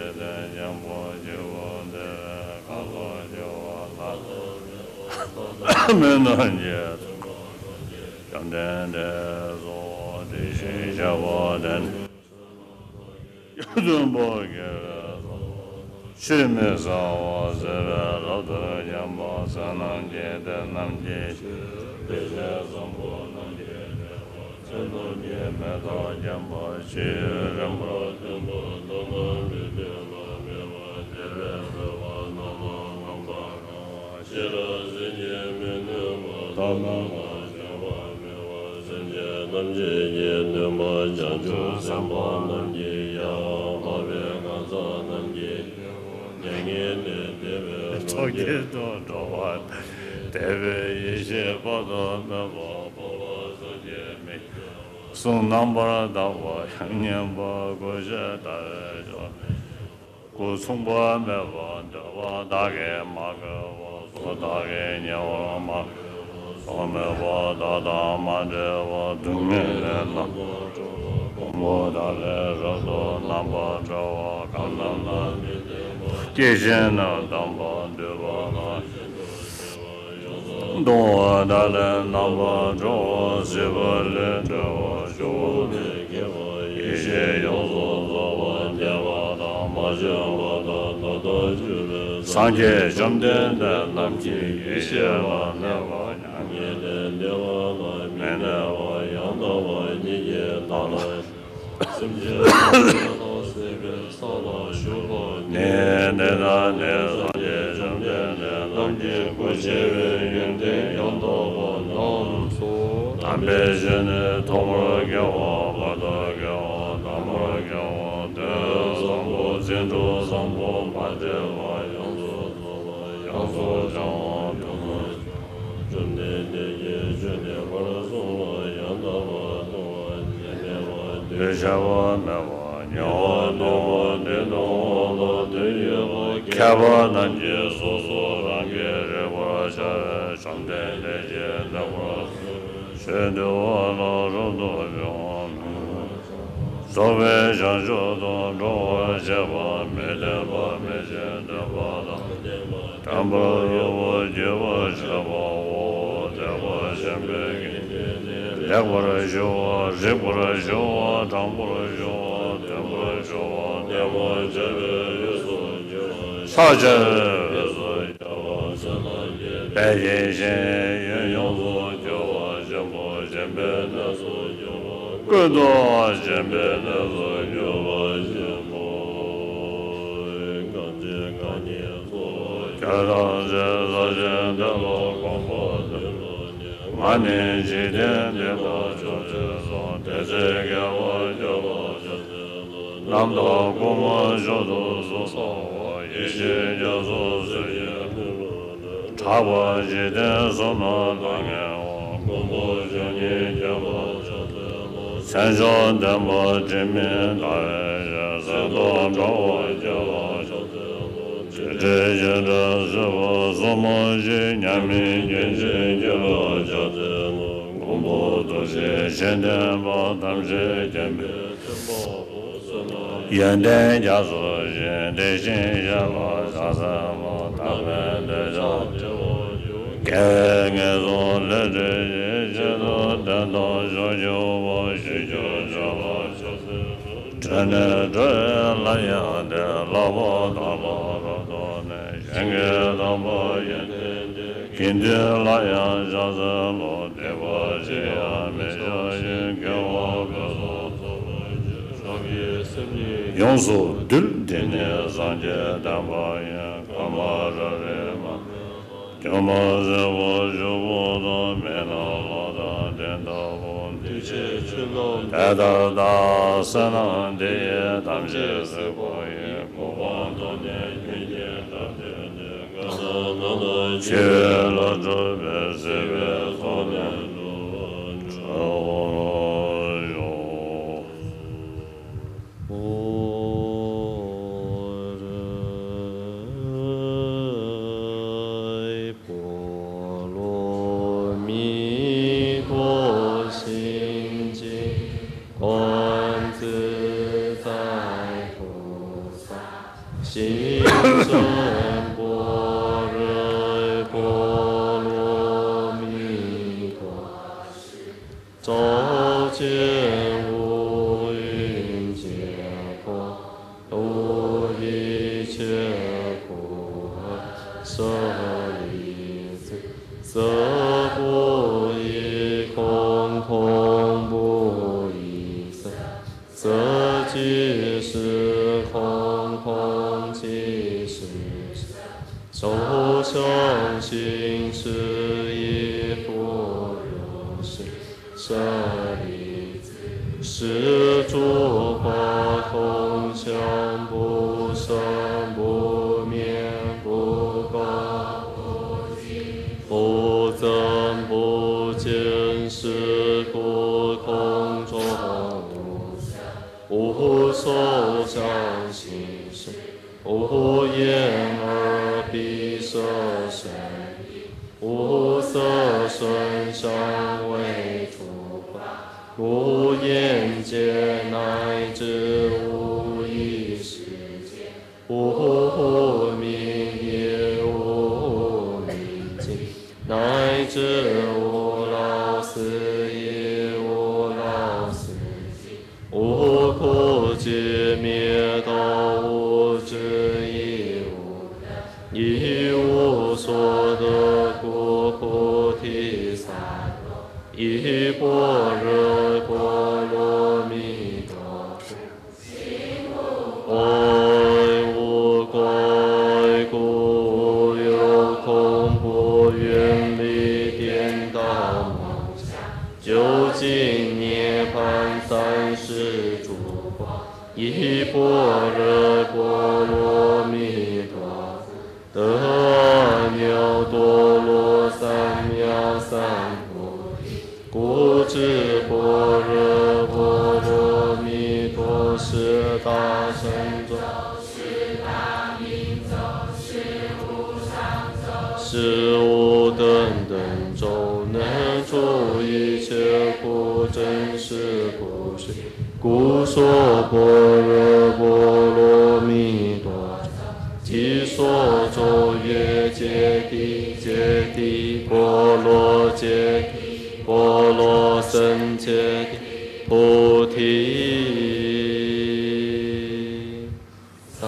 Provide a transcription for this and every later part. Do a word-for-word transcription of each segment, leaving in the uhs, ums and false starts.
འཇིག་རྟེན་གཉེན་པོ་སྐྱེས་བུ་འདིར། ཁ་དོག་སྐྱེ་བོ་ལ་སོགས་པའི། མི་རྣམས་ཀྱི་བྱམས་ལྡན་འདས་སོ། ཞེས་བྱ་བ་དེ་ནི། སྟོན་པ་དགེ་བའི་ཆོས་མི་ཟ་བར་བཟོད་པས་རབ་ཏུ་བསྙེན་པ་བསོད་ནམས་ཀྱི་དེ་རྣམས་ཀྱི་ཕྱིར། བདེ་གཤེགས་བཟང་པོ་རྣམས་ཀྱི་བདེ་བ་ཚེ་རྣམས་ཀྱི་མེ་ཏོག་བརྒྱན་པ་ཆུ་ཡི་རིམ་པར་ལྡན་པ་མཐོ་དམན་པའི་བདེ་བ་མེད་པ་བདེ་བའི་རོལ་པ་རྣམས་ལ་རྔམ་པར་རང་བ་ཤེས་རབ་སེམས་ཀྱིས་མི་གནས་པ་ཐ་མལ་པ་བྱ་བ་མེད་པ་སེམས་ཅན་ཐམས་ཅད་ཀྱི་སྟོན་པ་བྱང་ཆུབ་སེམས་དཔའ་རྣམས་ཀྱི་ཡང་དག་པའི་གང་ཟག་རྣམས་ཀྱི་མྱ་ངན་ལས་འདས་པའི་ཚོགས་ཀྱི་མཐར་ཐུག་འགྲོ་བ་དེ་བས་ཡེ་ཤེས་དཔག་ཏུ་མེད་པ་འཕགས་པ་སངས་རྒྱས་མི་གསུང་རྣམ་པར་དག་པ་ཡང་སྙན་པ་ཀུ་ཤའི་ཟླ་བའི་མཆོག་ནི། སྐུ་མཚུངས་པ་མེད་པ་འདོད་པ་དག་གིས་མ་གོས་པ། གཟུགས་དག་གིས་ཉེ་བར་མ་གོས་པ། གཟུགས་མེད་པ་བདག་དང་མ་འདྲེས་པ། སྡུག་བསྔལ་ལས་རྣམ་པར་གྲོལ་བ། ཕུང་པོ་དག་ལས་རབ་ཏུ་རྣམ་པར་གྲོལ་བ། གང་རྣམས་ལ་མི་སྟོན་པ། སྐྱེ་ཤི་ནས་འདས་པ་འདུས་པ་དང་། གདུང་བ་དག་ལས་རྣམ་པར་གྲོལ་བ། སྲིད་པ་ལས་གྲོལ་བ། འཆི་བ་མི་སྐྱེ་བ། ཡེ་ཤེས་ཡོངས་སུ་རྫོགས་པ། སྐྱེས་པ་དང་མ་སྐྱེས་པ་དང་ད་ལྟ་འཆི་བའི་སངས་རྒྱས་བཅོམ་ལྡན་འདས་རྣམས་ཀྱི་ཡེ་ཤེས་ལ་གནས་པ་མྱ་ངན་ལས་འདས་པ་ལ་མི་གནས་པ་ཡང་དག་པ་ཉིད་ཀྱི་བདག་ལ། སེམས་ཅན་ཐམས་ཅད་ལ་སྲིད་པའི་ས་ལ་ཞུགས་པ་ནི། དེ་ལྟར་ནི་སངས་རྒྱས་བཅོམ་ལྡན་འདས་རྣམས་ཀྱི་སྐུ་ཆེ་བའི་ཡོན་ཏན་ཡང་དག་པ་རྣམས་སོ། དམ་པའི་ཆོས་ནི་ཐོག་མར་དགེ་བ། བར་དུ་དགེ་བ། ཐ་མར་དགེ་བ། དོན་བཟང་པོ། རྩིས་འགྲོ་བཟང་པོ། མ་འདྲེས་པ། ཡོངས་སུ་རྫོགས་པ། ཡོངས་སུ་བྱང་བ། ཐུན་མོང་བྱང་བ། བཅོམ་ལྡན་འདས་ཀྱིས་ཆོས་ནི་ཕར་གསུངས་ལ། ཡང་དག་པར་མཐོང་བར་ཞེན་མེད་པར་འདུ་བྱ་བ་མེད་པར་ཉེ་བར་གནས་པ། དེ་མཐོང་བ་ལ་དོན་ཡོད་པར། མཁས་པ་རྣམས་ཀྱིས་སོ་སོ་རང་གིས་རིག་པར་བྱ་བའི་བཅོམ་ལྡན་འདས་ཀྱིས་གནང་བར་གསུངས་པའི་ཆོས་འདུལ་བ་ལ་རབ་ཏུ་བྱུང་བ་མིན་པར། རྫོགས་པའི་བྱང་ཆུབ་ཏུ་འགྲོ་བར་བྱེད་པ། མི་ལྡན་པ། མི་བྱེད་ལྡན་པ་དང་ལྡན་པ། བརྟན་པར་གཡོ་བ་བསྒྱུར་བར་བྱེད་པའོ། དད་པ་ཆེན་པོས་དགེ་འདུན་ནི། ལེགས་པར་ཞུ་བ། རིགས་པར་ཞུ་བ། དྲང་པོར་ཞུ་བ། བསྟན་པར་ཞུ་བ། བསྟན་པར་བྱ་བའི་དབུས་སུ་འགྱུར་བ། ཕྱག་བྱ་བའི་དབུས་སུ་འགྱུར་བ། བསོད་ནམས་ཀྱི་དཔལ་གྱི་ཞིང་ཡོན་ཡོངས་སུ་གྱུར་པ་ཆེན་པོ། ཞིང་པའི་གནས་སུ་གྱུར་པ། ཀུན་ཏུ་ཞིང་པའི་གནས་སུ་གྱུར་པ་ཆེན་པོ། གང་ཚེ་རྐང་གཉིས་སོགས་ཁྱོད་རང་ཚེ་ས་ཆེན་འདི་ལ་གོམ་པ་བདུན་ལ་ང་ནི་འཇིག་རྟེན་འདི་དག་ཕྱོགས་བཅུ་གསུམ། དེ་ཚེ་དགེ་བ་བཅུ་ལ་ཕྱག་འཚལ་ལོ། རྣམ་དག་སྐུལ་མ་མཆོག་ཏུ་གསོལ། གསང་བ་ཡེ་ཤེས་རྒྱ་མཚོ་ཟེར་བའི་ཀླུ་ལ་གྲགས་པ་འཇིག་རྟེན་གསུམ་ན་ལྷང་ངེ་བ། མགོན་པོ་བཅུ་གཉིས་མཁྱེན་པ་ཕྱག་འཚལ་ལོ། མཚན་མཆོག་ལྡན་པ་དྲི་མེད་ཟླ་བའི་ཞལ། གསེར་མདོག་འདྲ་བ་བརྒྱ་ལ་ཕྱག་འཚལ་ལོ། འཇིགས་བྲལ་ཞི་བྲལ་སྲིད་པ་གསུམ་མ་མཆིས། མཉམ་མེད་མཁྱེན་ཅིང་མཁྱེན་པ་ཕྱག་འཚལ་ལོ། མགོན་པོ་ཐུགས་རྗེའི་ཞལ་ལྡན་པ། ཐམས་ཅད་མཁྱེན་པའི་ཐེག་པ་པོ། ཡོན་ཏན་རྒྱ་མཚོ་བཞིན་བདེ་ཞིང་གཤེགས་ལ་ཕྱག་འཚལ་ལོ། དག་པའི་འདོད་ཆགས་བྲལ་བར་གྱུར། དགེ་བའི་ངན་སོང་ལས་སྒྲོལ་ཞིང་། གཅིག་ཏུ་བདེ་མཐའ་མཆོག་གྱུར་པ། ཞི་རྒྱས་མཆོག་ལ་ཕྱག་འཚལ་ལོ། གྲོལ་ནས་གྲོལ་བའི་ལམ་ཡང་བདེ། ལྷག་པར་བདག་ལ་རབ་བསྟོད་ནས། གཞན་གྱི་དམ་པ་ཡོན་ཏན་ལྡན། དགེ་འདུན་ལ་ཡང་ཕྱག་འཚལ་ལོ། སྡིག་པ་ཅི་ཡང་མི་བྱ་ཞིང་། དགེ་བ་ཀུན་སོགས་རྫོགས་པར་བྱེད། རང་གི་སེམས་ཉིད་ཡོངས་སུ་འདུལ། འདི་ནི་སངས་རྒྱས་བསྟན་པ་ཡིན། ཁ་མ་ར་རེ་མ་སྐྱོན་མ་ཟད་པར་ཞུགས་པ་དང་། མི་ནག་ལོ་དང་སྟོན་ལྟ་བུ། འདུས་བྱས་ཆོས་རྣམས་དེ་ལྟར་བལྟ། བསོད་ནམས་འདི་ཡིས་ཐམས་ཅད་གཟིགས་པ་ཡིས། གོ་འཕང་མདོ་ནས་ཉོན་གྱིན་རབ་བརྟན་ཏེ། ཀ་ན་ན་ན་འཆི་བའི་ལྷ་སྒྲུབ་པའི། སྲིད་པའི་མཚོ་ནས་འགྲོ་བ་གྲོལ་བར་ཤོག། 波罗蜜多心经，观自在菩萨行深般若波罗蜜多时，照见五色不异空，空不异色，色即是空，空即是色。受想行识亦复如是。 舍利子，是诸法空相，不生不灭，不垢不净，不增不减，是故空中无色，无受想行识。 无眼耳鼻舌身意，无色声香味触法，无眼界，乃至无意识界，无无明，亦无无明尽，乃至无老死，亦无老死尽。 无苦集灭道，无智亦无等，亦无所得，故菩提萨埵依般若波罗蜜多故，心无挂碍，无挂碍故，无有恐怖，远离颠倒梦想， 究竟涅槃，三世诸佛依般若波罗蜜多故，得阿耨多罗三藐三菩提。故知般若波罗蜜多是大乘咒， 是无等等咒，能除一切苦，真实不虚。故说般若波罗蜜多咒，即说咒曰：揭谛，揭谛，波罗揭谛，波罗僧揭谛，菩提 萨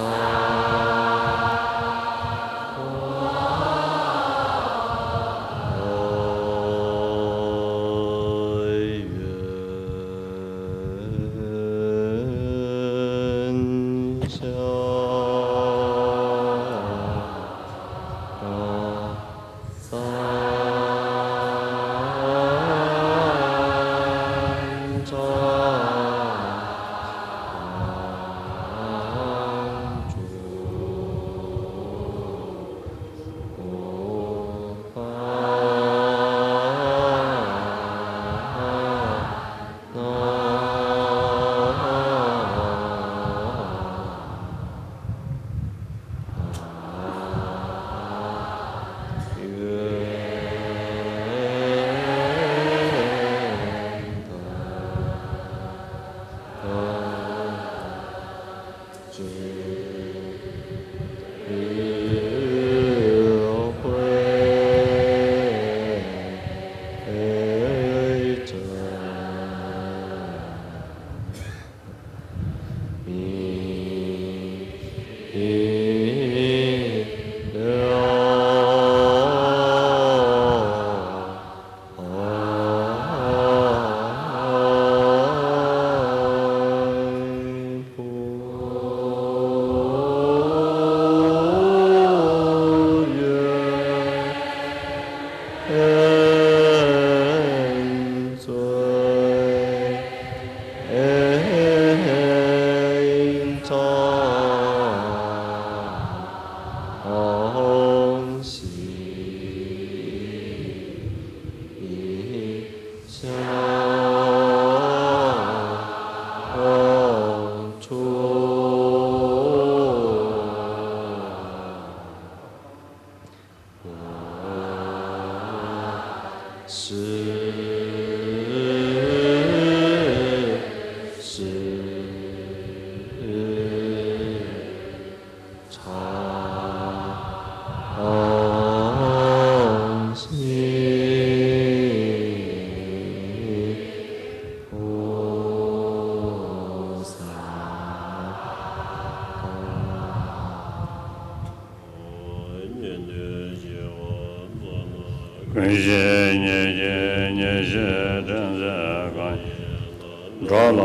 ཞི་ཉིད་ཀྱི་ཉེར་ཞི་དྲན་ཚད་གང་ཡིན་འགྲོ་ལ་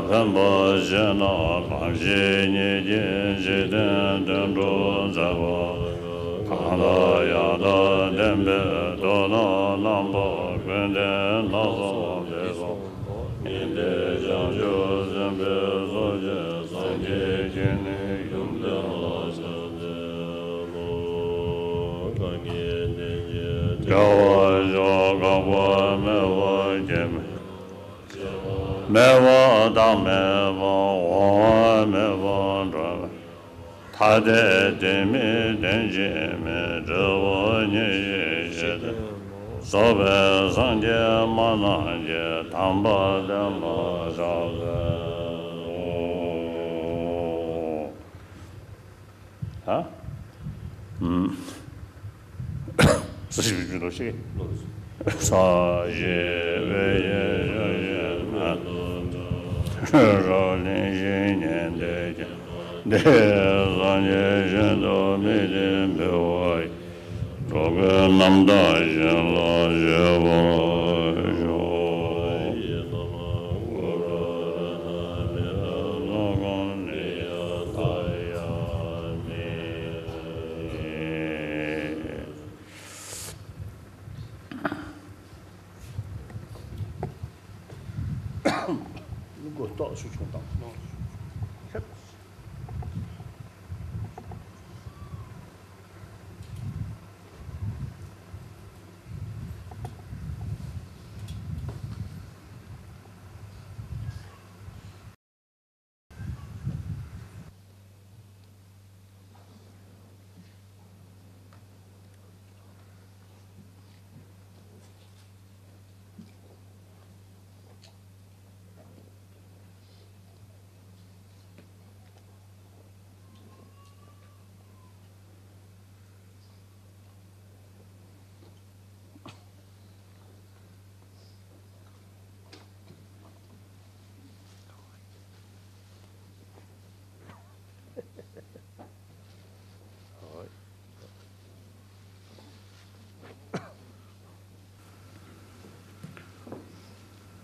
ཕན་པ་བྱེད་ན། ལམ་ཞི་ཉིད་ཀྱི་འཇིག་རྟེན་དོན་གྲུབ་མཛད་པ། གང་དག་ཡང་དག་བདེན་པའི་མདོ་དང་རྣམ་པ་ཀུན་ལྡན་སྣ་ཚོགས་པའི་ངེས་པའི་བྱང་ཆུབ་སེམས་དཔའི་ཚོགས་ཀྱིས་སངས་རྒྱས་ཀྱི་ནི་ཡུམ་བདེ་བར་ཤོག། དགེ་བ་མཆོག་འགག་པ་མེད་པ་སྐྱེ་མེད། མེད་པ་བཏང་མེད་པ་འོང་བ་མེད་པ་འགྲོ་མེད། ཐ་དད་དེ་མེད་དོན་གཅིག་མེད། འབྲས་བུ་གཉིས་ཀྱི་ཞི་བདེ། རྫོགས་པའི་སངས་རྒྱས་སྨྲ་ལམ་གྱི་དམ་པ་ལྡན་པར་ཤོག་ཟེར། ཧ། ཨུམ། ས་ཞིག་བུ་ལོ་ཤེས། ས་ཞིག་བུ་ཡི་ཞོ་ཞིག་མ། རོ་ལིང་ཞིག་ཉན་དེ་ཀྱང་། འདི་སངས་རྒྱས་བཞིན་དུ་མི་བདེན་འབུལ་བ་ཡི། འགྲོ་ཀུན་རྣམ་དག་བཞིན་ལ་བཞེས་པར་ཤོག། སྒོ་ཏོག་ཞིག་ཆུང་དང་།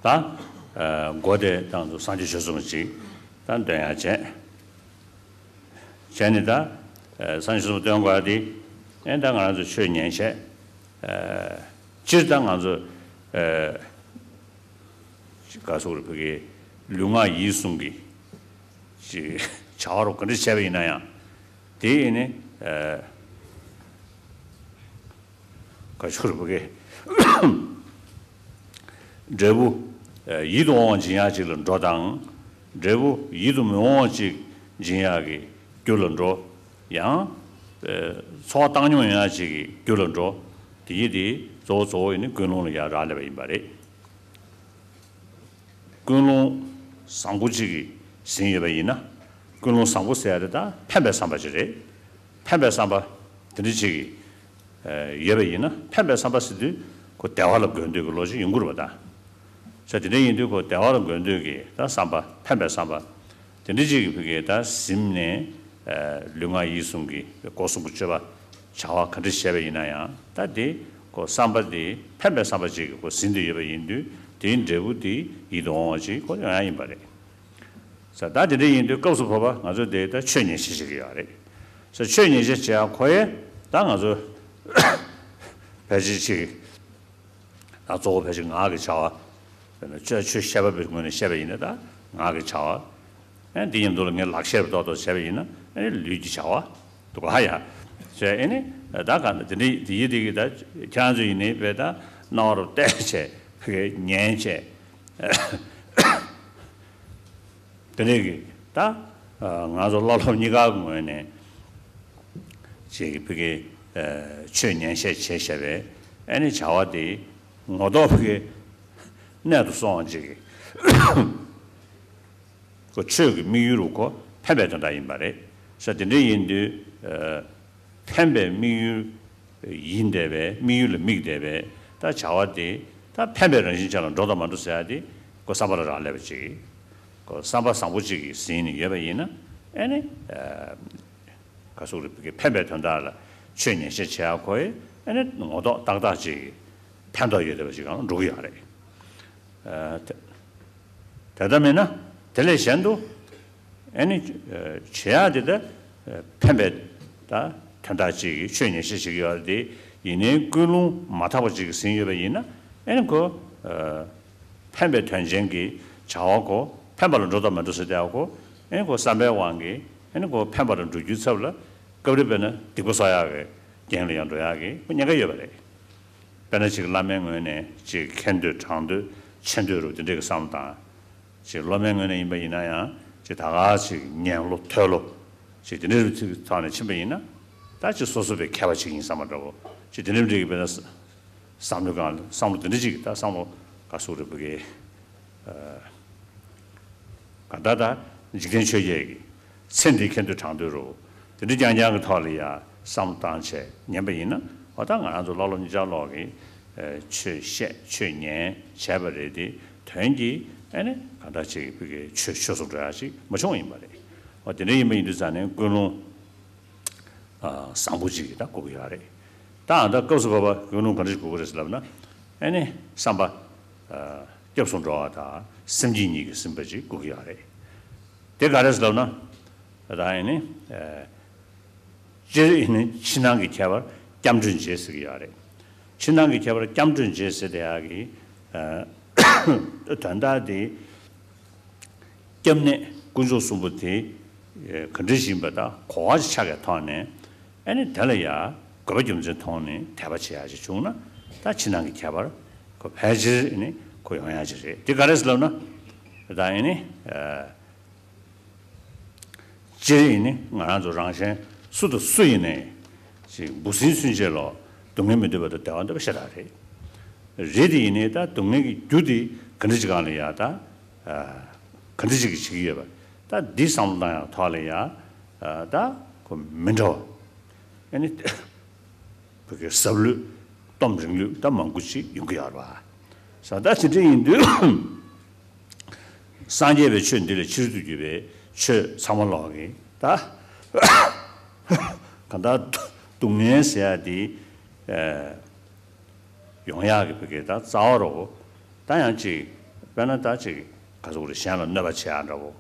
ད་ཨ་མགོ་དེ་དང་དུ་སངས་རྒྱས་ཆོས་གསུངས་པ་ཅིག་ད་འདོན་ཡག་བྱས། བྱས་ནས་ད་ཨ་སངས་རྒྱས་ཆོས་གསུངས་འདོན་དགོས་ཡག་དེ། ཨེ་ད་ང་རང་ཚོ་ཆོས་ཉན་བྱས། ཨ་སྤྱིར་ད་ང་ཚོ་ཨ་ག་སོགས་རེ་བོད་ཀྱི་ལུས་ངག་ཡིད་གསུམ་གྱི་ཅིག་བྱ་བ་རུ་ག་འདྲ་བྱས་པ་ཡིན་ན་ཡང་། དེ་ཡིན་ནི་ཨ་ག་ཤོར་བུ་གེ། འབྲས་བུ་ཡིད་དུ་འོང་བ་འབྱིན་ཡག་ཅིག་ལ་འགྲོ་དང་། འབྲས་བུ་ཡིད་དུ་མི་འོང་བ་ཅིག་འབྱིན་ཡག་གི་རྒྱུ་ལ་འགྲོ། ཡང་ཚོར་བ་བཏང་མྱོང་ཡོད་ཡག་ཅིག་གི་རྒྱུ་ལ་འགྲོ། དེ་ཡིད་དེ་གཙོ་བོ་གཙོ་བོ་ཡིན་ནི་ཀུན་སློང་ལ་ཡར་རག་ལས་པ་ཡིན་པ་རེད། ཀུན་སློང་བཟང་པོ་གཅིག་གིས་ཟིན་ཡོད་པ་ཡིན་ན། ཀུན་སློང་བཟང་པོ་ཟེར་ཡ་དེ་ད་ཕན་པའི་བསམ་པ་ཅིག་རེད། ཕན་པའི་བསམ་པ་དེ་འདྲ་གཅིག་གིས་ཡོད་པ་ཡིན་ན། ཕན་པའི་བསམ་པ་ཟེར་དུས་ཁོ་བདེ་བ་ལ་འགོད་འདོད་ཀྱི་བློ་ཅིག་ཡོང་གི་རེད་པ་ད། ས་དེ་འདྲ་ཡིན་དུས་ཁོ་བདེ་བ་ལ་འགོད་འདོད་ཀྱི་ད་བསམ་པ། ཕན་པའི་བསམ་པ་དེ་འདྲ་གཅིག་གིས་ཕ་གིར་ད་ཟིན་ནས་ལུས་ངག་ཡིད་གསུམ་གྱི་སྒོ་གསུམ་གྱི་སྤྱོད་པ། བྱ་བ་ག་འདྲ་བྱས་པ་ཡིན་ན་ཡང་། ད་དེ་ཁོ་བསམ་པ་དེ་ཕན་པའི་བསམ་པ་ཅིག་གིས་ཁོ་ཟིན་ཏེ་ཡོད་པ་ཡིན་དུས། དེའི་འབྲས་བུ་དེ་ཡིད་དུ་འོང་བ་ཅིག་ཁོ་ཡོང་ཡག་ཡིན་པ་རེད། ས་ད་དེ་འདྲ་ཡིན་དུས་སྐབས་སུ་བབ་པ་ང་ཚོ་དེ་ད་ཆོས་ཉན་བཤད་བྱེད་ཀྱི་ཡོད་རེད། ས་ཆོས་ཉན་བཤད་བྱེད་ཡག་ཁོ་ཡས་ད་ང་ཚོ་ཕལ་ཆེར་ཅིག་ད་གཙོ་བོ་ཕལ་ཆེར་ངག་གི་བྱ་བ། དཔེར་ན་ཆོས་ཆོས་བཤད་པ་པོའི་ངོས་ནས་བཤད་པ་ཡིན་ན་ད་ངག་གི་བྱ་བ། ཨེ་འདི་མཉམ་དུ་ལ་ངས་ལག་བཤད་པ་ཏོག་ཏོག་བྱས་པ་ཡིན་ན་ཨེ་ལུས་ཀྱི་བྱ་བ་འདུག་ག་ཡ། བྱས་ཨེ་ནི་ད་ག་འདི་འདྲའི་དེ་ཡི་དེ་གི་ད་ཁྱེད་རང་ཚོ་ཡིན་ནི་བས་ད་རྣ་བ་རུ་གཏད་བྱས་ཕ་གིར་ཉན་བྱས། དེ་ནས་ཀྱི་ད་ང་ཚོ་བློ་སློབ་གཉིས་ཀ་གི་ངོས་ནས་ཅིག་ཕ་གི་ཆོས་ཉན་བཤད་བྱས་བྱས་པས་ཨ་ནི་བྱ་བ་དེ་ངོ་ཐོག་ཕ་གི་གནད་དུ་སོང་བ་ཅིག་གི་ཁོ་ཆོས་ཀྱི་དམིགས་ཡུལ་རུ་ཁོ་ཕན་པའི་དོན་དག་ཡིན་པ་རེད། ས་དེ་འདྲ་ཡིན་དུས། ཕན་པའི་དམིགས་ཡུལ་ཡིན་བསྡད་པས། དམིགས་ཡུལ་ལ་དམིགས་བསྡད་པས་ད་བྱ་བ་དེ་ད་ཕན་པའི་རང་བཞིན་ཅན་ལ་འགྲོ་དང་མ་འགྲོ་ཟེར་ཡ་དེ་ཁོ་བསམ་པ་ལ་རག་ལས་པ་ཅིག་ཁོ་བསམ་པ་བཟང་པོ་ཅིག་གིས་ཟིན་ནས་ཡོད་པ་ཡིན་ན། ཨེ་ནི་ག་སོགས་རིགས་ཀྱི་ཕན་པའི་དོན་དག་ལ་ཆོས་ཉན་བཤད་བྱེད་ཡག་ཁོ་ཡི་ཨེ་ནི་ངོ་ཐོག་ཏག་ཏག་ཅིག་ ཕན་ཐོགས་ཡོད་བསྡད་པ་ཞིག་གང་འགྲོ་གི་ཡོད་རེད། ཨ་དེ་དེ་ལྟར་མིན་ན་དེ་ལས་གཞན་དུ་ཨ་ནི་ཨ་བྱེད་ཡག་དེ་ད་ཨ་ཕན་པའི་ད་དོན་དག་ཅིག་གི་ཆོས་ཉན་ཤེས་ཤིག་ཡོད་རེད་དེ། ཡིན་ནའི་ཀུན་སློང་མ་དག་པ་ཅིག་གིས་ཟིན་ཡོད་པ་ཡིན་ན་ཨ་ནི་ཁོ་ཨ་ཕན་པའི་དོན་ཅན་གྱི་བྱ་བ་ཁོ་ཕན་པ་ལ་འགྲོ་དང་མ་འགྲོ་ཟེར་དེ་ཡག་ཁོ་ཨ་ནི་ཁོ་བསམ་པའི་དབང་གིས་ཨ་ནི་ཁོ་ཕན་པ་ལ་འགྲོ་རྒྱུའི་ཚབ་ལ་སྐབས་རེ་དཔེར་ན་སྡིག་པ་གསོག་ཡག་གི་རྐྱེན་ལ་ཡང་འགྲོ་ཡག་གི་ཁོ་ཉེན་ཁ་ཡོད་པ་རེད། དཔེར་ན་ཅིག་བླ་མའི་ངོས་ནས་ཅིག་མཁས་འདོད་དྲང་འདོད་ཆེ་འདོད་རུ་དེ་འདྲའི་གི་བསམ་བློ་བཏང་། ཅིག་སློབ་མའི་ངོས་ནས་ཡིན་པ་ཡིན་ན་ཡང་ཅིག་ད་ག་ཅིག་ཉན་བློ་ཐོས་བློ་ཅིག་དེ་འདྲའི་རུ་ཚིག་ཐོག་ནས་ཕྱིན་པ་ཡིན་ན་ད་ཅིག་སོ་སོ་བའི་མཁས་པ་ཅིག་ཡིན་བསམ་པ་འདྲ་བོ་ཅིག་དེ་འདྲའི་འདྲ་གི་དཔེར་ན་བསམ་བློ་གང་བསམ་བློ་དེ་འདྲ་ཅིག་ད་བསམ་བློ་ག་སུ་རེད་བུ་གེ། གང་ལྟར་ད་འཇིག་རྟེན་ཆོས་བརྒྱད་ཀྱི་ཚེ་འདིའི་ཁེ་འདོད་དྲང་འདོད་རུ་དེ་འདྲ་རྐྱང་རྐྱང་གི་ཐོག་ལ་ཡ་བསམ་བློ་བཏང་བྱས་ཉན་པ་ཡིན་ན་འོ་ད་ང་རང་ཚོ་བླ་སློབ་གཉིས་ཆར་ལོག་གི་ཆོས་བཤད་ཆོས་ཉན་བྱས་པ་རེད་དེ་དོན་གྱིས་ཨ་ནི་གང་ལྟར་ཅིག་བོད་ཀྱི་ཆོས་ཆོས་སུ་འགྲོ་ཡ་ཅིག་མ་བྱུང་བ་ཡིན་པ་རེད། འོ་དེ་འདྲ་ཡིན་པ་ཡིན་དུས་ཙང་ནས་ཀུན་སློང་བཟང་པོ་ཅིག་ད་དགོས་ཀྱི་ཡོད་རེད། ད་ཨ་ད་སྐབས་སུ་བབ་པ་ཀུན་སློང་ག་འདྲ་ཞིག་དགོས་ཀྱི་རེད་ཟེར་ལབ་ན། ཨ་ནི་བསམ་པ་སྐྱབས་སུ་འགྲོ་བ་དང་སེམས་བསྐྱེད་གཉིས་ཀྱིས་ཟིན་པ་ཅིག་དགོས་ཀྱི་ཡོད་རེད། དེ་ག་རེ་ཟེར་ལབ་ན། ད་ཨ་ནི་སྤྱིར་ཨ་ནི་ཕྱི་ནང་གི་ཁྱད་པར་སྐྱབས་འགྲོའི་རྗེས་ཟེར་གྱི་ཡོད་རེད། ཕྱི་ནང་གི་ཁྱད་པར་སྐྱབས་འགྲོའི་རྗེས་ཟེར་དེ་ཡག་གི་དོན་དག་དེ། སྐྱབས་གནས་དཀོན་མཆོག་གསུམ་པོ་དེ་ག་འདྲ་ཞིག་ཡིན་པ་དང་གོ་བ་ཆགས་ཀྱི་ཐོག་ནས་ཨ་ནི་དེ་ལ་ཡ་དགོས་པ་རྒྱུ་མཚན་མཐོང་ནས་དད་པ་བྱེད་ཡག་ཅིག་བྱུང་ན་ད་ཕྱི་ནང་གི་ཁྱད་པར་ཁོ་ཕལ་ཆེར་ཨ་ནི་ཁོ་ཡོང་ཡག་ཅིག་རེད། དེ་ག་རེ་ཟེར་ལབ་ན་ད་ཨ་ནི་སྤྱིར་ཨ་ནི་ང་རང་ཚོ་རང་གཞན་སུ་དང་སུ་ཡིན་ནའི་ཅིག་འབུ་སྲིན་ཚུན་ཆད་ལ་སྡུག་བསྔལ་མི་འདོད་པ་དང་བདེ་བ་འདོད་པ་ཤ་སྟག་རེད། རེད་དེ་ཡིན་ནའི་ད་སྡུག་བསྔལ་གྱི་རྒྱུ་དེ་ག་འདྲ་ཅིག་གང་ལ་ཡ་ད། ག་འདྲ་ཅིག་གིས་བྱེད་ཀྱི་ཡོད་པ། ད་འདི་བསམ་བློ་བཏང་ཡག་ཐོག་ལ་ཡ། ད་ཁོ་མི་འདྲ་བ། ཨ་ནི། བོད་ཀྱི་ཟབ་ལུགས་སྟོབས་རིང་ལུགས་ད་མང་པོ་ཅིག་ཡོང་གི་ཡོད་རེད་བ། ས་ད་ཅི་འདྲ་ཡིན་དུས། སངས་རྒྱས་པའི་ཆོས་འདི་ལས་ཕྱིར་དུ་གྱུར་པའི་ཆོས་ཚང་མ་ལོག་གི་ད། གང་ལྟར་སྡུག་བསྔལ་ཟེར་ཡག་འདི། ཡོང་ཡག་གི་བོད་སྐད་ད་རྩ་བ་རོ། ད་ཡང་ཅིག་དཔེར་ན་ད་ཅིག་ག་ཚོད་རེད་གཞན་ལ་གནོད་པ་བྱེད་ཡག་འདྲ་བོ།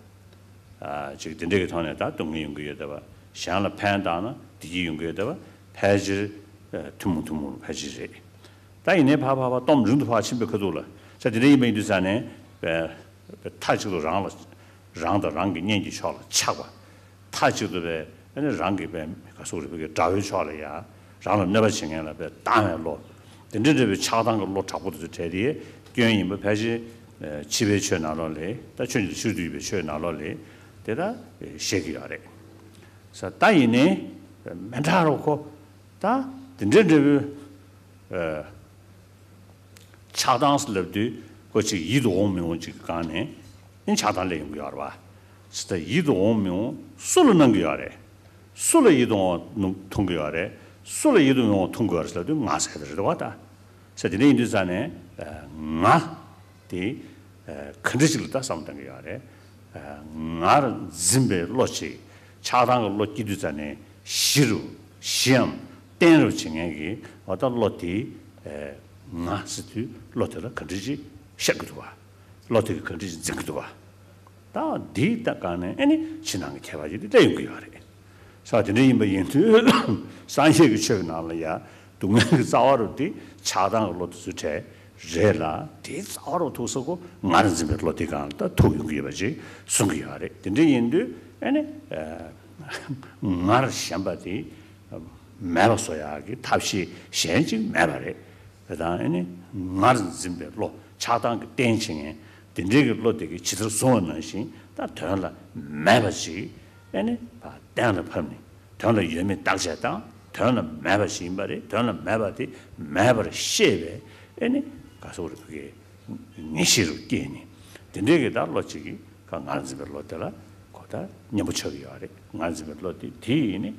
ཨ་ཅིག་དེ་འདྲ་གི་ཐོག་ནས་ད་སྡུག་བསྔལ་ཡོང་གི་ཡོད་བསྡད་པ། གཞན་ལ་ཕན་བཏགས་ན་བདེ་སྐྱིད་ཡོང་གི་ཡོད་བསྡད་པ་ཕལ་ཆེར་ཨ་ཐུན་མོང་ཐུན་མོང་ཕལ་ཆེར་རེད། ད་ཡིན་ནའི་ཕར་ཕར་ཕར་སྟོབས་རིང་དུ་ཕར་ཕྱིན་པའི་ཁ་ཐུག་ལ་ས་དེ་འདྲ་ཡིན་པ་ཡིན་དུས་ཙང་ནས་པའི་མཐའ་གཅིག་ཏུ་རང་ལ་རང་དང་རང་གི་གཉེན་གྱི་ཕྱོགས་ལ་ཆགས་པ། མཐའ་གཅིག་ཏུ་བས་ཨ་ནི་རང་གི་བས་ག་སོག་རིག་པའི་དགྲ་བོའི་ཕྱོགས་ལ་ཡ་རང་ལ་གནོད་པ་བྱེད་མཁན་ལ་བས་བཏང་བའི་བློ། དེ་འདྲ་འདྲ་བའི་ཆགས་སྡང་གི་བློ་དྲག་པོ་དེ་ཚོ་བྲལ་ཏེ་སྐྱོན་ཡིན་པ་ཕལ་ཆེར་ཕྱི་པའི་ཆོས་ནང་ལོགས་ལས་ད་ཆོས་ཉིད་ཕྱིར་དུ་ཡོད་པའི་ཆོས་ནང་ལོགས་ལས་དེ་ད་བཤད་ཀྱི་ཡོད་རེད། ས་ད་ཡིན་ནའི་མི་འདྲ་རོ་ཁོ་ད་དེ་འདྲ་འདྲ་བའི། ཆགས་སྡང་ཟེར་ལབ་དུས་ཁོ་ཅིག་ཡིད་དུ་འོང་མི་འོང་ཅིག་གི་སྒང་ནས་ཨེ་ཆགས་སྡང་སླེབས་ཡོང་གི་ཡོད་རེད་བ། ཟེར་ད་ཡིད་དུ་འོང་མི་འོང་སུ་ལ་གནང་གི་ཡོད་རེད། སུ་ལ་ཡིད་དུ་འོང་མཐོང་གི་ཡོད་རེད། སུ་ལ་ཡིད་དུ་མི་འོང་མཐོང་གི་ཡོད་རེད་ཟེར་ལབ་དུས་ང་ཟེར་དེ་རེད་བ་ད། ཟེར་དེ་འདྲ་ཡིན་དུས་ཙང་ནས་ང་དེ་ག་འདྲ་ཅིག་ལ་ད་བསམ་བཏང་གི་ཡོད་རེད། ངར་འཛིན་པའི་བློ་ཅིག་ཆགས་སྡང་གི་བློ་སྐྱེ་དུས་ཙ་ནས་གཞི་རུ་གཞིའམ་རྟེན་རུ་བྱེད་མཁན་གྱི་འོ་ད་བློ་དེ་ང་ཟེར་དུས་བློ་དེ་ལ་ག་འདྲ་ཅིག་ཤར་གྱི་འདུག་བ། བློ་དེ་གིས་ག་འདྲ་ཅིག་འཛིན་གྱི་འདུག་བ། ད་འདི་ལྟ་གང་ནས་ཨེ་ནི་ཕྱི་ནང་གི་ཁྱད་པར་ཅིག་དེ་སླེབས་ཡོང་གི་ཡོད་རེད། ས་དེ་འདྲ་ཡིན་པ་ཡིན་དུས་སངས་རྒྱས་ཀྱི་ཆོས་ཀྱི་ནང་ལ་ཡང་སྡུག་བསྔལ་གྱི་རྩ་བ་རུ་དེ་ཆགས་སྡང་གི་བློ་དེ་ཚུར་བྲལ། རེད་ལ་དེའི་རྩ་བ་རུ་ཐུག་ས་ཁོ་ངར་འཛིན་པའི་བློ་དེ་གང་ལ་ད་ཐུག་ཡོང་གི་ཡོད་པ་ཅིག་གསུང་གི་ཡོད་རེད། དེ་འདྲ་ཡིན་དུས་ཨ་ནི་ངར་ཞེན་པ་དེ་མེད་པ་བཟོ་ཡག་གི་ཐབས་ཤེས་གཞན་ཅིག་མེད་པ་རེད། དེ་དང་ཨ་ནི་ངར་འཛིན་པའི་བློ་ཆགས་སྡང་གི་རྟེན་བྱེད་མཁན་དེ་འདྲའི་གི་བློ་དེ་གི་ཇི་ལྟར་བཟུང་བ་ནང་བཞིན་ད་དོན་ལ་མེད་པ་ཅིག་ཨ་ནི་གཏན་ལ་ཕབ་ནས། དོན་ལ་ཡོད་མེད་བརྟག་དཔྱད་དང་དོན་ལ་མེད་པ་ཞིག་ཡིན་པ་རེད། དོན་ལ་མེད་པ་དེ་མེད་པར་ཤེས་པས་ཨེ་ནི་ག་སོག་རེ་ཕ་གི་ངེས་ཤེས་རུ་སྐྱེས་ནས་དེ་འདྲའི་གི་ད་བློ་གཅིག་གིས་ག་ངར་འཛིན་པའི་བློ་དེ་ལ་གོ་ད་མཉམ་པོ་ཆགས་ཀྱི་ཡོད་རེད། ངར་འཛིན་པའི་བློ་དེ་དེ་ཡིན་ནི་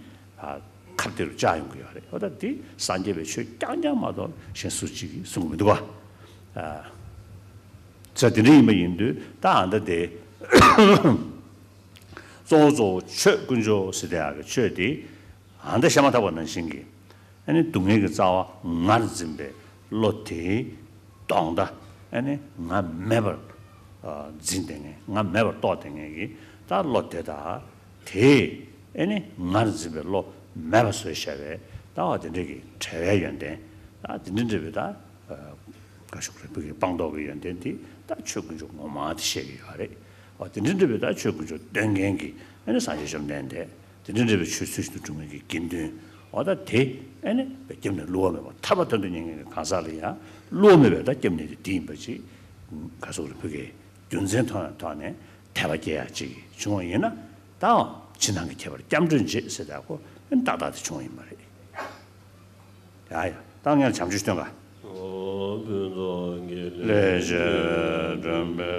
ཁ་བདེ་རུ་བཅག་ཡོང་གི་ཡོད་རེད། འོ་ད་དེ་སངས་རྒྱས་པའི་ཆོས་རྐྱང་རྐྱང་མ་གཏོགས་གཞན་སུ་གཅིག་གིས་གསུང་གི་མི་འདུག་བ། ས་དེ་འདྲ་ཡིན་པ་ཡིན་དུས་ད་ཨ་ད་དེ། གཙོ་བོ་གཙོ་བོ་ཆོས་དཀོན་མཆོག་ཟེར་དེ་ཡག་གི་ཆོས་དེ་ཨ་འདི་བཤད་མ་ཐག་པ་ནང་བཞིན་གྱི་ཨ་ནི་སྡུག་བསྔལ་གྱི་རྩ་བ་ངར་འཛིན་པའི་ བློ་དེ་གདོང་ད་ཨེ་ནི་ང་མེད་པར་འཛིན་བསྡད་མཁན། ང་མེད་པར་རྟོགས་བསྡད་མཁན་གྱི་ད་བློ་དེ་དང་། དེས་ཨེ་ནི་ངར་འཛིན་པའི་བློ་མེད་པ་བཟོས་བཞག་པའི་ད་བ་དེ་འདྲ་གི་བྲལ་བའི་ཡོན་ཏན། ད་དེ་འདྲ་འདྲ་བའི་ད་བཀའ་ཤོག་རིལ་བུ་གི་སྤངས་རྟོགས་ཀྱི་ཡོན་ཏན་དེ་ད་ཆོས་དཀོན་མཆོག་ངོ་མ་དེ་བཤད་ཀྱི་ཡོད་རེད། འོ་དེ་འདྲ་འདྲ་བའི་ད་ཆོས་དཀོན་མཆོག་སྟོན་མཁན་གྱི་ཨེ་ནི་སངས་རྒྱས་བཅོམ་ལྡན་འདས། དེ་འདྲ་འདྲ་བའི་ཆོས་ཚུལ་བཞིན་དུ་སྒྲུབ་མཁན་གྱི་དགེ་འདུན། འོ་ད་དེ་ཨེ་ནི་སྐྱབས་ནས་བསླུ་བ་མེད་པ་ཐར་པ་མཐར་ཐུག་རྙེད་མཁན་གྱི་གང་ཟག་ལ་ཡང་བསླུ་བ་མེད་པའི་ད་སྐྱབས་གནས་དེ་འདི་ཡིན་པ་ཅིག་བཀའ་ཤོག་རིལ་བུ་གི་རྒྱུ་མཚན་ཐོག་ནས་ཐོག་ནས་དད་པ་སྐྱེ་ཡག་ཅིག་བྱུང་བ་ཡིན་ན། ད་འོ་ཕྱི་ནང་གི་ཁྱད་པར་སྐྱབས་འགྲོའི་རྗེས་ཟེར་ད་ཁོ་ཨེ་ནི་ཏག་ཏག་དེ་བྱུང་བ་ཡིན་པ་རེད། ཡ་ཡ། ད་ངས་བྱམས་ཆོས་སྟོན་ག་ལས་བྱེད་སྒྲོན་མེ་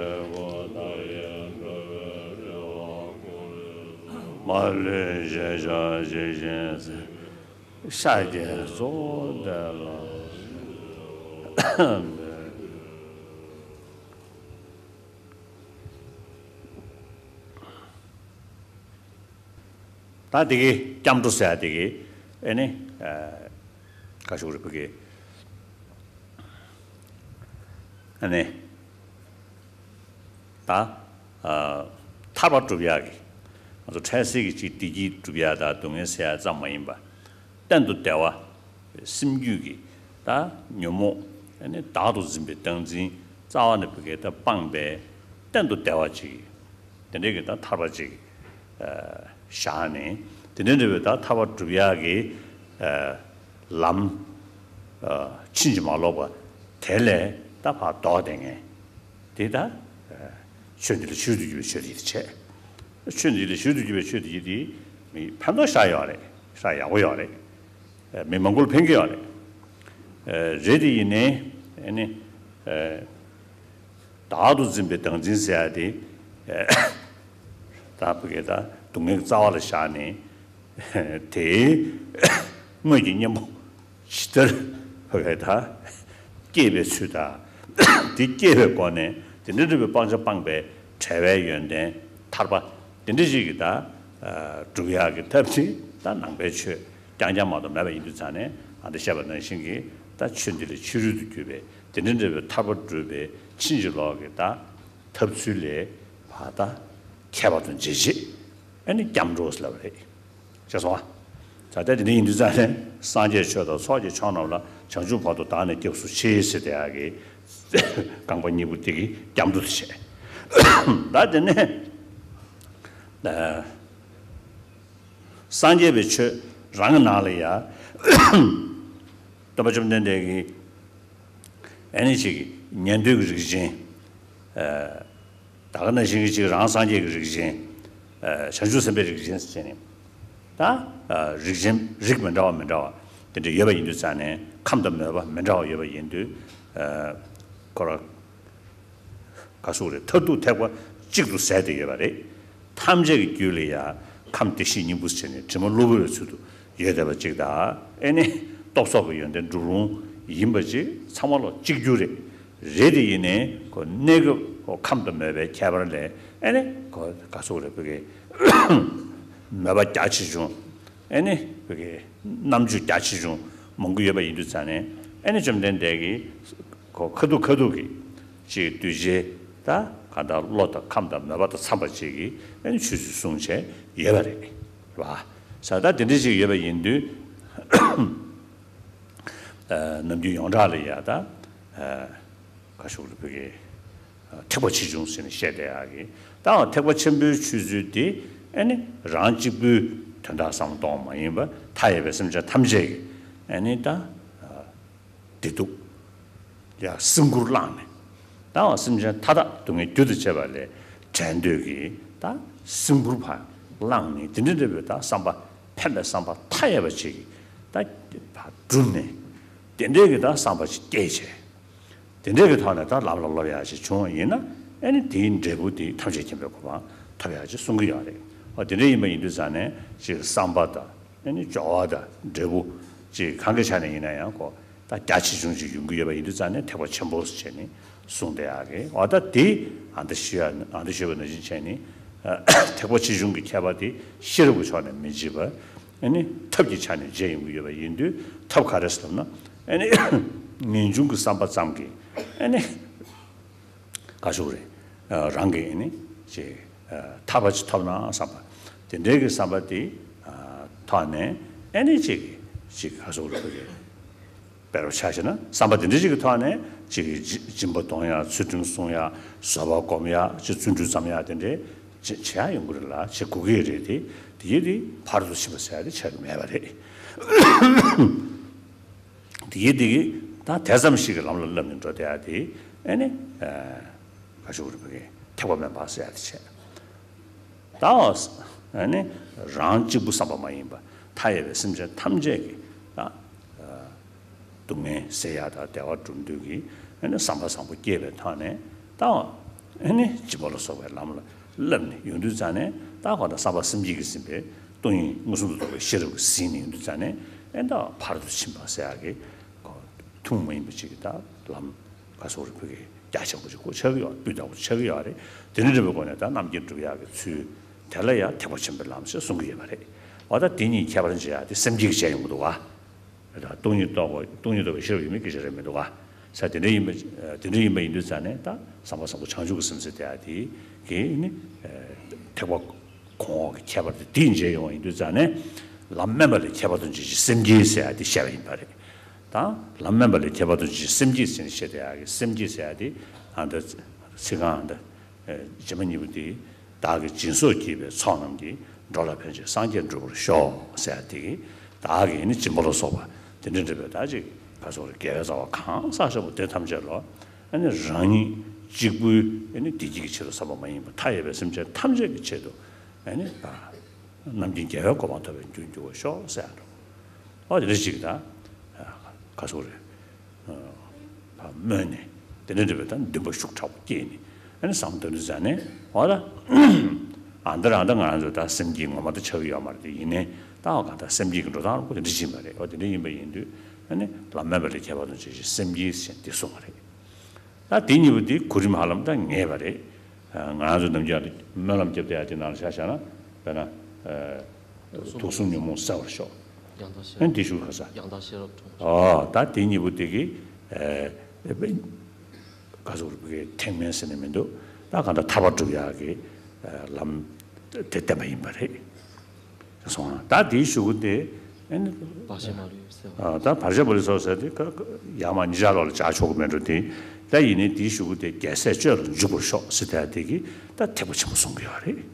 མ་ལུས་ཞེས་བྱ་ཇི་བཞིན་ཤཱཀྱའི་གཙོ་བོ་དེ་ལ། ད་དེ་གི་སྐྱབས་འགྲོ་ཟེར་ཡ་དེ་གི་ཨེ་ནི་བཀའ་ཤོག་རིལ་བུ་གི་ཨེ་ནི་ད་ཐར་པ་སྒྲུབ་ཡག་གི་ང་ཚོ་འཕྲལ་སེལ་གྱི་ཅིག་བདེ་སྐྱིད་སྒྲུབ་ཡག་དང་སྡུག་བསྔལ་སེལ་ཡག་ཙམ་མ་ཡིན་པ། གཏན་དུ་བདེ་བ། སེམས་རྒྱུད་ཀྱི་ད་ཉོན་མོངས་ཨེ་ནི་བདག་ཏུ་འཛིན་པའི་བདག་འཛིན་རྩ་བ་ནས་བུ་གའི་ད་སྤངས་པའི་གཏན་དུ་བདེ་བ་ཅིག་དེ་འདྲའི་གི་ད་ཐར་པ་ཅིག་བཞག་ནས། དེ་འདྲའི་འདྲ་བའི་ད་ཐར་པ་སྒྲུབ་ཡག་གི་ལམ་ཕྱིན་ཅི་མ་ལོག་པ་དེ་ལས་ད་ཕར་ལྡོག་བསྡད་མཁན་དེ་ད་ཆོས་འདི་ལས་ཕྱིར་དུ་གྱུར་པའི་ཆོས་དེ་བྱས། ཆོས་འདི་ལས་ཕྱིར་དུ་གྱུར་པའི་ཆོས་དེ་དེ་མི་ཕན་ཐོགས་ཤ་ཡོད་རེད། ཤ་ཡག་པོ་ཡོད་རེད། མི་མང་པོར་ཕན་གྱི་ཡོད་རེད། རེད་དེ་ཡིན་ནའི་ཨེ་ནི་བདག་ཏུ་འཛིན་པའི་བདག་འཛིན་ཟེར་ཡ་དེ་ད་བུ་གའི་ད་སྡུག་བསྔལ་གྱི་རྩ་བ་ལ་བཞག་ནས། དེའི་དངོས་ཀྱི་གཉེན་པོ་ཇི་ལྟར་བ་གའི་ད་སྐྱེས་པའི་ཚུལ་དང་། དེ་སྐྱེས་པའི་སྒོ་ནས་དེ་འདྲ་འདྲ་བའི་སྤང་བྱ་སྤངས་པའི་བྲལ་བའི་ཡོན་ཏན་ཐར་པ་དེ་འདྲ་ཞིག་གི་ད་སྒྲུབ་ཡག་གི་ཐབས་དེ་ད་ནང་པའི་ཆོས་རྐྱང་རྐྱང་མ་གཏོགས་མེད་པ་ཡིན་དུས་ཙང་ནས། ཨ་འདི་བཤད་པ་ནང་བཞིན་གྱི་ད་ཆོས་འདི་ལས་ཕྱི་རོལ་དུ་གྱུར་པའི་དེ་འདྲ་འདྲ་བའི་ཐར་པ་སྒྲུབ་པའི་ཕྱིན་ཅི་ལོག་གི་ད་ཐབས་ཚུལ་ལས་ཕར་ད་ཁྱད་པར་དུ་འབྱེད་བྱེད་ཨ་ནི་སྐྱབས་འགྲོ་ཟེར་ལབ་པ་རེད། ཤེས་སོང་ཨ། ད་ལྟ་དེ་འདྲ་ཡིན་དུས་ཙང་ནས་སངས་རྒྱས་ཆོས་དང་ཚོགས་ཀྱི་མཆོག་རྣམས་ལ། བྱང་ཆུབ་བར་དུ་བདག་ནི་སྐྱབས་སུ་མཆི་ཟེར་དེ་ཡག་གི་རྐང་པ་གཉིས་པོ་དེ་གི་སྐྱབས་འགྲོ་དེ་བྱས། ད་དེ་ནས་སངས་རྒྱས་པའི་ཆོས་རང་གི་ནང་ལ་ཡ་སྟོན་པ་བཅོམ་ལྡན་འདས་ཀྱི་ཨ་ནི་ཅིག་ཉན་ཐོས་ཀྱི་རིགས་ཅན། ད་ག་ནང་བཞིན་གྱི་ཅིག་རང་སངས་རྒྱས་ཀྱི་རིགས་ཅན། བྱང་ཆུབ་སེམས་དཔའི་རིགས་ཅན་ཟེར་ནས་ད་རིགས་ཅན་རིགས་མི་འདྲ་བ་མི་འདྲ་བ་དེ་འདྲ་ཡོད་པ་ཡིན་དུས་ཙང་ནས། ཁམས་དང་མོས་པ་མི་འདྲ་བ་ཡོད་པ་ཡིན་དུས་ཁོ་ར་ག་ཟེར་རེད། མཐར་ཐུག་ཐེག་པ་གཅིག་ཏུ་ཟད་དེ་ཡོད་པ་རེད། ཐམས་ཅད་ཀྱི་རྒྱུད་ལ་ཡང་ཁམས་བདེ་གཤེགས་སྙིང་པོ་ཟེར་ནས་དྲི་མ་གློ་བུར་བའི་ཚུལ་དུ་ཡོད་བསྡད་པ་གཅིག་དང་། ཨེ་ནི་སྟོབས་སོགས་ཀྱི་ཡོན་ཏན་འགྲུབ་རུང་ཡིན་པ་ཅིག་ཚང་མ་ལོ་གཅིག་གྱུར་རེད། རེད་དེ་ཡིན་ནའི་ཁོ་གནས་སྐབས་ཁོ་ཁམས་དང་མོས་པའི་ཁྱད་པར་ལས་ཨེ་ནི་ཁོ་ག་ཟེར་རེད། བུ་གའི་མོས་པ་རྒྱ་ཆེ་ཆུང་། ཨེ་ནི་བུ་གའི་རྣམ་དཔྱོད་རྒྱ་ཆེ་ཆུང་མང་པོ་ཡོད་པ་ཡིན་དུས་ཙང་ནས། ཨེ་ནི་བཅོམ་ལྡན་འདས་ཀྱིས་ཁོ་ཁ་ཐུག་ཁ་ཐུག་གི་ཅིག་གདུལ་བྱའི་ད་གང་ལྟར་བློ་དང་ཁམས་དང་མོས་པ་དང་འཚམས་པ་ཅིག་གིས་ཨེ་ནི་ཆོས་ཚུལ་གསུངས་བྱས་ཡོད་པ་རེད། རེད་བ། ས་ད་དེ་འདྲ་ཅིག་ཡོད་པ་ཡིན་དུས་ནམ་རྒྱུན་ཡོངས་གྲགས་ལ་ཡ་ད་ག་ཟེར་རེད། བུ་གའི་ཐེག་པ་ཆེ་ཆུང་ཟེར་ནས་བཤད་བསྡད་ཡག་གི། ད་ཐེག་པ་ཆེན་པོའི་ཆོས་ཚུལ་དེ་ཨེ་ནི་རང་གཅིག་པུའི་དོན་དག་བསམ་བློ་གཏོང་བ་མ་ཡིན་པར་མཐའ་ཡས་པའི་སེམས་ཅན་ཐམས་ཅད་ཀྱི་ཨེ་ནི་ད་བདེ་སྡུག་ཡ་སེམས་ཁུར་བླངས་ནས། ད་སེམས་ཅན་མཐའ་དག་སྡུག་བསྔལ་རྒྱུ་དང་བཅས་པ་ལས་བྲལ་འདོད་ཀྱི་ད་སེམས་ཁུར་ཕར་བླངས་ནས། དེ་འདྲ་འདྲ་བའི་ད་བསམ་པ་ཕན་པའི་བསམ་པ་མཐའ་ཡས་པ་ཅིག་གིས་ད་ཕར་བསྒྲུབས་ནས། དེ་འདྲའི་གི་ད་བསམ་པ་ཅིག་སྐྱེས་བྱས། དེ་འདྲའི་གི་ཐོག་ནས་ད་ལམ་ལ་སློབ་ཡག་ཅིག་བྱུང་བ་ཡིན་ན། ཨེ་ནི་དེའི་འབྲས་བུ་དེ་ཐམས་ཅད་མཁྱེན་པའི་གོ་འཕང་ཐོབ་ཡག་ཅིག་གསུང་གི་ཡོད་རེད། འོ་དེ་འདྲ་ཡིན་པ་ཡིན་དུས་ཙང་ནས་ཅིག་བསམ་པ་དང་ཨེ་ནི་སྦྱོར་བ་དང་འབྲས་བུ་ཅིག་གང་གི་ཆ་ནས་ཡིན་ན་ཡང་ཁོ་ད་རྒྱ་ཆེ་ཆུང་ཅིག་ཡོང་གི་ཡོད་པ་ཡིན་དུས་ཙང་ནས་ཐེག་པ་ཆེན་པོ་ཟེར་བྱས་ནས་གསུངས་བསྡད་ཡག་གི། འོ་ད་དེ་ཨ་འདི་ཞུ་ཡ་ཨ་འདི་ཞུས་པ་ནང་བཞིན་བྱས་ནས་ཐེག་པ་ཆེ་ཆུང་གི་ཁྱད་པར་དེ་ཤེས་རབ་ཀྱི་ཕྱོགས་ནས་མི་འབྱེད་པ། ཨེ་ནི་ཐབས་ཀྱི་ཆ་ནས་འབྱེད་ཡོང་གི་ཡོད་པ་ཡིན་དུས། ཐབས་ག་རེ་ཟེར་ན་ཨེ་ནི་ ངེས་འབྱུང་གི་བསམ་པ་ཙམ་གྱིས་ཨེ་ནི་ག་ཞུ་རེད། རང་གི་ཨེ་ནི་ཅིག་ཐར་པ་ཅིག་ཐོབ་ན་བསམ་པ་དེ་འདྲའི་གི་བསམ་པ་དེ་ཐོག་ནས་ཨེ་ནི་ཅིག་ཅིག་ག་ཞུ་རེད། དཔེར་ཆ་བཞག་ན་བསམ་པ་དེ་འདྲ་ཞིག་གི་ཐོག་ནས་ཅིག་སྦྱིན་པ་གཏོང་ཡ། ཚུལ་ཁྲིམས་སྲུང་ཡ། བཟོད་པ་སྒོམ་ཡ། ཅིག་བརྩོན་འགྲུས་བརྩམ་ཡ་དེ་འདྲའི་བྱེད་ཡ་ཡོང་གི་རེད་ལ། བྱེད་དགོས་ཀྱི་རེད་དེ། དེ་ཡིན་དེ་ཕར་ཚུར་ཕྱིན་པ་ཟེར་ཡ་དེ་ཆགས་ཀྱི་མེད་པ་རེད། དེ་ཡིན་དེ་གི་ད་དེ་ཙམ་ཞིག་གི་ལམ་ལ་བསླབས་ནས་འགྲོ་བསྡད་ཡ་དེ་ཨེ་ནི་ག་ཞུ་རེད། ཐེག་པ་དམན་པ་ཟེར་ཡ་དེ་བྱས། ད་ཨ་ནི་རང་གཅིག་པུ་བསམ་པ་མ་ཡིན་པ་མཐའ་ཡས་པའི་སེམས་ཅན་ཐམས་ཅད་ཀྱི་ད་སྡུག་བསྔལ་སེལ་ཡག་དང་བདེ་བ་སྒྲུབ་འདོད་ཀྱི་ཨ་ནི་བསམ་པ་བཟང་པོ་སྐྱེས་པའི་ཐོག་ནས་ད་ཨ་ནི་སྦྱིན་པ་ལ་སོགས་པའི་ལམ་ལ་བསླབས་ནས་ཡོང་དུས་ཙང་ནས། ད་གང་ལྟར་བསམ་པ་སེམས་བསྐྱེད་ཀྱིས་ཟིན་པའི་སྟོང་ཉིད་མངོན་སུམ་དུ་རྟོགས་པའི་ཤེས་རབ་ཀྱིས་ཟིན་ནས་ཡོང་དུས་ཙང་ནས། ཨེ་ད་ཕར་ཚུར་ཕྱིན་པ་ཟེར་ཡག་གི་ཐུན་མོང་མ་ཡིན་པ་ཅིག་གི་ད་ལམ། ག་ཟེར་རེད། བོད་ཀྱི་རྒྱ་ཆེན་པོ་ཅིག་ཁོ་ཆགས་ཀྱི་ཡོད། སྤུས་དག་པོ་ཆགས་ཀྱི་ཡོད་རེད། དེ་ནི་འདྲ་བའི་སྒོ་ནས་ད་རྣམ་མཁྱེན་སྒྲུབ་ཡག་གི་ཚུལ་དེ་ལ་ཡང་ཐེག་པ་ཆེན་པོའི་ལམ་ཞེས་གསུང་གི་ཡོད་པ་རེད། འོ་ད་དེ་གཉིས་ཁྱད་པར་འབྱེད་ཡག་དེ་སེམས་བསྐྱེད་ཀྱིས་བྱས་ཡོང་གི་འདུག་ག། ད་སྟོང་ཉིད་རྟོགས་པ། སྟོང་ཉིད་རྟོགས་པའི་ཤེས་རབ་ཡོད་མེད་སྐད་ཆ་རེད་མི་འདུག་ག། ས་དེ་འདྲ་ཡིན་པ། དེ་འདྲ་ཡིན་པ་ཡིན་དུས་ཙང་ནས་ད་བསམ་པ་བཟང་པོ་བྱང་ཆུབ་ཀྱི་སེམས་ཟེར་དེ་ཡག་དེ་གི་ནི་ཐེག་པ་གོང་འོག་གི་ཁྱད་པར་དེ་དེས་འབྱེད་ཡོང་བ་ཡིན་དུས་ཙང་ནས། ལམ་དམན་པ་ལས་ཁྱད་པར་དུ་འབྱེད་ཅིང་སེམས་བསྐྱེད་ཟེར་ཡག་དེ་བཤད་པ་ཡིན་པ་རེད། ད་ལམ་དམན་པ་ལས་ཁྱད་པར་དུ་འབྱེད་ཅིང་སེམས་བསྐྱེད་ཟེར་ནས་བཤད་བསྡད་ཡག་གི་སེམས་བསྐྱེད་ཟེར་ཡག་དེ་ཨ་ད་ཚིག་རྐང་ཨ་ད་རྗེས་མ་གཉིས་པོ་དེ། བདག་གིས་སྦྱིན་སོགས་བགྱིས་པའི་ཚོགས་རྣམས་ཀྱིས། འགྲོ་ལ་ཕན་ཕྱིར་སངས་རྒྱས་འགྲུབ་པར་ཤོག་ཟེར་ཡག་དེ་གི། བདག་གིས་ནི་སྦྱིན་པ་ལ་སོགས་པ་དེ་འདྲ་འདྲ་བའི་ད་ཅིག་ག་ཟེར་རེད། དགེ་བའི་རྩ་བ་གང་བསགས་བཞག་པ་དེ་ཐམས་ཅད་ལ་ཨ་ནི་རང་ཉིད་གཅིག་པུའི་ཨ་ནི་བདེ་སྐྱིད་ཀྱི་ཆེད་དུ་བསམ་པ་མ་ཡིན་པར་མཐའ་ཡས་པའི་སེམས་ཅན་ཐམས་ཅད་ཀྱི་ཆེད་དུ་ཨ་ནི་རྣམ་མཁྱེན་རྒྱལ་བའི་གོ་འཕང་ཐོབ་པའི་རྒྱུར་འགྱུར་བར་ཤོག་ཟེར་ཡག་འདྲ། ཨོ་དེ་འདྲ་ཅིག་ད་ག་ཟེར་རེད། སྨོན་ནས་དེ་འདྲ་འདྲ་བའི་ད་འདུན་པ་ཤུགས་དྲག་པོ་སྐྱེས་ནས། ཨ་ནི་བསམ་དོན་དུ་བྱས་ནས། འོ་ད་ཨ་འདི་རང་ད་ང་རང་ཚོ་ད་སེམས་བསྐྱེད་ངོ་མ་ད་ཆགས་ཀྱི་ཡོད་མ་རེད་དེ། ཡིན་ནའི་ད་འོ་གང་ལྟར་སེམས་བསྐྱེད་ཀྱི་འགྲོ་སྟངས་ཁོ་དེ་འདྲ་ཅིག་ཡིན་པ་རེད། འོ་དེ་འདྲ་ཡིན་པ་ཡིན་དུས་ཨ་ནི་ལམ་དམན་པ་ལས་ཁྱད་པར་དུ་འབྱེད་ཅིང་སེམས་བསྐྱེད་ཟེར་འདི་གསུངས་པ་རེད། ད་དེ་གཉིས་པོ་དེ་གོ་རིམ་ཧ་ལམ་ད་ངེས་པ་རེད། ང་རང་ཚོ་ནམ་རྒྱུན་སྨོན་ལམ་རྒྱབ་བསྡད་ཡག་དེ་ནང་ལ་ཆ་བཞག་ན། དཔེར་ན། དུག་གསུམ་ཉོན་མོངས་སེལ་བར་ཤོག། ཡང་དག་ཤེས་རབ། ཨ་འདི་ཞུ་ག་ས། ཡང་དག་ཤེས་རབ་དྲངས། ཨོ་ད་དེ་གཉིས་པོ་དེ་གི་ཨེ་ག་ཟེར་རེད། ཐེག་དམན་ཟེར་ནས་མི་འདུག། ད་གང་ལྟར་ཐར་པ་སྒྲུབ་ཡག་གི་ལམ་དེ་བསྟན་པ་ཡིན་པ་རེད། སོང་ང་ད་དེའི་གཞུག་གུ་དེ་ཨ་ནི། བར་ཆད་མ་ལུས་སེལ་བ། ཨ་ད་བར་ཆད་མ་ལུས་སེལ་བ་ཟེར་དེ་ཡར་མར་གཉིས་ཆར་ལོག་ལ་སྦྱར་ཆོག་གི་མེད་འགྲོ་དེ། ད་ཡིན་ནའི་དེའི་གཞུག་གུ་དེ་རྒྱལ་སྲས་སྤྱོད་ལ་འཇུག་པར་ཤོག་ཟེར་ད་དེ་གི་ད་ཐེག་པ་ཆེན་པོ་གསུང་གི་ཡོད་རེད།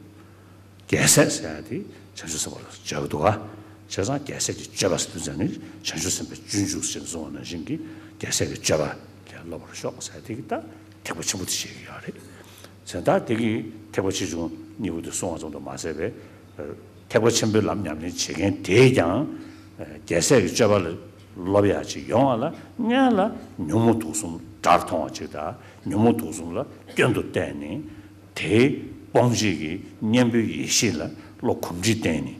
རྒྱལ་སྲས་ཟེར་ཡག་དེ་བྱང་ཆུབ་སེམས་དཔའ་ལ་སྦྱར་གི་འདུག་ག། བྱས་ཙང་རྒྱལ་སྲས་ཀྱི་སྤྱོད་པ་ཟེར་དུས་ཙང་ནི་བྱང་ཆུབ་སེམས་དཔའི་སྤྱོད་འཇུག་ཅེས་གསུངས་པ་ནང་བཞིན་གྱི་རྒྱལ་སྲས་ཀྱི་སྤྱོད་པ་ལ་སློབ་པར་ཤོག་ཟེར་དེ་གི་ད་ཐེག་པ་ཆེན་པོ་དེ་བཤད་ཀྱི་ཡོད་རེད། བྱས་ཙང་ད་དེ་གི་ཐེག་པ་ཆེ་ཆུང་གཉིས་པོ་དེ་གསུངས་པ་ཙམ་དུ་མ་ཟད་པའི་ཐེག་པ་ཆེན་པོའི་ལམ་ཉམས་ལེན་བྱེད་མཁན་དེས་ཀྱང་རྒྱལ་སྲས་ཀྱི་སྤྱོད་པ་ལ་སློབ་ཡག་ཅིག་ཡོང་བ་ལ་སྔོན་ལ་ཉོན་མོངས་དུག་གསུམ་དགྲར་མཐོང་བ་ཅིག་དང་། ཉོན་མོངས་དུག་གསུམ་ལ་སྐྱོན་དུ་བལྟས་ནས། དེའི་སྤོང་བྱེད་ཀྱི་གཉེན་པོའི་ཡེ་ཤེས་ལ་བློ་གོམས་འདྲིས་བསྟེན་ནས།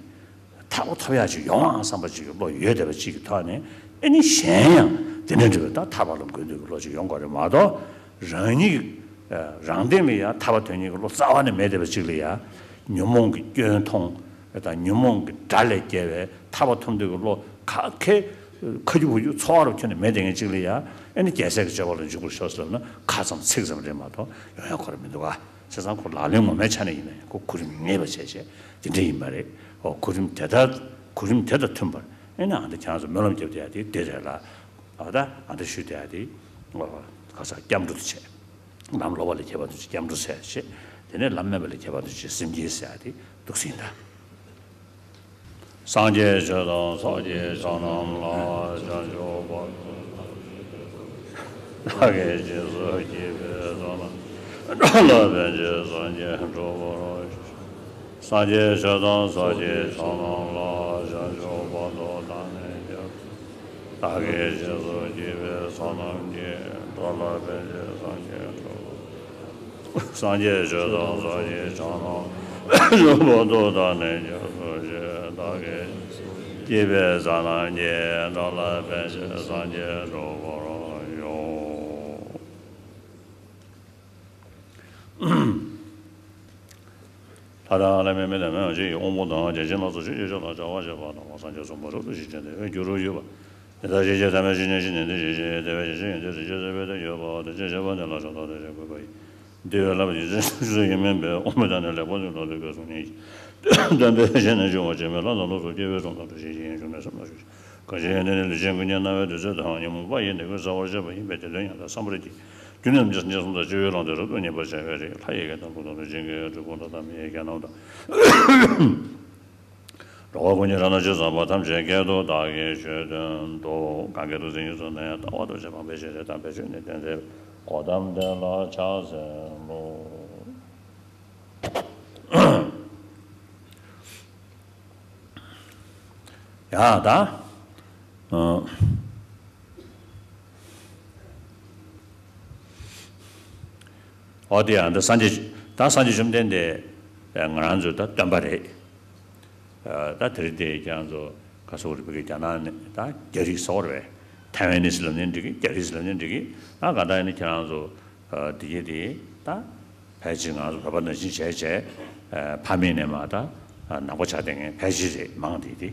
ཐར་པ་ཐོབ་ཡག་ཅིག་ཡོང་ཨང་བསམ་པ་ཅིག་གི་བློ་ཡོད་བསྡད་པ་ཅིག་གི་ཐོག་ནས། ཨེ་ནི་གཞན་ཡང་དེ་འདྲ་འདྲ་བའི་ད་ཐར་པ་ལ་འགོད་འདོད་ཀྱི་བློ་ཅིག་ཡོང་དགོས་རེད་མ་གཏོགས། རང་ཉིད་རང་སྟེང་ལ་ཡང་ཐར་པ་དོན་གཉེར་གྱི་བློ་རྩ་བ་ནས་མེད་བསྡད་པ་ཅིག་ལ་ཡང་ཉོན་མོངས་ཀྱི་སྐྱོན་མཐོང་དང་། ཉོན་མོངས་ཀྱི་དགྲ་ལས་རྒྱལ་བའི་ཐར་པ་ཐོབ་འདོད་ཀྱི་བློ་ཁ་ཁེ་ཁ་རྒྱུ་བུ་རྒྱུ་ཚོར་བ་རུ་ཁྱོན་ནས་མེད་བསྡད་མཁན་ཅིག་ལ་ཡང་། ཨེ་ནི་རྒྱལ་སྲས་ཀྱི་སྤྱོད་པ་ལ་འཇུག་པར་ཤོག་ཟེར་ན་ཁ་ཙམ་ཚིག་ཙམ་རེད་མ་གཏོགས་ཡོང་ཡག་ཁོ་རང་མི་འདུག་ག། བྱས་ཙང་ཁོ་ལག་ལེན་ངོ་མའི་ཆ་ནས་ཡིན་ན་ཡང་ཁོ་གོ་རིམ་ངེས་པ་བྱས་བྱས་དེ་འདྲ་ཡིན་པ་རེད། ཨོ་གོ་རིམ་དེ་ལྟར། གོ་རིམ་དེ་དང་མཐུན་པར། ཨེ་ནི་ཨ་འདི་ཁྱེད་རང་ཚོ་སྨོན་ལམ་རྒྱབ་བསྡད་ཡག་དེ་འདི་རེད་ལ། ཨ་ད་ཨ་འདི་ཞུས་བསྡད་ཡག་དེ་ཨོ་ག་ས་སྐྱབས་འགྲོ་དུ་བྱས། ལམ་སློབ་པ་ལས་ཁྱད་པར་དུ་བྱས་སྐྱབས་འགྲོ་ཟེར་བྱས། དེ་ནས་ལམ་དམན་པ་ལས་ཁྱད་པར་དུ་བྱས་སེམས་བསྐྱེད་ཟེར་ཡག་དེ་འདུག་སེ་ཡིན་ད། སངས་རྒྱས་ཆོས་དང་ཚོགས་ཀྱི་མཆོག་རྣམས་ལ། བྱང་ཆུབ་བར་དུ་བདག་གིས་སྦྱིན་སོགས་བགྱིས་པའི་ཚོགས་རྣམས་ཀྱིས། འགྲོ་ལ་ཕན་ཕྱིར་སངས་རྒྱས་འགྲུབ་པར་ཤོག། སངས་རྒྱས་ཆོས་དང་ཚོགས་ཀྱི་མཆོག་རྣམས་ལ། བྱང་ཆུབ་བར་དུ་བདག་ནི་སྐྱབས། བདག་གིས་སྦྱིན་སོགས་བགྱིས་པའི་ཚོགས་རྣམས་ཀྱིས། འགྲོ་ལ་ཕན་ཕྱིར་སངས་རྒྱས་འགྲུབ་པར། སངས་རྒྱས་ཆོས་དང་ཚོགས་ཀྱི་མཆོག་རྣམས་ལ། བྱང་ཆུབ་བར་དུ་བདག་ནི་སྐྱབས་སུ་མཆི། བདག་གིས་བགྱིས་པའི་ཚོགས་རྣམས་ཀྱིས། འགྲོ་ལ་ཕན་ཕྱིར་སངས་རྒྱས་འགྲུབ་པར་ཤོག། ལྷ་དང་ལྷ་མིན་མི་དང་མི་འོང་ཅིག་གི་དབང་པོ་དང་། བརྒྱ་བྱིན་ལ་སོགས་ཆོས་ཀྱི་མཆོག་རྣམས་བྱ་བ་བྱེད་པ་དང་། སངས་རྒྱས་གསུངས་པ་རབ་ཏུ་ཞི་བྱེད་དེ། འོད་སྐྱུ་རུ་བཞུ་བ། དེ་ལྟར་ཤེས་བྱ་ཐ་མལ་ཕྱིར་མྱོང་ཤེས་ནས་འདི་ཞེས་བཤད། དེ་བས་ཞེས་བཤད་ཡོན་ཏན་ཟེར་ཕྱིར་ཟེར་བའི་དོན་ཡོད་པའོ། དེ་ཕྱིར་ཞེས་པ་འདི་ལ་ཕྱོགས་མཐར་ཐུག་ཅེས་བཀོད་པ་ཡིན། འདི་ཡོད་ལ་ཕྱིར་ཞེས་བཤད་ཡོད་མིན་པས། དབུ་མའི་མཐའ་ནི་ལེགས་པར་ཚིག་ལོག་སྟེ་དགོས་གསུངས་ནས། སྟོན་པས་གཞན་ནི་འབྱུང་བ་ཅན་མེད་ལ་ནང་ལོགས་སུ་སྐྱེ་བོའི་སྡོམ་དང་འདུ་ཤེས་ཀྱིས་ཡང་འབྱུང་མེད་བསམ་ལ་ཞུ། གང་ཞིག་ཡོན་ཏན་ནི་ལུས་ཅན་ཀུན་ཀྱང་སྣང་བའི་དུས་ཚོད་དང་ཉོན་མོངས་པ་ཡིས་ནད་ཀུན་ཟ་བར་བྱེད་པ་ཡིན་པས། དེ་དོན་ཡང་དག་བསམ་པར་བགྱི། རྒྱུ་ནི་ནམ་མཁའི་མཐའ་སྟོང་དང་སྤྱི་བོའི་ཀློང་དེ་རབ་ཏུ་ངེས་པར་བྱ་བའི་རིགས། ལྷ་ཡི་སྐད་དང་ཀླུ་དང་གནོད་སྦྱིན་གྱི་སྒྲུབ་ཕུང་དང་ཐ་མལ་གྱི་རྒྱ་རྣམས་དང་། འགྲོ་བ་ཀུན་གྱི་རང་སྣང་ཆོས་ཚངས་པ་ཐམས་ཅད་སྐད་དུ་བདག་གིས་ཆོས་སྟོན་ཏོ། གང་སྐད་དུ་མཚན་ཉིད་གསུངས་ན་ཡང་། ལྟ་བ་ཐམས་ཅད་སྤངས་པའི་ཕྱིར་ཏེ། དམ་པའི་ཆོས་ནི་བསྟན་མཛད་པའི། གོ་ཏམ་དེ་ལ་ཕྱག་འཚལ་ལོ། ཡ་ད། ཨ། འོ་དེ་ཡང་ད་སངས་རྒྱས་ད་སངས་རྒྱས་བཅོམ་ལྡན་འདས་ང་རང་ཚོའི་ད་སྟོན་པ་རེད། ཨ། ད་དེ་རིང་དེ་ཁྱེད་རང་ཚོ་ག་སོག་རིག་པའི་རྒྱ་ནག་ནས་ད་རྒྱ་རིགས་སོག་རེད། ཐའེ་ཝན་ནིས་ལབ་ནའི་འགྲིག་གི། རྒྱ་རིགས་ལབ་ནའི་འགྲིག་གི། ཨ། གང་ལྟར་ཡིན་ན་ཁྱེད་རང་ཚོ་ཨ། དེ་གས་དེ་ད་ཕལ་ཆེར་ང་ཚོ་བོད་པ་ནང་བཞིན་བྱས་བྱས། ཨ། ཕ་མེས་ནས་མར་ད་ཨ། ནག་པོ་ཆགས་བསྡད་མཁན་ཕལ་ཆེར་རེད། མང་དེ་དེ།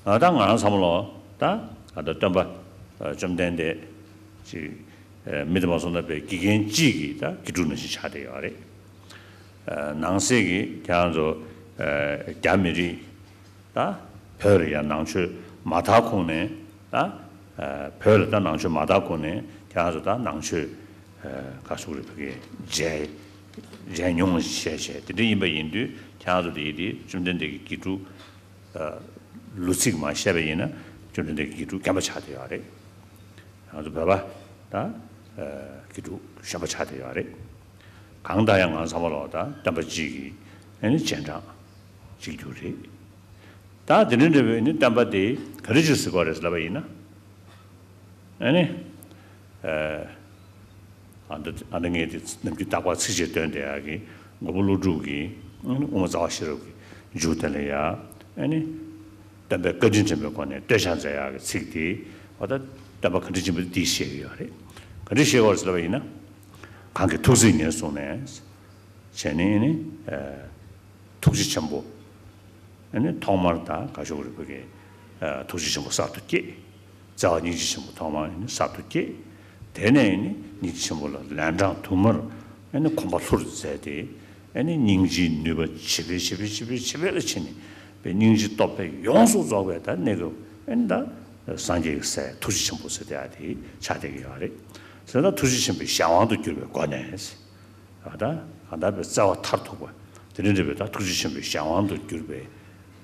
ཨ། ད་ང་རང་བསམ་བློ་ད་ཨ། ད་སྟོན་པ་ཨ། བཅོམ་ལྡན་འདས་ཅིག་ཨ། མི་དེ་མ་སོང་ན་པའི་དགེ་རྒན་གཅིག་གི་ད་དགེ་ཕྲུག་ནང་བཞིན་ཆགས་བསྡད་ཡོད་རེད། ཨ། ནང་གསེས་ཀྱི་ཁྱེད་རང་ཚོ་ཨ། རྒྱ་མི་རིགས་ད་བོད་ལ་ཡང་ནང་ཆོས་མ་དར་གོང་ནས་ད་ཨ། བོད་ལ་ད་ནང་ཆོས་མ་དར་གོང་ནས་ཁྱེད་རང་ཚོ་ད་ནང་ཆོས་ཨ། ག་སོག་རིག་པའི་མཇལ་མཇལ་མྱོང་བྱས་བྱས་དེ་འདྲ་ཡིན་པ་ཡིན་དུས། ཁྱེད་རང་ཚོ་དེ་ཡིན་དུས་བཅོམ་ལྡན་འདས་ཀྱི་དགེ་ཕྲུག་ཨ། ལོ་ཚིགས་མ་བཤད་པ་ཡིན་ན་བཅོམ་ལྡན་འདས་ཀྱི་དགེ་ཕྲུག་རྒན་པ་ཆགས་བསྡད་ཡོད་རེད། ང་ཚོ་བོད་པ་ད་ཨ། དགེ་ཕྲུག་གཞོན་པ་ཆགས་བསྡད་ཡོད་རེད། གང་ལྟར་ཡང་ང་བསམ་པ་ལོག་ད་སྟོན་པ་གཅིག་གི་ཨ་ནི་རྗེས་འབྲང་གཅིག་གྱུར་རེད། ད་དེ་འདྲ་འདྲ་བའི་ཨ་ནི་སྟོན་པ་དེ་ག་རེ་ཅིག་ཟེར་དགོས་རེད་ཟེར་ལབ་པ་ཡིན་ན། ཨ་ནི། ཨ། ཨ་ནི་ངས་དེ་ནམ་རྒྱུན་རྟག་པར་ཚིགས་བཅད་འདོན་བསྡད་ཡག་གི་མགོན་པོ་ཀླུ་སྒྲུབ་ཀྱིས་ཨ་ནི་དབུ་མ་རྩ་བ་ཤེས་རབ་ཀྱི་མཇུག་དེ་ལ་ཡ། ཨ་ནི་སྟོན་པའི་བཀའ་དྲིན་དྲན་པའི་སྒོ་ནས་བསྟོད་བྱ་མཛད་ཡག་གི་ཚིག་དེ། འོ་ད་སྟོན་པ་བཀའ་དྲིན་ཆེན་པོས་འདི་བཤད་ཀྱི་ཡོད་རེད། ག་འདྲ་བཤད་ཀྱི་ཡོད་རེད་ཟེར་ལབ་པ་ཡིན་ན། གང་གི་ཐུགས་བརྩེས་ཉེར་བཟུང་ནས། བྱས་ནས་ཨ་ནི། ཨ། ཐུགས་རྗེ་ཆེན་པོ། ཨ་ནི་ཐོག་མར་ད་ག་ཤོག་རིག་པའི་གི་ཨ། ཐུགས་རྗེ་ཆེན་པོ་གསར་དུ་སྐྱེས། བརྩེ་བ་སྙིང་རྗེ་ཆེན་པོ་ཐོག་མར་ཨ་ནི་གསར་དུ་སྐྱེས། དེ་ནས་ཨ་ནི་སྙིང་རྗེ་ཆེན་པོ་ལ་ལན་གྲངས་དུ་མར་ཨ་ནི་གོམ་པ་ལྷུར་མཛད་དེ། ཨ་ནི་སྙིང་རྗེའི་ནུས་པ་ཇེ་འཕེལ་ཇེ་འཕེལ་ཇེ་འཕེལ་ཇེ་འཕེལ་ལ་ཕྱིན་ནས། པའི་སྙིང་རྗེ་སྟོབས་དཔལ་ཡོངས་སུ་རྫོགས་པའི་ད་གནས་སྐབས་ཨ་ནི་ད་སངས་རྒྱས་ཀྱི་སྲས་ཐུགས་རྗེ་ཆེན་པོ་ཟེར་དེ་ཨ་དེ་ཆགས་བསྡད་ཀྱི་ཡོད་རེད། ཟེར་ད་ཐུགས་རྗེ་ཆེན་པོའི་གཞན་དབང་དུ་གྱུར་པའི་སྒོ་ནས། ད་གང་ལྟར་པའི་བརྩེ་བ་མཐར་ཐུག་པ་དེ་འདྲ་འདྲ་བའི་ད་ཐུགས་རྗེ་ཆེན་པོའི་གཞན་དབང་དུ་གྱུར་པའི་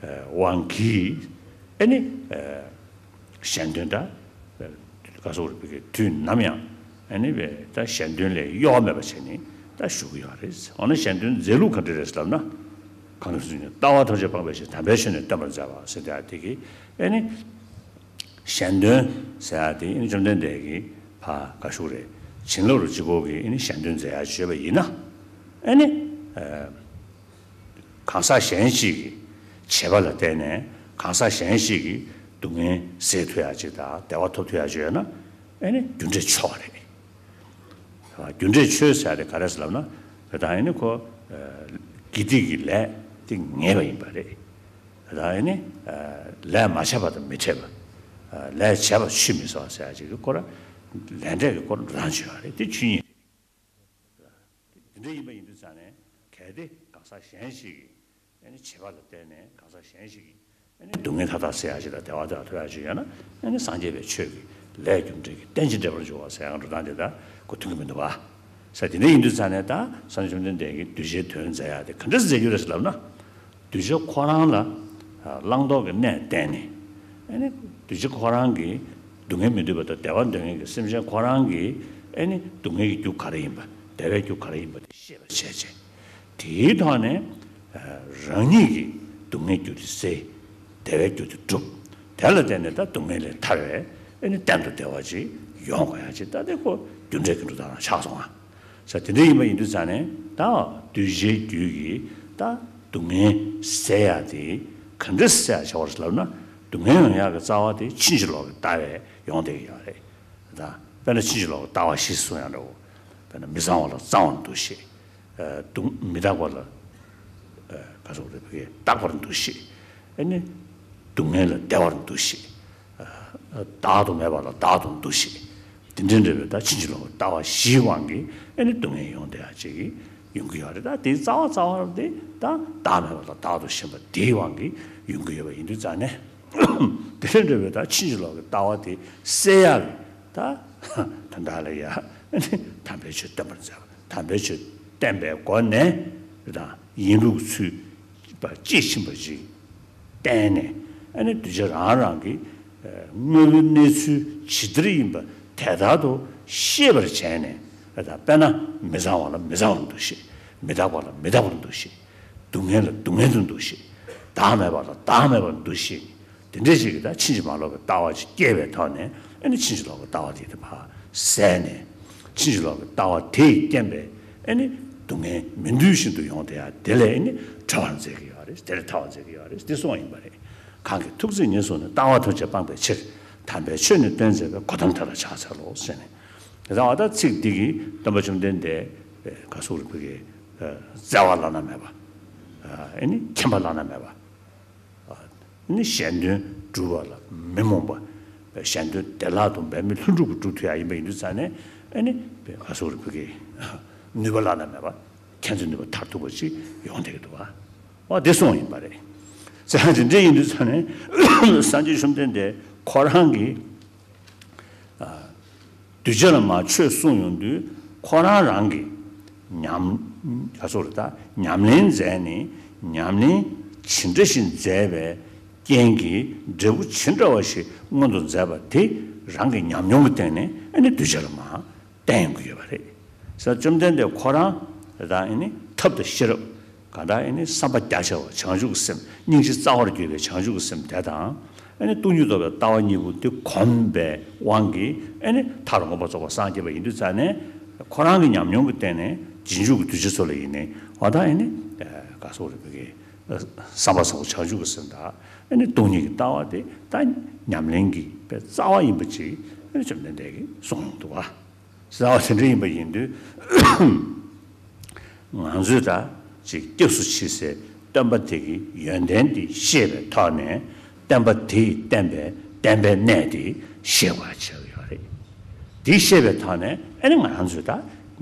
དབང་གིས་ཨ་ནི་གཞན་དོན་ད་ག་སོག་རིག་པའི་དུས་ནམ་ཡང་ཨ་ནི་པའི་ད་གཞན་དོན་ལས་གཡོ་བ་མེད་པ་བྱས་ནས་ད་བཞུགས་ཀྱི་ཡོད་རེད། འོ་ན་གཞན་དོན་མཛད་ལུགས་ག་འདྲ་རེད་ལབ་ན། གང་ལྟར་ལྟ་བ་ཐམས་ཅད་སྤངས་པའི་ཕྱིར་དམ་པའི་ཆོས་ནི་སྟོན་པར་མཛད་པ་ཟེར་དེ་ཨ་དེ་གིས་ཨ་ནི། གཞན་དོན་ཟེར་ཡ་དེ་ཨ་ནི་བཅོམ་ལྡན་འདས་ཀྱིས་ཕར་ག་ཤོག་རེད། བྱིན་རླབས་རུ་གཅིག་པོ་གིས་ཨ་ནི་གཞན་དོན་མཛད་ཡ་བྱོས་པ་ཡིན་ན། ཨ་ནི། ཨ། གང་ཟག་གཞན་ཞིག་གི་བྱེད་པ་ལ་བརྟེན་ནས་གང་ཟག་གཞན་ཞིག་གི་སྡུག་བསྔལ་སེལ་ཐུབ་ཡ་ཅིག་དང་བདེ་བ་ཐོབ་ཐུབ་ཡ་ཅིག་ཡོད་ན། ཨ་ནི་རྒྱུ་འབྲས་ཆོས་རེད། རྒྱུ་འབྲས་ཆོས་ཟེར་ཡ་དེ་ག་རེ་ཟེར་ལབ་ན། དེ་དང་ཨ་ནི་ཁོ་ཨ་དགེ་སྡིག་གི་ལས་དེ་ངེས་པ་ཡིན་པ་རེད། ད་ཨ་ནི་ལས་མ་བྱས་པ་དང་མི་འཕྲད་པ། ལས་བྱས་པ་ཆུད་མི་ཟ་བ་ཟེར་ཡ་ཅིག་གི་སྐོར། ལས་འབྲས་ཀྱི་སྐོར་རང་བྱས་པ་རེད། དེ་ཆོས་ཉིད་རེད། དེ་འདྲ་ཡིན་པ་ཡིན་དུས་ཙང་ནས་གལ་ཏེ་གང་ཟག་གཞན་ཞིག་གིས་ཨ་ནི་བྱས་པ་ལ་བརྟེན་ནས་གང་ཟག་གཞན་ཞིག་གིས་ཨ་ནི་སྡུག་བསྔལ་མཐའ་དག་སེལ་ཡ་ཅིག་དང་བདེ་བ་དེ་ལ་ཐོབ་ཡ་ཅིག་ཡོད་ན། ཨ་ནི་སངས་རྒྱས་པའི་ཆོས་ཀྱི་ལས་རྒྱུ་འབྲས་ཀྱི་རྟེན་ཅིང་འབྲེལ་པར་འབྱུང་བ་ཟེར་ཡ་འགྲོ་སྟངས་དེ་དག་གོ་མཐུན་གྱི་མི་འདུག་པ། ཟེར་དེ་འདྲ་ཡིན་དུས་ཙང་ནས་ད་སངས་རྒྱས་བཅོམ་ལྡན་འདས་ཀྱིས་གདུལ་བྱའི་དོན་མཛད་ཡ་དེ་ག་འདྲ་མཛད་རྒྱུ་རེད་ཟེར་ལབ་ན། གདུལ་བྱ་ཁོ་རང་ལ་བླང་དོར་གྱི་གནས་བསྟན་ནས། ཨ་ནི་གདུལ་བྱ་ཁོ་རང་གིས་སྡུག་བསྔལ་མི་འདོད་པ་དང་བདེ་བ་འདོད་མཁན་གྱི་སེམས་ཅན་ཁོ་རང་གིས་ཨ་ནི་སྡུག་བསྔལ་གྱི་རྒྱུ་ག་རེ་ཡིན་པ། བདེ་བའི་རྒྱུ་ག་རེ་ཡིན་པ་དེ་ཤེས་པར་བྱས་བྱས། དེའི་ཐོག་ནས་རང་ཉིད་ཀྱི་སྡུག་བསྔལ་རྒྱུ་དེ་སེལ། བདེ་བའི་རྒྱུ་དེ་སྒྲུབ། དེ་ལ་བརྟེན་ནས་ད་སྡུག་བསྔལ་ལས་ཐར་བའི་ཨ་ནི་གཏན་དུ་བདེ་བ་ཅིག་ཡོང་དགོས་ཡ་ཅིག་ད་དེ་ཁོ་རྒྱུ་འབྲས་ཀྱི་འགྲོ་སྟངས་རང་ཆགས་སོང་ང་། ས་དེ་འདྲ་ཡིན་པ་ཡིན་དུས་ཙང་ནས་ད་གདུལ་བྱའི་རྒྱུད་ཀྱི་ད་སྡུག་བསྔལ་སེལ་ཡ་དེ་ག་འདྲ་སེལ་ཡ་བྱ་བ་ལབ་ན། སྡུག་བསྔལ་ཡོང་ཡག་གི་རྩ་བ་དེ་ཕྱིན་ཅི་ལོག་གི་ལྟ་བས་ཡོང་བསྡད་ཀྱི་ཡོད་རེད། ད་དཔེར་ན་ཕྱིན་ཅི་ལོག་གི་ལྟ་བ་བཞི་གསུངས་ཡང་འདྲ་བོ། དཔེར་ན་མི་གཙང་བ་ལ་གཙང་བར་འདུ་ཤེས། སྡུག་མི་རྟག་པ་ལ་ག་སོགས་རེད་བས་རྟག་པར་འདུ་ཤེས། ཨེ་ནི་སྡུག་བསྔལ་ལ་བདེ་བར་འདུ་ཤེས། བདག་ཏུ་མེད་པ་ལ་བདག་ཏུ་འདུ་ཤེས། དེ་འདྲའི་འདྲ་བའི་ད་ཕྱིན་ཅི་ལོག་གི་ལྟ་བ་བཞིའི་དབང་གིས་ཨེ་ནི་སྡུག་བསྔལ་ཡོང་བསྡད་ཡ་ཅིག་ཡོང་གི་ཡོད་རེད། ད་དེའི་རྩ་བ་རྩ་བ་དེ་ད་བདག་མེད་པ་ལ་བདག་ཏུ་ཞེན་པ་དེའི་དབང་གིས་ཡོང་གི་ཡོད་པ་ཡིན་དུས་ཙང་ནས། དེ་འདྲ་བའི་ད་ཕྱིན་ཅི་ལོག་གི་ལྟ་བ་དེ་སེལ་ཡག་གི་ད་དོན་དག་ལ་ཡ་ཨེ་ནི་དམ་པའི་ཆོས་སྟོན་པར་མཛད་པ། དམ་པའི་ཆོས་བསྟན་པའི་སྒོ་ནས་དང་ཡིན་ལུགས་ཚུལ་པ་དཔྱིས་ཕྱིན་པ་ཞིག་བསྟན་ནས། ཨ་ནི་གདུལ་བྱ་རང་རང་གི་དངོས་པོའི་གནས་ཚུལ་ཇི་ལྟར་ཡིན་པ་དེ་ལྟར་དུ་ཤེས་པར་བྱས་ནས། དཔེར་ན་མི་གཙང་བ་ལ་མི་གཙང་བར་འདུ་ཤེས། མི་རྟག་པ་ལ་མི་རྟག་པར་འདུ་ཤེས། སྡུག་བསྔལ་ལ་སྡུག་བསྔལ་དུ་འདུ་ཤེས། བདག་མེད་པ་ལ་བདག་མེད་པར་འདུ་ཤེས། དེ་འདྲ་ཞིག་གིས་ད་ཕྱིན་ཅི་མ་ལོག་གི་ལྟ་བ་ཅིག་སྐྱེས་པའི་ཐོག་ནས། ཨ་ནི་ཕྱིན་ཅི་ལོག་གི་ལྟ་བ་དེ་དེ་ཕར་བསལ་ནས། ཕྱིན་ཅི་ལོག་གི་ལྟ་བ་དེས་རྐྱེན་པས་ཨ་ནི་སྡུག་བསྔལ་མི་འདོད་བཞིན་དུ་ཡོང་བསྡད་ཡ་དེ་ལས་ཨ་ནི་གྲོལ་བར་མཛད་ཀྱི་ཡོད་རེད། དེ་ལས་ཐར་བར་མཛད་ཀྱི་ཡོད་རེད། དེ་གསུངས་པ་ཡིན་པ་རེད། གང་གིས་ཐུགས་བརྩེ་ཉེར་བཟུང་ནས། ལྟ་བ་ཐམས་ཅད་སྤངས་པའི་ཕྱིར། དམ་པའི་ཆོས་ནི་སྟོན་མཛད་པའི། གོ་ཏམ་དེ་ལ་ཕྱག་འཚལ་ལོ་ཟེར་ནས། དེ་ལྟ་བ་ད་ཚིག་འདི་གིས་སྟོན་པ་བཅོམ་ལྡན་འདས་ག་སོགས་རིགས་པའི་བརྩེ་བ་བླ་ན་མེད་པ། ཨ་ནི་མཁྱེན་པ་བླ་ན་མེད་པ། ནི་གཞན་དོན་སྒྲུབ་པ་ལ་མི་རྨོངས་པ། གཞན་དོན་བདེ་བླག་ཏུ་འབད་མེད་ལྷུན་གྲུབ་ཀྱིས་སྒྲུབ་ཐུབ་ཡ་ཡིན་པ་ཡིན་དུས་ཙང་ནས། ཨ་ནི་ག་སོགས་རིགས་པའི་ནུས་པ་བླ་ན་མེད་པ། མཁྱེན་བརྩེ་ནུས་པ་མཐར་ཐུག་པ་ཅིག་ཡོང་བསྡད་ཀྱི་འདུག་བ། འོ་དེ་གསུངས་ཡིན་པ་རེད། ཙང་དེ་འདྲ་ཡིན་དུས་ཙང་ནས་སངས་རྒྱས་བཅོམ་ལྡན་འདས་ཁོ་རང་གིས། གདུལ་བྱ་ལ་མར་ཆོས་གསུངས་ཡོང་དུས་ཁོ་རང་རང་གི་ཉམས། ག་སོགས་རེད། ད་ཉམས་ལེན་མཛད་ནས་ཉམས་ལེན་ཇི་འདྲ་ཞིག་མཛད་པའི་རྐྱེན་གྱིས་འབྲས་བུ་ཇི་འདྲ་བ་ཞིག་མངོན་དུ་མཛད་པ་དེ་རང་གི་ཉམས་མྱོང་གི་སྟེང་ནས་ཨ་ནི་གདུལ་བྱ་ལ་མར་བསྟན་ཡོང་གི་ཡོད་པ་རེད། ས་བཅོམ་ལྡན་འདས་ཁོ་རང་ད་ཨ་ནི་ཐབས་དང་ཤེས་རབ། གང་ལྟར་ཨ་ནི་བསམ་པ་རྒྱ་ཆེ་བ་བྱང་ཆུབ་ཀྱི་སེམས། སྙིང་རྗེ་རྩ་བར་གྱུར་པའི་བྱང་ཆུབ་ཀྱི་སེམས་དེ་དང་། ཨ་ནི་སྟོང་ཉིད་རྟོགས་པའི་ལྟ་བ་གཉིས་པོ་དེ་གོམས་པའི་དབང་གིས་ཨ་ནི་མཐར་མངོན་པར་རྫོགས་པར་སངས་རྒྱས་པ་ཡིན་དུས་ཙང་ནས། ཁོ་རང་གི་ཉམས་མྱོང་གི་སྟེང་ནས་རྗེས་འཇུག་གི་གདུལ་བྱ་ཚོ་ལ་ཡིན་ནའི་འོ་ད་ཨ་ནི་ག་སོགས་རིགས་པའི་བསམ་པ་བཟང་པོ་བྱང་ཆུབ་ཀྱི་སེམས་དང་ཨ་ནི་སྟོང་ཉིད་ཀྱི་ལྟ་བ་དེ་ད་ཉམས་ལེན་གྱི་དཔེ་རྩ་བ་ཡིན་པ་ཅིག་ཨ་ནི་བཅོམ་ལྡན་འདས་ཀྱིས་གསུངས་ཡོང་འདུག་བ། ཟེར་བ་དེ་འདྲ་ཡིན་པ་ཡིན་དུས། ང་ཚོས་ད་ཅིག་སྐྱབས་སུ་མཆི་སའི་སྟོན་པ་དེ་གི་ཡོན་ཏན་དེ་ཤེས་པའི་ཐོག་ནས་སྟོན་པ་དེས་བསྟན་པའི་བསྟན་པའི་གནས་དེ་ཤེས་དགོས་ཆགས་ཡོད་རེད། དེ་ཤེས་པའི་ཐོག་ནས་ཨ་ནི་ང་རང་ཚོས་ད་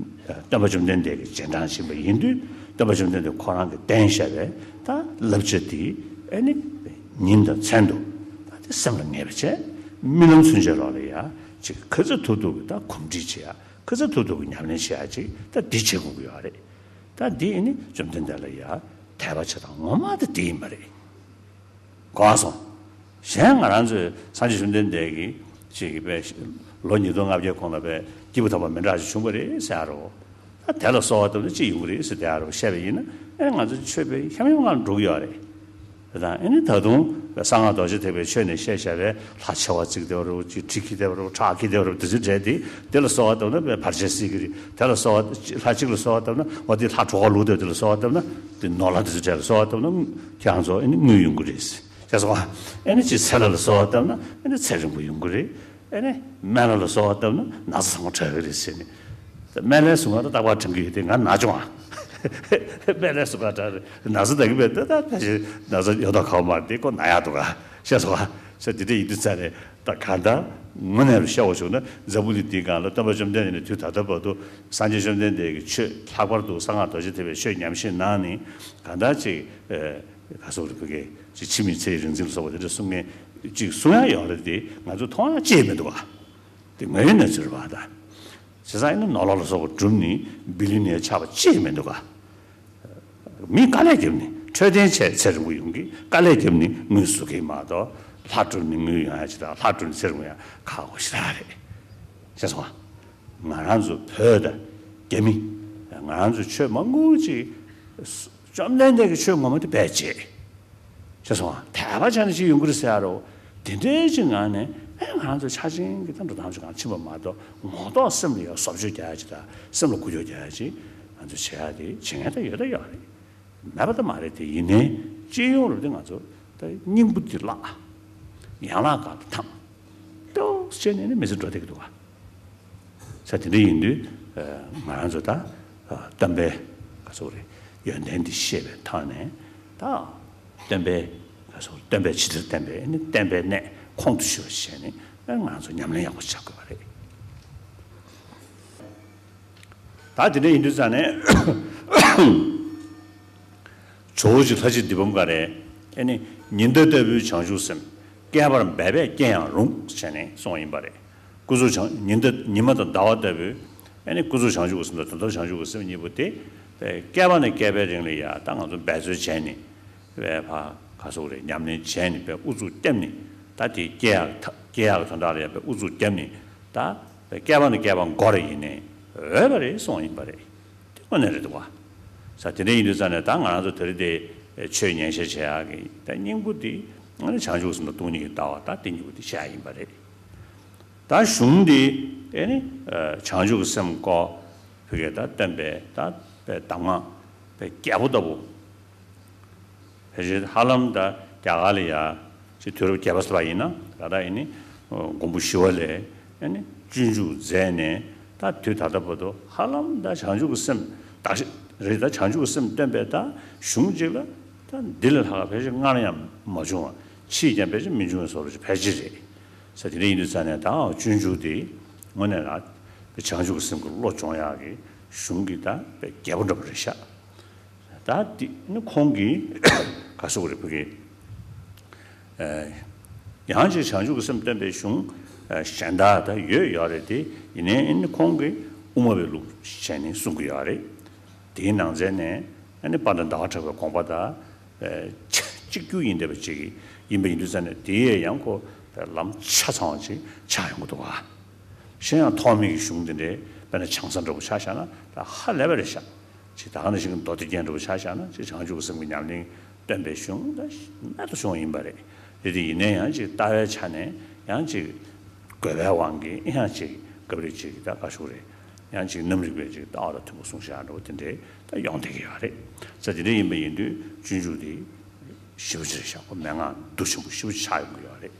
སྟོན་པ་བཅོམ་ལྡན་འདས་ཀྱི་རྗེས་འབྲང་ཕྱིན་པ་ཡིན་དུས། སྟོན་པ་བཅོམ་ལྡན་འདས་ཁོ་རང་གིས་བསྟན་བཞག་པའི་ད་བསླབ་བྱ་དེ་ཨ་ནི་ཉིན་དང་མཚན་དུ་ད་དེ་སེམས་ལ་ངེས་པ་བྱས། རྨི་ལམ་ཚུན་ཆད་ལོག་ལ་ཡ་ཅིག་ག་ཚོད་ཐུབ་ཐུབ་ཀྱི་ད་གོམས་འདྲིས་བྱེད་ཡ། ཁ་ཚ་ཐུག་ཐུག་གི་ཉམས་ལེན་བྱེད་ཡ་ཅིག་ད་འདི་བྱེད་དགོས་ཀྱི་ཡོད་རེད། ད་འདི་ནི་བཅོམ་ལྡན་འདས་ལ་ཡ་དད་པ་བྱེད་སྟངས་ངོ་མ་ད་འདི་ཡིན་པ་རེད། གོ་བ་སོང་། གཞན་ང་རང་ཚོས་སངས་རྒྱས་བཅོམ་ལྡན་འདས་ཀྱིས་ཅིག་གི་པའི་ལོ་ཉིས་སྟོང་ལྔ་བརྒྱའི་གོང་ལ་པའི་སྐྱེས་བུ་དམ་པ་མི་འདྲ་ཞིག་བྱུང་བ་རེད་ཟེར་ཡ་རོ། ད་དེ་ལ་གསོལ་བ་བཏབ་ན་ཅི་ཡོང་གི་རེད་ཟེར་དེ་ཡ་རོ་བཤད་པ་ཡིན་ན། ཨེ་ང་ཚོ་ཆོས་པའི་ཤམ་ཡོང་ང་འགྲོ་གི་ཡོད་རེད། དང་ཨ་ནི་ད་དུང་གསང་སྔགས་རྡོ་རྗེ་ཐེག་པའི་ཆོས་ནས་བཤད་བཞག་པའི་ལྷ་མཆེ་བ་གཙིགས་བསྡད་པ་རེད། ཅིག་གྲི་འཁྱེར་བསྡད་པ་རེད། ཁྲག་འཁྱེར་བསྡད་པ་རེད། དེ་ཚོའི་གྲས་དེ་དེ་ལ་གསོལ་བ་བཏབ་ན་བར་ཆད་སེལ་གྱི་རེད། དེ་ལ་གསོལ་བ། ལྷ་གཅིག་ལ་གསོལ་བ་བཏབ་ན་འོ་དེ་ལྷ་གྲོགས་ལུག་དེ་དེ་ལ་གསོལ་བ་བཏབ་ན་དེ་ནོར་ལྷ་དེ་ཚོའི་གྲས་ལ་གསོལ་བ་བཏབ་ན་ཁྱེད་རང་ཚོ་ཨ་ནི་དངུལ་ཡོང་གི་རེད་ཟེར་སོང་། ཨ་ནི་ཅིག་ཚེ་ལྷ་ལ་གསོལ་བ་བཏབ་ན་ཨ་ནི་ཚེ་རིང་པོ་ཡོང་གི་རེད། ཨེ་ནས་སྨན་བླ་ལ་གསོལ་བ་བཏབ་ན་ན་ཚ་ཚང་མ་དྲག་གི་རེད་ཟེར་ནས། སྨན་བླའི་གཟུངས་སྔགས་ད་རྟག་པར་བགྲང་གི་ཡོད་དེ་ང་ན་བྱུང་ཨ། སྨན་བླའི་གཟུངས་སྔགས་བགྲང་རེད། ན་ཚ་ད་གི་མེད་ད། ད་ཕལ་ཆེར་ན་ཚ་ཡོད་མདོག་ཁ་པོ་མ་རེད་དེ། ཁོ་ན་ཡག་འདུག་ག་ཤེས་སོང་ཨ། ས་དེ་འདྲ་ཡིན་དུས་ཙང་ནས་ད་གང་ལྟར་དངོས་གནས་རུ་བཤད་པ་བྱུང་ན་འཛམ་བུ་གླིང་འདིའི་སྒང་ལ་སྟོན་པ་བཅོམ་ལྡན་འདས་ནས་དུས་ད་ལྟ་བར་དུ་སངས་རྒྱས་བཅོམ་ལྡན་འདས་ཀྱི་ཆོས་ལྷག་པར་དུ་གསང་སྔགས་རྡོ་རྗེ་ཐེག་པའི་ཆོས་ཉམས་བཞེས་གནང་ནས་གང་ལྟར་ཅིག་ག་སོགས་རིགས་པ་གི་ཅིག་འཆི་མེད་ཚེ་ཡི་རིག་འཛིན་ལ་སོགས་པ་དེ་འདྲ་གསུང་མཁན་ཅིག་གསུང་ཡ་ཡོད་རེད་དེ། ང་ཚོ་མཐོང་ཡ་ཅི་ཡང་མི་འདུག་ག་དེ་དངོས་ཡོད་གནས་ཚུལ་རེད་པ། ད་བྱས་ཙང་ཨ་ནི་ནོར་ལྷ་ལ་སོགས་པ་བསྒྲུབས་ནས་བི་ལི་ནི་ཡར་ཆགས་པ་ཅི་ཡང་མི་འདུག་ག་མི་དཀའ་ལས་བརྒྱབ་ནས་འཕྲོད་བསྟེན་བྱས་ཚེ་རིང་པོ་ཡོང་གི། དཀའ་ལས་བརྒྱབ་ནས་དངུལ་བཟོ་གི་མ་གཏོགས། ལྷ་བསྒྲུབས་ནས་དངུལ་ཡོང་ཡ་ཅིག་དང་ལྷ་བསྒྲུབས་ནས་ཚེ་རིང་པོ་ཡོང་ཡ་ཁག་པོ་ཞེ་དྲག་རེད། ཤེས་སོང་ཨ། ང་རང་ཚོ་བོད་དང་རྒྱ་མི། ང་རང་ཚོ་ཆོས་མང་པོ་ཅིག་བཅོམ་ལྡན་འདས་ཀྱི་ཆོས་ངོ་མ་དེ་བས་བྱེད། ཤེས་སོང་ཨ། དད་པ་བྱས་ན་ཅི་ཡོང་གི་རེད་ཟེར་ཡ་རོ། དེ་འདྲའི་ཅིག་ངང་ནས་ཨེ་ང་རང་ཚོ་ཆ་ཆེན་གྱི་ད་འགྲོ་སྟངས་ཅིག་གང་ཕྱིན་པ་མ་གཏོགས་ངོ་ཐོག་སེམས་ལ་ཡ་བཟོ་བཅོས་རྒྱག་ཡ་ཅིག་དང་སེམས་ལ་འགུལ་སྐྱོད་རྒྱག་ཡ་ཅིག་ང་ཚོ་བྱེད་ཡ་དེ་བྱེད་མཁན་ད་ཡོད་ད་ཡོད་རེད། མེད་པ་ད་མ་རེད་དེ། ཡིན་ནའི་སྤྱི་ཡོངས་རུ་དེ་ང་ཚོ་ད་སྙིང་པོ་དེ་བརླག་ཡན་ལག་སྒང་ལ་འཐམས། ཏོག་ཙམ་ནས་ནི་མི་ཚེ་འགྲོ་བསྡད་ཀྱི་འདུག་ག་ས་དེ་འདྲ་ཡིན་དུས་ང་རང་ཚོ་ད་སྟོན་པའི་ག་ཚོད་རེད། ཡོན་ཏན་དེ་ཤེས་པའི་ཐོག་ནས་ད་སྟོན་པའི་ སྟོན་པས་ཇི་ལྟར་བསྟན་པའི་ནི་བསྟན་པའི་གནས་ཁོང་དུ་ཆུད་པ་བྱས་ནས་ང་ཚོ་ཉམས་ལེན་ཡག་པོ་བྱ་དགོས་པ་རེད། ད་དེ་འདྲ་ཡིན་དུས་ཙང་ནས་ཇོ་བོ་རྗེ་ལྷ་གཅིག་བདུད་འབུམ་དཀར་རས་ཨེ་ནི་ཉི་ཟླ་ལྟ་བུའི་བྱང་ཆུབ་སེམས། བསྐལ་པར་འབད་པས་སྐྱེ་ཡང་རུང་ཟེར་ནས་གསུངས་པ་ཡིན་པ་རེད། སྐུ་གཟུགས་བྱང་ཉི་ཟླ་ཉི་མ་དང་ཟླ་བ་ལྟ་བུའི་ཨེ་ནི་སྐུ་གཟུགས་བྱང་ཆུབ་ཀྱི་སེམས་དང་དོན་དམ་བྱང་ཆུབ་ཀྱི་སེམས་གཉིས་པོ་དེ་བསྐལ་པ་ནས་བསྐལ་པའི་རིང་ལ་ཡ་ད་ང་ཚོ་འབད་རྩོལ་བྱས་ནས་བས་ཕ་ག་སོགས་རེད་ཉམས་ལེན་བྱས་ནས་བས་ཨུ་ཚུགས་བརྒྱབ་ནས་ད་དེ་སྐྱེ་ཡག་ཐ་སྐྱེ་ཡག་གི་དོན་དག་ལ་ཡ་བས་ཨུ་ཚུགས་བརྒྱབ་ནས་ད་བསྐལ་པ་ནས་བསྐལ་པ་འགོར་ཡིན་ནས་འོས་པ་རེད་གསུངས་ཡིན་པ་རེད། དེ་དངོས་གནས་རེད་འདུག་བ། ས་དེ་འདྲ་ཡིན་དུས་ཙང་ནས་ད་ང་རང་ཚོ་དེ་རིང་དེ་ཆོས་ཉན་བཤད་བྱེད་ཡག་གི་ད་སྙིང་པོ་དེ་ང་ནི་བྱང་ཆུབ་སེམས་དང་སྟོང་ཉིད་ཀྱི་ལྟ་བ་ད་དེ་གཉིས་པོ་དེ་བཤད་ཡག་ཡིན་པ་རེད། ད་གཞུང་འདི་ཨེ་ནི་བྱང་ཆུབ་ཀྱི་སེམས་སྐོར་བོད་སྐད་ད་སྟོན་པའི་ད་པའི་གདམས་ངག་པའི་རྒྱལ་པོ་ལྟ་བུ། ཕལ་ཆེར་ཧ་ལམ་ད་རྒྱ་གར་ལ་ཡ་ཅིག་དུས་རབས་བརྒྱད་པ་ཟེར་བ་ཡིན་ན་ད་ལྟ་ཡིན་ནི་མགོན་པོ་ཞི་བ་ལྷས་ཨེ་ནི་སྤྱོད་འཇུག་མཛད་ནས་ད་དུས་ད་ལྟ་བར་དུ་ཧ་ལམ་ད་བྱང་ཆུབ་ཀྱི་སེམས་ད་རེད་ད་བྱང་ཆུབ་ཀྱི་སེམས་སྟོན་པའི་ད་གཞུང་གཅིག་ལ་ད་འདི་ལས་ལྷག་ཕལ་ཆེར་སྔར་ཡང་མ་བྱུང་བ་ཕྱིས་ཀྱང་ཕལ་ཆེར་མི་འབྱུང་བའི་བཟོ་འདྲ་ཅིག་ཕལ་ཆེར་རེད། ས་དེ་འདྲ་ཡིན་དུས་ཙང་ནས་ད་སྤྱོད་འཇུག་དེ་དངོས་གནས་ལ་བྱང་ཆུབ་ཀྱི་སེམས་ཀྱི་བློ་སྦྱོང་ཡག་གི་གཞུང་གི་ད་རྒྱལ་པོ་འདྲ་པོ་རེད་ཤག་ད་དེ་ནི་ཁོང་གིས་ག་སོགས་རེད་བུ་གི་ཡང་ཅིག་བྱང་ཆུབ་ཀྱི་སེམས་སྟོན་པའི་གཞུང་གཞན་དག་ད་ཡོད་ཡོད་རེད་དེ་ཡིན་ནའི་ནི་ཁོང་གིས་དབུ་མ་པའི་ལུགས་བྱས་ནས་གསུང་གི་ཡོད་རེད། དེའི་ནང་ཚན་ནས་ཨ་ནི་དཔལ་ལྡན་ཟླ་བ་གྲགས་པའི་དགོངས་པ་དང་། ཆ་གཅིག་གྱུར་ཡིན་བསྡད་པ་ཅིག་ཡིན་པ་ཡིན་དུས་ཙང་ནས་དེ་ཡང་ཁོ་ལམ་ཆ་ཚང་བ་ཅིག་ཆགས་ཡོང་གི་འདུག་ག་གཞན་ཡང་ཐོགས་མེད་ཀྱི་གཞུང་འདི་འདྲའི་དཔེར་ན་བྱང་ས་འདྲ་པོ་ཆ་བཞག་ན་ད་ཧ་ལས་པ་རེད་ཤག་ཅིག་ད་ག་ནང་བཞིན་གྱི་མདོ་སྡེ་རྒྱན་འདྲ་པོ་ཆ་བཞག་ན་ཅིག་བྱང་ཆུབ་ཀྱི་སེམས་ཀྱི་ཉམས་ལེན་སྟོན་པའི་གཞུང་ད་རྨད་དུ་བྱུང་བ་ཡིན་པ་རེད། དེ་དེ་ཡིན་ནའི་ཡང་ཅིག་ལྟ་བའི་ཆ་ནས་ཡང་ཅིག་དགོས་པའི་དབང་གིས་ཡང་ཅིག་སྐབས་རེ་ཅིག་ད་ག་ཞུ་རེད། ཡང་ཅིག་རྣམ་རིག་པའི་ཅིག་ལྟ་བ་དང་མཐུན་པ་གསུངས་བཞག་འདྲ་པོ་དེ་འདྲའི་ད་ཡོང་བསྡད་ཀྱི་ཡོད་རེད། ས་དེ་འདྲ་ཡིན་པ་ཡིན་དུས་སྤྱོད་འཇུག་དེ་ཞེ་པོ་ཅིག་རེད་ཤག་ཁོ་མན་ངག་མདོ་ཆེན་པོ་ཞེ་པོ་ཅིག་ཆགས་ཡོང་གི་ཡོད་རེད།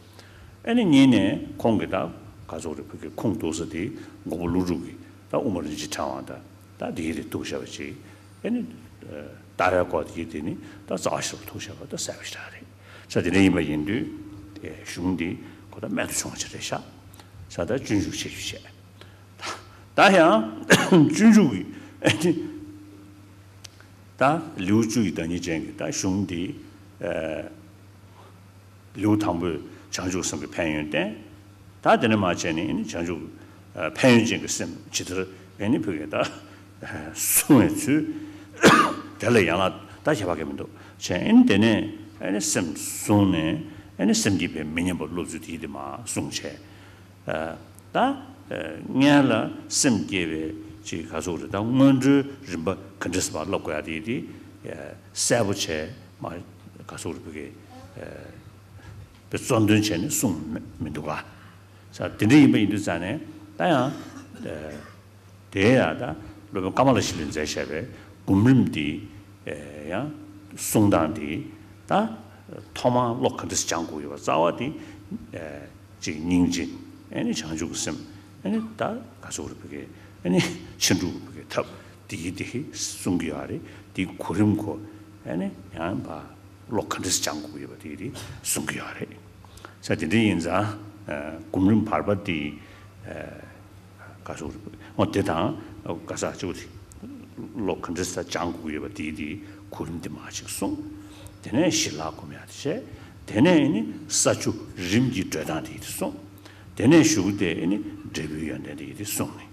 ཨ་ནི་གཉིས་ནས་ཁོང་གིས་ད་ག་ཚོད་རེད་བོད་ཀྱི་ཁུངས་གཏུགས་ས་དེ་མགོན་པོ་ཀླུ་སྒྲུབ་ཀྱིས་ད་དབུ་མ་རིན་ཆེན་ཕྲེང་བ་ད་ད་དེ་གི་དེ་གཏུགས་བཞག་པ་ཅིག་ཨ་ནི་ལྟ་བའི་སྐོར་དེ་གི་དེ་ནི་ད་རྩ་བ་ཤེས་རབ་གཏུགས་བཞག་པ་ད་གསལ་པོ་ཞེ་དྲག་རེད། ས་དེ་འདྲ་ཡིན་པ་ཡིན་དུས་གཞུང་འདི་ཁོ་ད་རྨད་དུ་བྱུང་བ་ཅིག་རེད་ཤག་ས་ད་སྤྱོད་འཇུག་བྱེད་རྒྱུ་བྱས། ད་ཡང་སྤྱོད་འཇུག་གི་ད་ལེའུ་བཅུ་ཡི་བདག་ཉིད་ཅན་གྱི་ད་གཞུང་འདི་ལེའུ་དང་པོའི་བྱང་ཆུབ་སེམས་ཀྱི་ཕན་ཡོན་བསྟན། ད་དེ་ནས་མར་བྱས་ནས་ནི་བྱང་ཆུབ་ཕན་ཡོན་ཅན་གྱི་སེམས་ཇི་ལྟར་ཨེ་ནི་བོད་ཀྱི་ད་བསྲུང་བའི་ཚུལ། དེ་ལ་ཡང་ལ་ད་ཁྱད་པར་གང་མི་འདུག་བྱས་ཨེ་ནི་དེ་ནས་ཨེ་ནི་སེམས་བཟུང་ནས་ཨེ་ནི་སེམས་བསྐྱེད་པའི་མི་མཉམ་པ་སློབ་ཚུལ་དེ་དེ་མར་གསུངས་བྱས། ད་སྔོན་ལ་སེམས་བསྐྱེད་པའི་ཅིག་ག་ཚོད་རེད་ད་སྔོན་འགྲོའི་རིམ་པ་ག་འདྲས་སེ་མར་བསླབ་དགོས་ཡ་དེ་དེ་གསལ་པོ་བྱས་མ་ག་ཚོད་རེད་བོད་ཀྱི་པའི་གཙོ་འདོན་བྱས་ནས་གསུངས་མི་མི་འདུག་ག་ས་དེ་འདྲ་ཡིན་པ་ཡིན་དུས་ཙང་ནས་ད་ཡང་དེ་ཡང་ད་སློབ་དཔོན་ཀ་མ་ལ་ཤཱི་ལས་མཛད་བཞག་པའི་སྒོམ་རིམ་འདི་ཡང་གསུང་སྟངས་འདི་ད་ཐོག་མར་བློ་ག་འདྲ་སེ་སྦྱང་དགོས་ཡོད་པ་རྩ་བ་འདི་ཅིག་སྙིང་རྗེ་ཨེ་ནི་བྱང་ཆུབ་ཀྱི་སེམས་ཨེ་ནི་ད་ག་ཚོད་རེད་བོད་ཀྱི་ཨེ་ནི་ཕྱིན་དྲུག་གི་བོད་ཀྱི་ཐབས་འདི་འདི་གསུང་གི་ཡོད་རེད། འདི་གོ་རིམ་གོ་ཨེ་ནི་ཡང་བ། བློ་ག་འདྲ་སྦྱང་དགོས་ཡོད་པ་དེ་དེ་གསུང་གི་ཡོད་རེད། ས་དེ་འདྲ་ཡིན་ཙང་སྒོམ་རིམ་བར་པ་དེ་ག་སོགས་རེད་འོ་དེ་དང་ག་ས་གཅིག་པོ་དེ་བློ་ག་འདྲ་ས་སྦྱང་དགོས་ཡོད་པ་དེ་དེ་གོ་རིམ་དེ་མ་ཅིག་གསུངས། དེ་ནས་ཞི་ལྷག་སྒོམ་ཡག་དེ་བྱས། དེ་ནས་ནི་ས་བཅུ་རིམ་གྱིས་བགྲོད་སྟངས་དེ་དེ་གསུངས། དེ་ནས་གཞུག་དེ་ནི་འབྲས་བུའི་ཡོན་ཏན་དེ་དེ་གསུངས་ནས།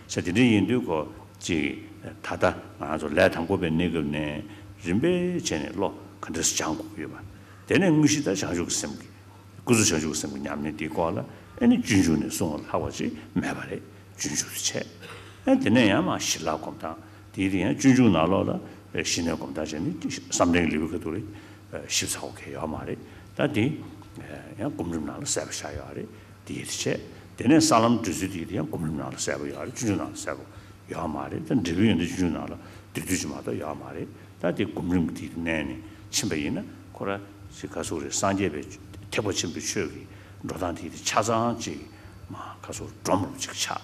ས་དེ་འདྲ་ཡིན་དུས་ཁོ་ཅིག་ད་ལྟ་ང་ཚོ་ལས་དང་པོ་པའི་གནས་སྐབས་ནས་རིམ་པས་བྱས་ནས་བློ་ག་འདྲ་སྦྱང་དགོས་ཡོད་པ། དེ་ནས་དངོས་གཞི་ད་བྱང་ཆུབ་ཀྱི་སེམས་ཀྱི་སྐུ་གཟུགས་བྱང་ཆུབ་ཀྱི་སེམས་ཀྱི་ཉམས་ལེན་དེའི་སྐོར་ལ་ཨེ་ནི་སྤྱོད་འཇུག་ནས་གསུང་བ་ལྷག་པ་ཅིག་མེད་པ་རེད། སྤྱོད་འཇུག་ཏུ་བྱས། ཨེ་དེ་ནས་ཡང་མ་ཞི་ལྷག་སྒོམ་སྟངས་དེའི་དེ་ཡང་སྤྱོད་འཇུག་ནང་ལོགས་ལ་ཞི་གནས་སྒོམ་སྟངས་བྱས་ནས་བསམ་གཏན་ལེའུ་ཁ་ཐུག་ལ་ཞིབ་ཚགས་པོ་གང་ཡང་ཡོད་མ་རེད། ད་དེ་ཡང་སྒོམ་རིམ་ནང་ལ་གསལ་པོ་བཞག་ཡོད་རེད། དེ་ཡིད་བྱས། དེ་ནས་ས་ལམ་བགྲོད་ཚུལ་དེ་ཡང་སྒོམ་རིམ་ནང་ལ་གསལ་པོ་ཡོད་རེད། སྤྱོད་འཇུག་ནང་ལ་གསལ་པོ་ཡོད་མ་རེད། ད་འབྲས་བུའི་ཡོན་ཏན་སྤྱོད་འཇུག་ནང་ལ་དེ་དུས་ཀྱི་མ་གཏོགས་ཡོད་མ་རེད། ད་དེ་སྒོམ་རིམ་གྱི་དེ་གནས་ནས་ཕྱིན་པ་ཡིན་ན་ཁོ་ར་ཅིག་ག་སོགས་རེད། སངས་རྒྱས་པའི་ཐེག་པ་ཆེན་པོའི་ཆོས་ཀྱི་འགྲོ་སྟངས་དེ་དེ་ཆ་ཚང་ཅིག་མ་ག་སོགས་སྒྲོམ་རུ་ཅིག་ཆགས།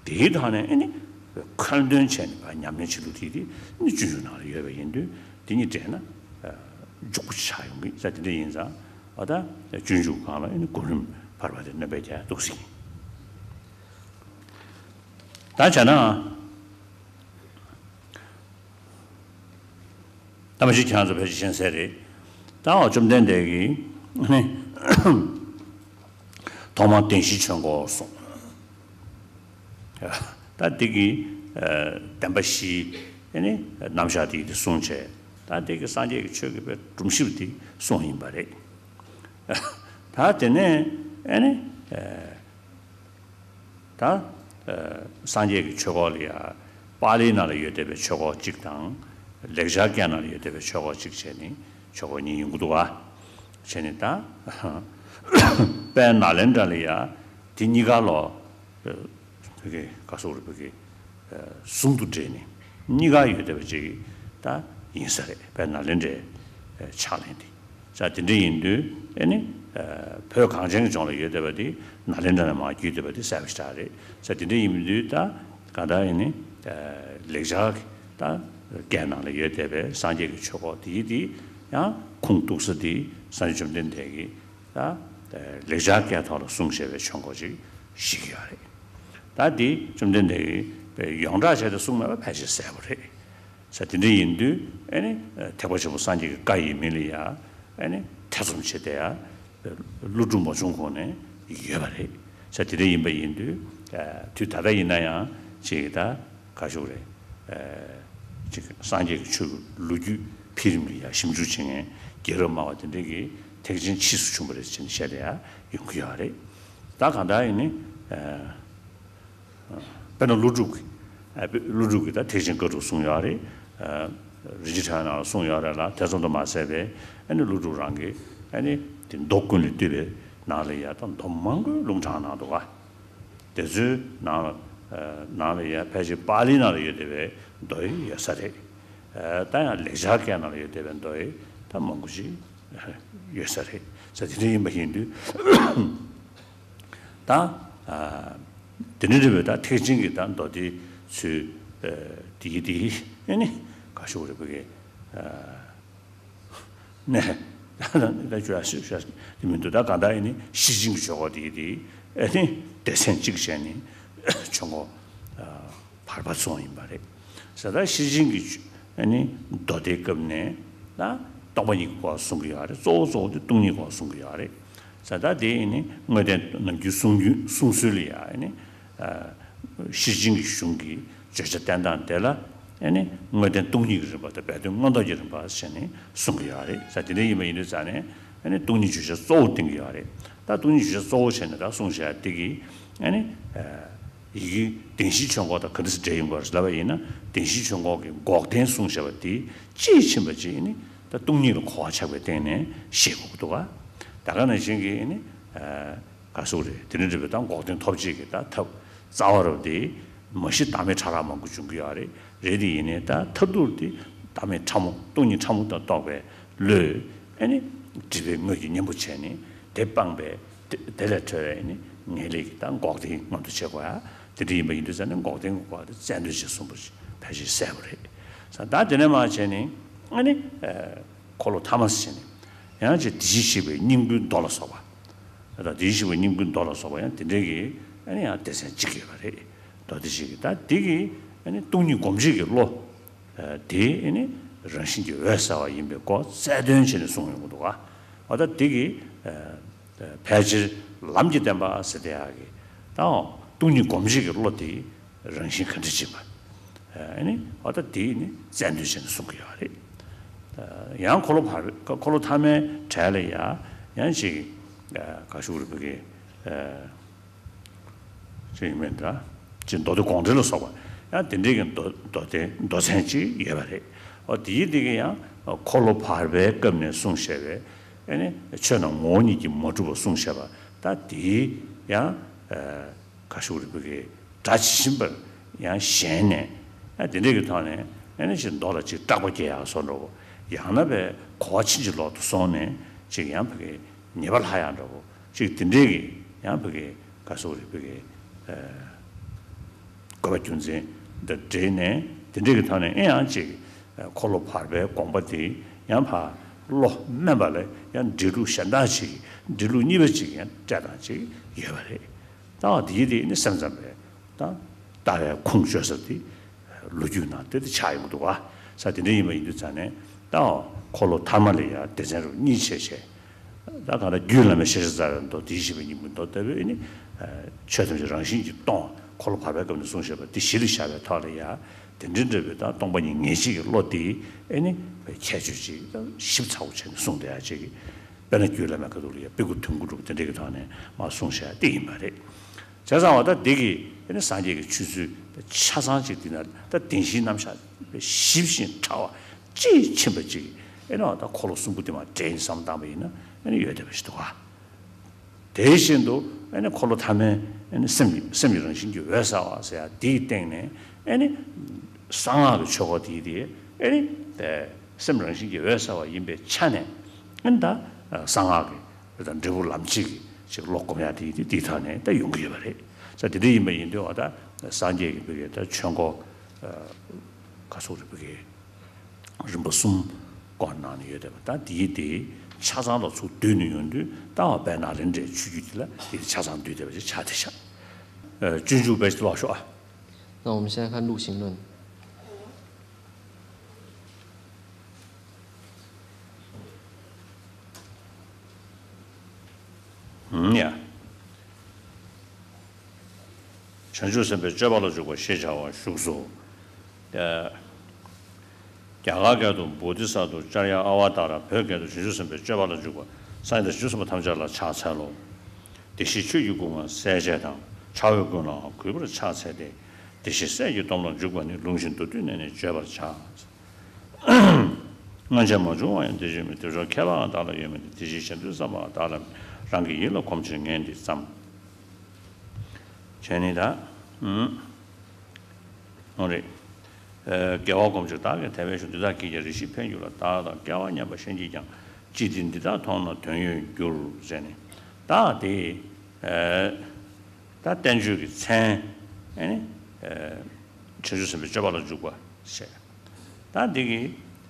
དེའི་ཐོག་ནས་ཨེ་ནི་ཁོལ་འདོན་བྱས་ནས་ཉམས་ལེན་བྱེད་ལུགས་དེ་དེ་ནི་སྤྱོད་འཇུག་ནང་ལ་ཡོད་པ་ཡིན་དུས་དེ་གཉིས་འདྲེས་ན། མགྱོགས་པོ་ཆགས་ཡོང་གི་ས་དེ་འདྲ་ཡིན་ཙང་། ཨ་ད་སྤྱོད་འཇུག་སྒང་ལ་ཨེ་ནི་གོ་རིམ་བར་པ་དེ་སྣོན་པ་རྒྱག་འདུག་ཟིན། ད་བྱས་ན། ད་མ་གཞི་ཁྱེད་རང་ཚོ་ཕལ་ཆེར་མཁྱེན་གསལ་རེད། ད་འོ་བཅོམ་ལྡན་འདས་ཀྱིས་ནི་ཐོག་མར་བདེན་བཞིའི་ཆོས་འཁོར་གསུངས། ད་འདི་གི་བདེན་པ་བཞིའི་ནི་རྣམ་གཞག་དེ་དེ་གསུངས་བྱས། ད་འདི་གི་སངས་རྒྱས་ཀྱི་ཆོས་ཀྱི་སྒྲོམ་གཞི་དེ་གསུངས་ཡིན་པ་རེད། ད་དེ་ནས་ཨེ་ནི། ད། སངས་རྒྱས་ཀྱི་ཆོས་སྐོར་ལ་ཡ། པཱ་ལིའི་ནང་ལ་ཡོད་བསྡད་པའི་ཆོས་སྐོར་གཅིག་དང་། ལེགས་སྦྱར་སྐད་ནང་ལ་ཡོད་བསྡད་པའི་ཆོས་སྐོར་གཅིག་བྱས་ནས་ཆོས་སྐོར་གཉིས་ཡོང་གི་འདུག་ག་བྱས་ནས་ད། དཔལ་ནཱ་ལེནྡྲ་ལ་ཡ། དེ་གཉིས་ཀ་ལོ། བོད་ཀྱི་ག་སོག་རེད་བོད་ཀྱི། ཟུང་དུ་འབྲེལ་ནས་གཉིས་ཀ་ཡོད་བསྡད་པ་ཅིག་ད་ཡིན་ས་རེད། དཔལ་ནཱ་ལེནྡྲའི་ཕྱག་ལེན་དེ། ས་དེ་འདྲ་ཡིན་དུས་ཨེ་ནི། བོད་གངས་ཅན་གྱི་ལྗོངས་ལ་ཡོད་བསྡད་པ་དེ་ནཱ་ལེནྡྲ་ནས་མར་བརྒྱུད་བསྡད་པ་དེ་གསལ་པོ་ཞེ་དྲག་རེད། ས་དེ་འདྲ་ཡིན་དུས་ད་ག་ད་ཨེ་ནི། ལེགས་སྦྱར་ད་སྐད་ནང་ལ་ཡོད་བསྡད་པའི་སངས་རྒྱས་ཀྱི་ཆོས་སྐོར་དེ་དེ་ཡང་ཁུངས་གཏུགས་ས་དེ་སངས་རྒྱས་བཅོམ་ལྡན་འདས་ཀྱིས་ད་ལེགས་སྦྱར་སྐད་ཐོག་ལ་གསུངས་བཞག་པའི་ཆོས་འཁོར་ཅིག་ཤེས་ཀྱི་ཡོད་རེད། ད་དེ་བཅོམ་ལྡན་འདས་ཀྱིས་ཡོངས་གྲགས་བྱས་ཏེ་གསུངས་མེད་པ་ཕལ་ཆེར་གསལ་པོ་རེད། ས་དེ་འདྲ་ཡིན་དུས་ཨེ་ནི། ཐེག་པ་ཆེན་པོ་སངས་རྒྱས་ཀྱི་བཀའ་ཡི་མིང་ལ་ཡ། ཨེ་ནི་ཐེ་ཚོམ་བྱེད་བསྡད་ཡ། ཀླུ་སྒྲུབ་མ་བྱུང་གོང་ནས་ཡོད་པ་རེད། ས་དེ་འདྲ་ཡིན་པ་ཡིན་དུས། དུས་ད་ལྟ་ཡིན་ན་ཡང་ཅིག་ད་ག་ཞུ་རེད། ཅིག་སངས་རྒྱས་ཀྱི་ཆོས་ཀྱི་ལོ་རྒྱུས་འཕེལ་རིམ་ལ་ཡ་ཞིབ་འཇུག་བྱེད་མཁན་རྒྱལ་རབས་སྨྲ་བ་དེ་འདྲ་གིས་ཐེག་ཆེན་ཕྱིས་སུ་བྱུང་བ་རེད་ཅེས་བཤད་བསྡད་ཡ་ཡོང་གི་ཡོད་རེད། ད་གང་ལྟར་ཡིན་ནི། དཔེར་ན་ཀླུ་སྒྲུབ་ཀྱི། ཨ། ཀླུ་སྒྲུབ་ཀྱིས་ད་ཐེག་ཆེན་བཀའ་དྲུག་གསུངས་ཡོད་རེད། རིན་ཆེན་ཕྲེང་བའི་ནང་ལ་གསུངས་ཡོད་རེད་ལ། དེ་ཙམ་དུ་མ་ཟད་པའི་ཨ་ནི་ཀླུ་སྒྲུབ་རང་གིས་ཨ་ནི་དེ་མདོ་ཀུན་ལས་བཏུས་པའི་ནང་ལ་ཡ་ད་མདོ་མང་པོའི་ལུང་དྲངས་གནང་འདུག་ག་དེ་ཚོའི་ནང་ལ། ནང་ལ་ཡ་ཕལ་ཆེར་པཱ་ལིའི་ནང་ལ་ཡོད་བསྡད་པའི་མདོ་ཡི་ཡོད་ས་རེད། ད་ཡང་ལེགས་སྦྱར་སྐད་ནང་ལ་ཡོད་བསྡད་པའི་མདོ་ཡི་ད་མང་པོ་ཞིག་ཡོད་ས་རེད། ས་དེ་འདྲ་ཡིན་པ་ཡིན་དུས། ད། དེ་འདྲ་རེད་པས། ད་ཐེག་ཆེན་གྱི་ད་མདོ་སྡེ་ཚུལ་དེའི་དེའི་ཨེ་ནི་ག་ཞུ་རེད་བོད་ཀྱི། ནས་ད་ཞུ་ཡ་ཞུ་ཡ་དེ་མི་འདུག་ད་གང་ལྟར་ཨེ་ནི་ཤེར་ཕྱིན་གྱི་ཆོས་སྐོར་དེའི་དེའི་ཨེ་ནི་སྡེ་ཚན་གཅིག་བྱས་ནས་ཆོས་འཁོར་བར་པ་ཚོགས་ཡིན་པ་རེད། ས་ད་ཤེར་ཕྱིན་གྱི་ཨེ་ནི་མདོ་སྡེའི་སྐབས་ནས་ད་སྟོང་པ་ཉིད་ཀྱི་སྐོར་གསུང་གི་ཡོད་རེད། གཙོ་བོ་གཙོ་བོ་དེ་སྟོང་ཉིད་སྐོར་གསུང་གི་ཡོད་རེད། ས་ད་དེ་ཨེ་ནི་དངོས་བསྟན་ནམ་རྒྱུན་གསུང་རྒྱུན་གསུང་སྲོལ་ལ་ཡ་ཨེ་ནི། ཤེར་ཕྱིན་གྱི་གཞུང་གི་བརྗོད་བྱ་བསྟན་སྟངས་དེ་ལ་ཨེ་ནི་དངོས་བསྟན་སྟོང་ཉིད་ཀྱི་རིམ་པ་དང་སྦས་དོན་མངོན་རྟོགས་ཀྱི་རིམ་པ་ཟེར་ནས་གསུང་གི་ཡོད་རེད། ས་དེ་འདྲ་ཡིན་པ་ཡིན་དུས་ཙང་ནས་ཨེ་ནི་སྟོང་ཉིད་བརྗོད་བྱ་གཙོ་བོ་བསྟན་གྱི་ཡོད་རེད། ད་སྟོང་ཉིད་བརྗོད་བྱ་གཙོ་བོ་བྱས་ནས་ད་གསུང་བྱ་དེ་གི་ཨེ་ནི། ཡི་གེ་བདེན་བཞིའི་ཆོས་འཁོར་དང་ག་འདྲ་སེ་འབྲེལ་ཡོང་གི་རེད་ལབ་པ་ཡིན་ན། བདེན་བཞིའི་ཆོས་འཁོར་གྱི་འགོག་བདེན་གསུངས་བཞག་པ་དེ་དཔྱིས་ཕྱིན་པ་ཅིག་ཨེ་ནི་ད་སྟོང་ཉིད་ལ་གོ་བ་ཆགས་པའི་སྟེང་ནས་ཤེས་དགོས་ཀྱི་འདུག་ག་ད་ག་ནང་བཞིན་གྱི་ཨེ་ནི། ག་སོགས་རེད། དེ་འདྲ་འདྲ་བའི་ད་འགོག་བདེན་ཐོབ་བྱེད་ཀྱི་ད་ཐབས་རྩ་བ་རུ་དེ་མ་གཞི་བདག་མེད་ཕྲ་རགས་མང་པོ་འབྱུང་གི་ཡོད་རེད། རེད་དེ་ཡིན་ནའི་ད་མཐར་ཐུག་དེ་བདག་མེད་ཕྲ་མོ་སྟོང་ཉིད་ཕྲ་མོ་དང་རྟོགས་པའི་བློས་ཨེ་ནི་སྒྲིབ་པའི་དངོས་ཀྱི་གཉེན་པོ་བྱས་ནས་དེ་སྤངས་པའི་དེ་དེ་ལས་གྲོལ་བའི་ཨེ་ནི་ངེས་ལེགས་ཀྱི་ད་འགོག་བདེན་མངོན་དུ་བྱེད་དགོས་ཡ། དེ་འདྲ་ཡིན་པ་ཡིན་དུས་ཙང་ནས་འགོག་བདེན་གྱི་སྐོར་དེ་རྩལ་འདོན་བྱེད་གསུངས་པ་ཕལ་ཆེར་གསལ་པོ་རེད། ས་ད་དེ་ནས་མར་བྱས་ནས་ཨེ་ནི། འཁོར་ལོ་ཐ་མ་ཟེར་ནས། ཡང་ཅིག་དེ་བཞིན་གཤེགས་པའི་སྙིང་པོའི་མདོ་ལ་སོགས་པ། ད་དེ་བཞིན་གཤེགས་པའི་སྙིང་པོའི་མདོ་ལ་སོགས་པ་ཡང་དེ་འདྲའི་གི་ཨ་ནི་ཡང་སྡེ་ཚན་གཅིག་ཡོད་པ་རེད། མདོ་སྡེ་གཅིག་གི་ད་དེ་གི་ཨ་ནི་སྟོང་ཉིད་སྒོམ་བྱེད་ཀྱི་བློ། དེ་ཨ་ནི་རང་བཞིན་གྱིས་འོད་གསལ་བ་ཡིན་པའི་སྐོར་རྩལ་འདོན་བྱས་ནས་གསུངས་ཡོང་གི་འདུག་ག་འོ་ད་དེ་གི་ཕལ་ཆེར་ལམ་གྱི་བསྟན་པ་ཟེར་དེ་ཡག་གི་ད་སྟོང་ཉིད་སྒོམ་བྱེད་ཀྱི་བློ་དེ། རང་བཞིན་ག་འདྲ་ཅིག་པ། ཨ་ནི་འོ་ད་དེ་ནི་རྩལ་འདོན་བྱས་ནས་གསུང་གི་ཡོད་རེད། ཡང་འཁོར་ལོ་བར་འཁོར་ལོ་ཐ་མའི་གྲས་ལ་ཡ་ཡང་ཅིག་ག་ཞུ་རེད་བོད་ཀྱི་ཅིག་ཡིན་མིན་འདྲ་ཅིག་མདོ་སྡེ་དགོངས་འགྲེལ་ལ་སོགས་པ་ཡང་དེ་འདྲའི་གི་མདོ་མདོ་སྡེ་མདོ་ཚན་ཅིག་ཡོད་པ་རེད། འོ་དེའི་དེ་གི་ཡང་འཁོར་ལོ་བར་པའི་སྐབས་ནས་གསུངས་བཞག་པའི་ཨ་ནི་ཆོས་རྣམས་ངོ་བོ་ཉིད་ཀྱིས་མ་གྲུབ་པར་གསུངས་བཞག་པ་ད་དེའི་ཡང་། ག་ཞུ་རེད་བོད་ཀྱི་སྒྲ་ཇི་བཞིན་པར་ཡང་ཞེན་ནས་ཨ་དེ་འདྲས་ཀྱི་ཐོག་ནས་ཨ་ནི་ཅིག་མདོ་ལ་ཅིག་སྐྲག་པ་སྐྱེ་ཡག་བཟོ་འདྲ་བོ། ཡང་ན་བས་གོ་བ་ཕྱིན་ཅི་ལོག་ཏུ་སོང་ནས་ཅིག་ཡང་བོད་ཀྱི་ཉེས་པ་ལྷག་ཡག་འདྲ་བོ་ཅིག་དེ་འདྲས་ཀྱི་ཡང་བོད་ཀྱི་ག་ཞུ་རེད་བོད་ཀྱི་དགོས་པ་རྒྱུ་མཚན་དང་འབྲེལ་ནས་དེ་འདྲས་ཀྱི་ཐོག་ནས་ཨེ་ཡང་ཅིག་འཁོར་ལོ་བར་པའི་དགོངས་པ་དེ་ཡང་ཕར་ བློ་དམན་པ་ལ་ཡང་འགྲེལ་ལུགས་གཞན་དག་ཅིག་འགྲེལ་ལུགས་གཉིས་པ་ཅིག་ཡང་སྤྲད་སྟངས་ཅིག་ཡོད་པ་རེད། ད་འདི་དེ་ནི་སེམས་ཙམ་པས་ད་ལྟ་བའི་ཁུངས་བཅོལ་ས་དེ་ལོ་རྒྱུས་ནང་དེ་དེ་ཆགས་ཡོང་གི་འདུག་ག་ས་དེ་འདྲ་ཡིན་པ་ཡིན་དུས་ཙང་ནས་ད་འཁོར་ལོ་ཐ་མ་ལ་ཡང་སྡེ་ཚན་རུ་གཉིས་ཕྱེ་བྱས། ད་གང་ལྟར་རྒྱུད་བླ་མའི་ཤེས་བྱ་རྩ་བའི་མདོ་དེའི་བཞི་པའི་སྙིང་པོའི་མདོ་ལྟ་བུའི་ནི་ཆོས་ཐམས་ཅད་རང་བཞིན་གྱིས་སྟོང་འཁོར་ལོ་བར་པའི་སྐབས་ནས་གསུངས་བཞག་པ་དེ་གཞི་ལ་བཞག་པའི་ཐོག་ལ་ཡང་དེ་འདྲའི་འདྲ་བའི་ད་སྟོང་པ་ཉིད་ངེས་བྱེད་ཀྱི་བློ་དེ་ཨེ་ནི་ཁྱད་ཆོས་ཅིག་ཞིབ་ཚགས་པོ་བྱས་ནས་གསུངས་བསྡད་ཡ་ཅིག་དཔེར་ན་རྒྱུད་བླ་མའི་ཁ་ཐུག་ལ་ཡང་དཔེ་དགུ་དོན་དགུ་སྒྲུབ་དེ་འདྲའི་གི་ཐོག་ནས་མར་གསུངས་བཞག་ཡ་དེ་ཡིན་པ་རེད། བྱས་ཙང་བ་ད་འདི་གི་ཨེ་ནི་སངས་རྒྱས་ཀྱི་ཆོས་ཚུལ་ཆ་ཚང་ཅིག་འདི་ན་ད་བདེན་བཞིའི་རྣམ་གཞག་ཞིབ་ཞིང་ཕྲ་བ་དཔྱིས་ཕྱིན་པ་ཅིག་ཨེ་ནི་བ་ད་འཁོར་ལོ་གསུམ་པོ་དེ་མར་འགྲེལ་བསམ་བཏང་པ་ཡིན་ན་ཨེ་ནི་ཡོད་བསྡད་པ་ཞིག་འདུག་ག་དེ་བཞིན་དུ་ཨེ་ནི་འཁོར་ལོ་ཐ་མའི་ཨེ་ནི་སེམས་ཀྱི་སེམས་ཀྱི་རང་བཞིན་གྱི་འོད་གསལ་བ་ཟེར་ཡ་དེའི་སྟེང་ནས་ཨེ་ནི་གསང་སྔགས་ཀྱི་ཆོས་སྐོར་དེའི་དེ་ཨེ་ནི་སེམས་རང་བཞིན་གྱི་འོད་གསལ་བ་ཡིན་པའི་ཆ་ནས་ཨེ་ནི་ད་གསང་སྔགས་ཀྱི་ད་འབྲས་བུ་ལམ་བྱེད་ཀྱི་ཅིག་བློ་སྒོམ་ཡ་དེའི་དེ་དེའི་ཐོག་ནས་ད་ཡོང་གི་ཡོད་པ་རེད། ས་དེ་འདྲ་ཡིན་པ་ཡིན་དུས་བ་ད་སངས་རྒྱས་ཀྱི་བོད་ཀྱི་ད་ཆོས་འཁོར་ག་སོགས་རེད་བོད་ཀྱི་རིམ་པ་གསུམ་སྐོར་གནང་ནས་ཡོད་བསྡད་པ་ད་དེའི་དེ་ཆ་ཚང་ལ་ཚུར་བསྡུས་ནས་ཡོང་དུས་ད་བ་དཔལ་ནཱ་ལེནྡྲའི་ཆོས་བརྒྱུད་དེ་ལ་དེ་ཆ་ཚང་བསྡུས་བསྡད་པ་ཅིག་ཆགས་བསྡད་ཤག་སྤྱོད་འཇུག་དཔེ་ཅིག་ཀློག་ཤོག་ཨ། 那我们现在看陆行论。ཡ། བྱང་ཆུབ་སེམས་དཔའི་སྤྱོད་པ་ལ་འཇུག་པ་ཞེས་བྱ་བ་བཞུགས་སོ། རྒྱ་གར་སྐད་དུ་བོ་དྷི་ས་ཏྭ་ཨ་ཙརྱ་ཨ་ཝ་ཏཱ་ར། བོད་སྐད་དུ་བྱང་ཆུབ་སེམས་དཔའི་སྤྱོད་པ་ལ་འཇུག་པ། སངས་རྒྱས་དང་བྱང་ཆུབ་སེམས་དཔའ་ཐམས་ཅད་ལ་ཕྱག་འཚལ་ལོ། བདེ་གཤེགས་ཆོས་ཀྱི་སྐུ་མངའ་གསལ་བྱེད་དང་། བྱ་བའི་ཀུན་ལའང་གུས་པར་ཕྱག་འཚལ་ཏེ། བདེ་གཤེགས་སྲས་ཀྱི་སྡོམ་ལ་འཇུག་པ་ནི། ལུང་བཞིན་མདོར་བསྡུས་ནས་ནི་བརྗོད་པར་བྱ། སྔོན་ཆད་མ་བྱུང་བ་ཡང་དེ་བྱུང་མིན། དེ་བྱུང་མཁས་པའང་བདག་ལ་ཡོད་མིན་ཏེ། དེ་ཕྱིར་གཞན་དོན་བསམ་པའང་བདག་ལ་མེད། རང་གི་ཡིད་ལ་གོམས་ཕྱིར་ངས་འདི་བརྩམས། བྱས་ནས་ད། འོ་རེད། དགེ་བ་སྒོམ་ཕྱིར་བདག་གིས་དད་པས་ཞུ། འདི་དག་གིས་ཀྱང་རེ་ཞིག་ཕན་འགྱུར་ལ། བདག་དང་སྐལ་བ་མཉམ་པ་གཞན་གྱིས་ཀྱང་། ཅི་སྟེ་འདི་དག་མཐོང་ན་དོན་ཡོད་འགྱུར། ཟེར་ནས་བདག་དེ། ད་བསྟན་བཅོས་ཀྱི་མཚན། ཨེ་ནི། བྱང་ཆུབ་སེམས་དཔའི་སྤྱོད་པ་ལ་འཇུག་པ་ཞེས། ད་འདི་གི་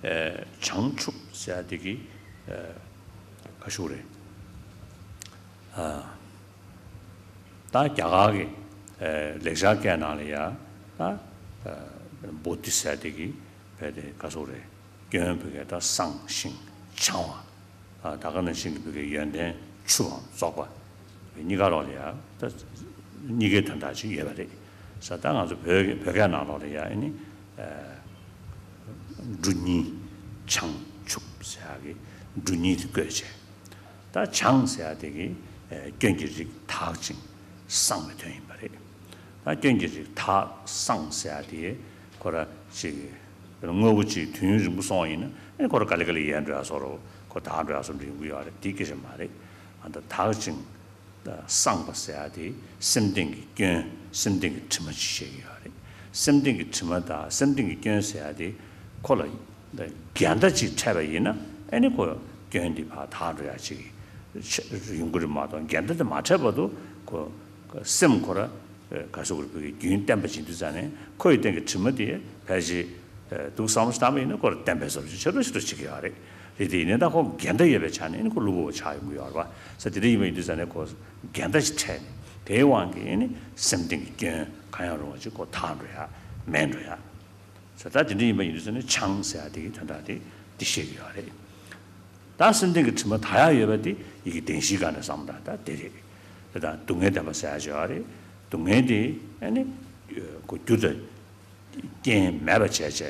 བྱང་ཆུབ་ཟེར་ཡ་འདི་གི་ག་ཞུ་རེད། ད་རྒྱ་གར་གྱི་ལེགས་སྦྱར་སྐད་ནང་ལ་ཡ་ད་བོ་དྷི་ཟེར་ཡ་འདི་གི་བས་དེ་ག་ཞུ་རེད། སྐྱོན་བོད་སྐད་ད་བསྲང་ཞིང་བྱང་བ། ད་ག་ནང་བཞིན་གྱི་བོད་སྐད་ཡོན་ཏན་ཆུ་བའམ་རྫོགས་པ། གཉིས་ཀ་རོགས་ལ་ཡ་ད་གཉིས་ཀའི་དོན་དག་ཅིག་ཡོད་པ་རེད། ས་ད་ང་ཚོ་བོད་བོད་སྐད་ནང་ལོགས་ལ་ཡ་ཨེ་ནི། འབྲུ་གཉིས་བྱང་ཆུབ་ཟེར་ཡ་གི་འབྲུ་གཉིས་དེ་བཀོད་བྱས། ད་བྱང་ཟེར་ཡ་དེ་གི་སྐྱོན་གྱི་རིགས་དག་ཅིང་བསྲང་བའི་དོན་ཡིན་པ་རེད། ད་སྐྱོན་གྱི་རིགས་དག་བསྲང་ཟེར་ཡ་དེ་ཁོ་ར་ཅིག་དངོས་པོ་ཅིག་དུས་ཡུན་རིང་པོ་སོང་བ་ཡིན་ན་ཨེ་ཁོ་ར་ག་ལེ་ག་ལེ་ཡལ་འགྲོ་ཡ་བཟོ་འདྲ་ཁོ་དག་འགྲོ་ཡ་བཟོ་འདྲ་ཡོང་གི་ཡོད་རེད། དེ་སྐད་ཆ་མ་རེད། ཨ་ད་དག་ཅིང་བསྲང་བ་ཟེར་ཡ་དེ་སེམས་གཏིང་གི་སྐྱོན་སེམས་གཏིང་གི་དྲི་མ་ཅིག་བཤད་ཀྱི་ཡོད་རེད། སེམས་གཏིང་གི་དྲི་མ་དང་སེམས་གཏིང་གི་སྐྱོན་ཟེར་ཡ་དེ་ཁོ་ལ་འགལ་ཟླ་ཅིག་འཕྲད་པ་ཡིན་ན་ཨེ་ནི་ཁོ་སྐྱོན་འདི་ཕར་དག་འགྲོ་ཡ་ཅིག་ཡོང་གི་རེད་མ་གཏོགས་འགལ་ཟླ་དེ་མ་འཕྲད་བར་དུ་ཁོ་སེམས་ཁོ་ར་ག་ཟེར་དགོས་རེད། བོད་ཀྱི་རྒྱུན་བརྟན་པ་བྱེད་དུས་ཙང་ནས་ཁོ་ཡི་སྟེང་གི་དྲི་མ་དེ་ཕལ་ཆེར་འདུག་བསམ་བློ་ཞིག་བཏང་བ་ཡིན་ན་ཁོ་ལ་བརྟན་པའི་བཟོ་འདྲ་ཞིག་ཆགས་འགྲོ་ཞིག་འགྲོ་བྱེད་ཀྱི་ཡོད་རེད། རེད་དེ་ཡིན་ནའི་ད་ཁོ་འགལ་ཟླ་ཡོད་པའི་ཆ་ནས་ནི་ཁོ་གློ་བུར་བ་ཆགས་ཡོང་གི་ཡོད་རེད་པ། ས་དེ་འདྲ་ཡིན་པ་ཡིན་དུས་ཙང་ནས་ཁོ་འགལ་ཟླ་ཞིག་འཕྲད་ནས་དེའི་དབང་གིས་ནི་སེམས་གཏིང་གི་སྐྱོན་གང་ཡང་རུང་བ་ཅིག་ཁོ་དག་འགྲོ་ཡ་མེད་འགྲོ་ཡ། ས་ད་དེ་འདྲ་ཡིན་པ་ཡིན་དུས་ཙང་ནས་བྱང་ཟེར་ཡ་དེ་གི་དོན་དག་དེ་འདི་བཤད་ཀྱི་ཡོད་རེད། ད་སེམས་གཏིང་གི་དྲི་མ་དག་ཡ་ཡོད་པ་དེ་ཡི་གེ་བདེན་བཞིའི་སྒང་ནས་བསམ་བློ་བཏང་ད་དེ་རེད། དེ་དང་སྡུག་བསྔལ་བདེན་པ་ཟེར་ཡ་ཅིག་ཡོད་རེད། སྡུག་བསྔལ་དེ་ཨ་ནི་ཁོ་རྒྱུ་དང་རྐྱེན་མེད་པ་བྱས་བྱས་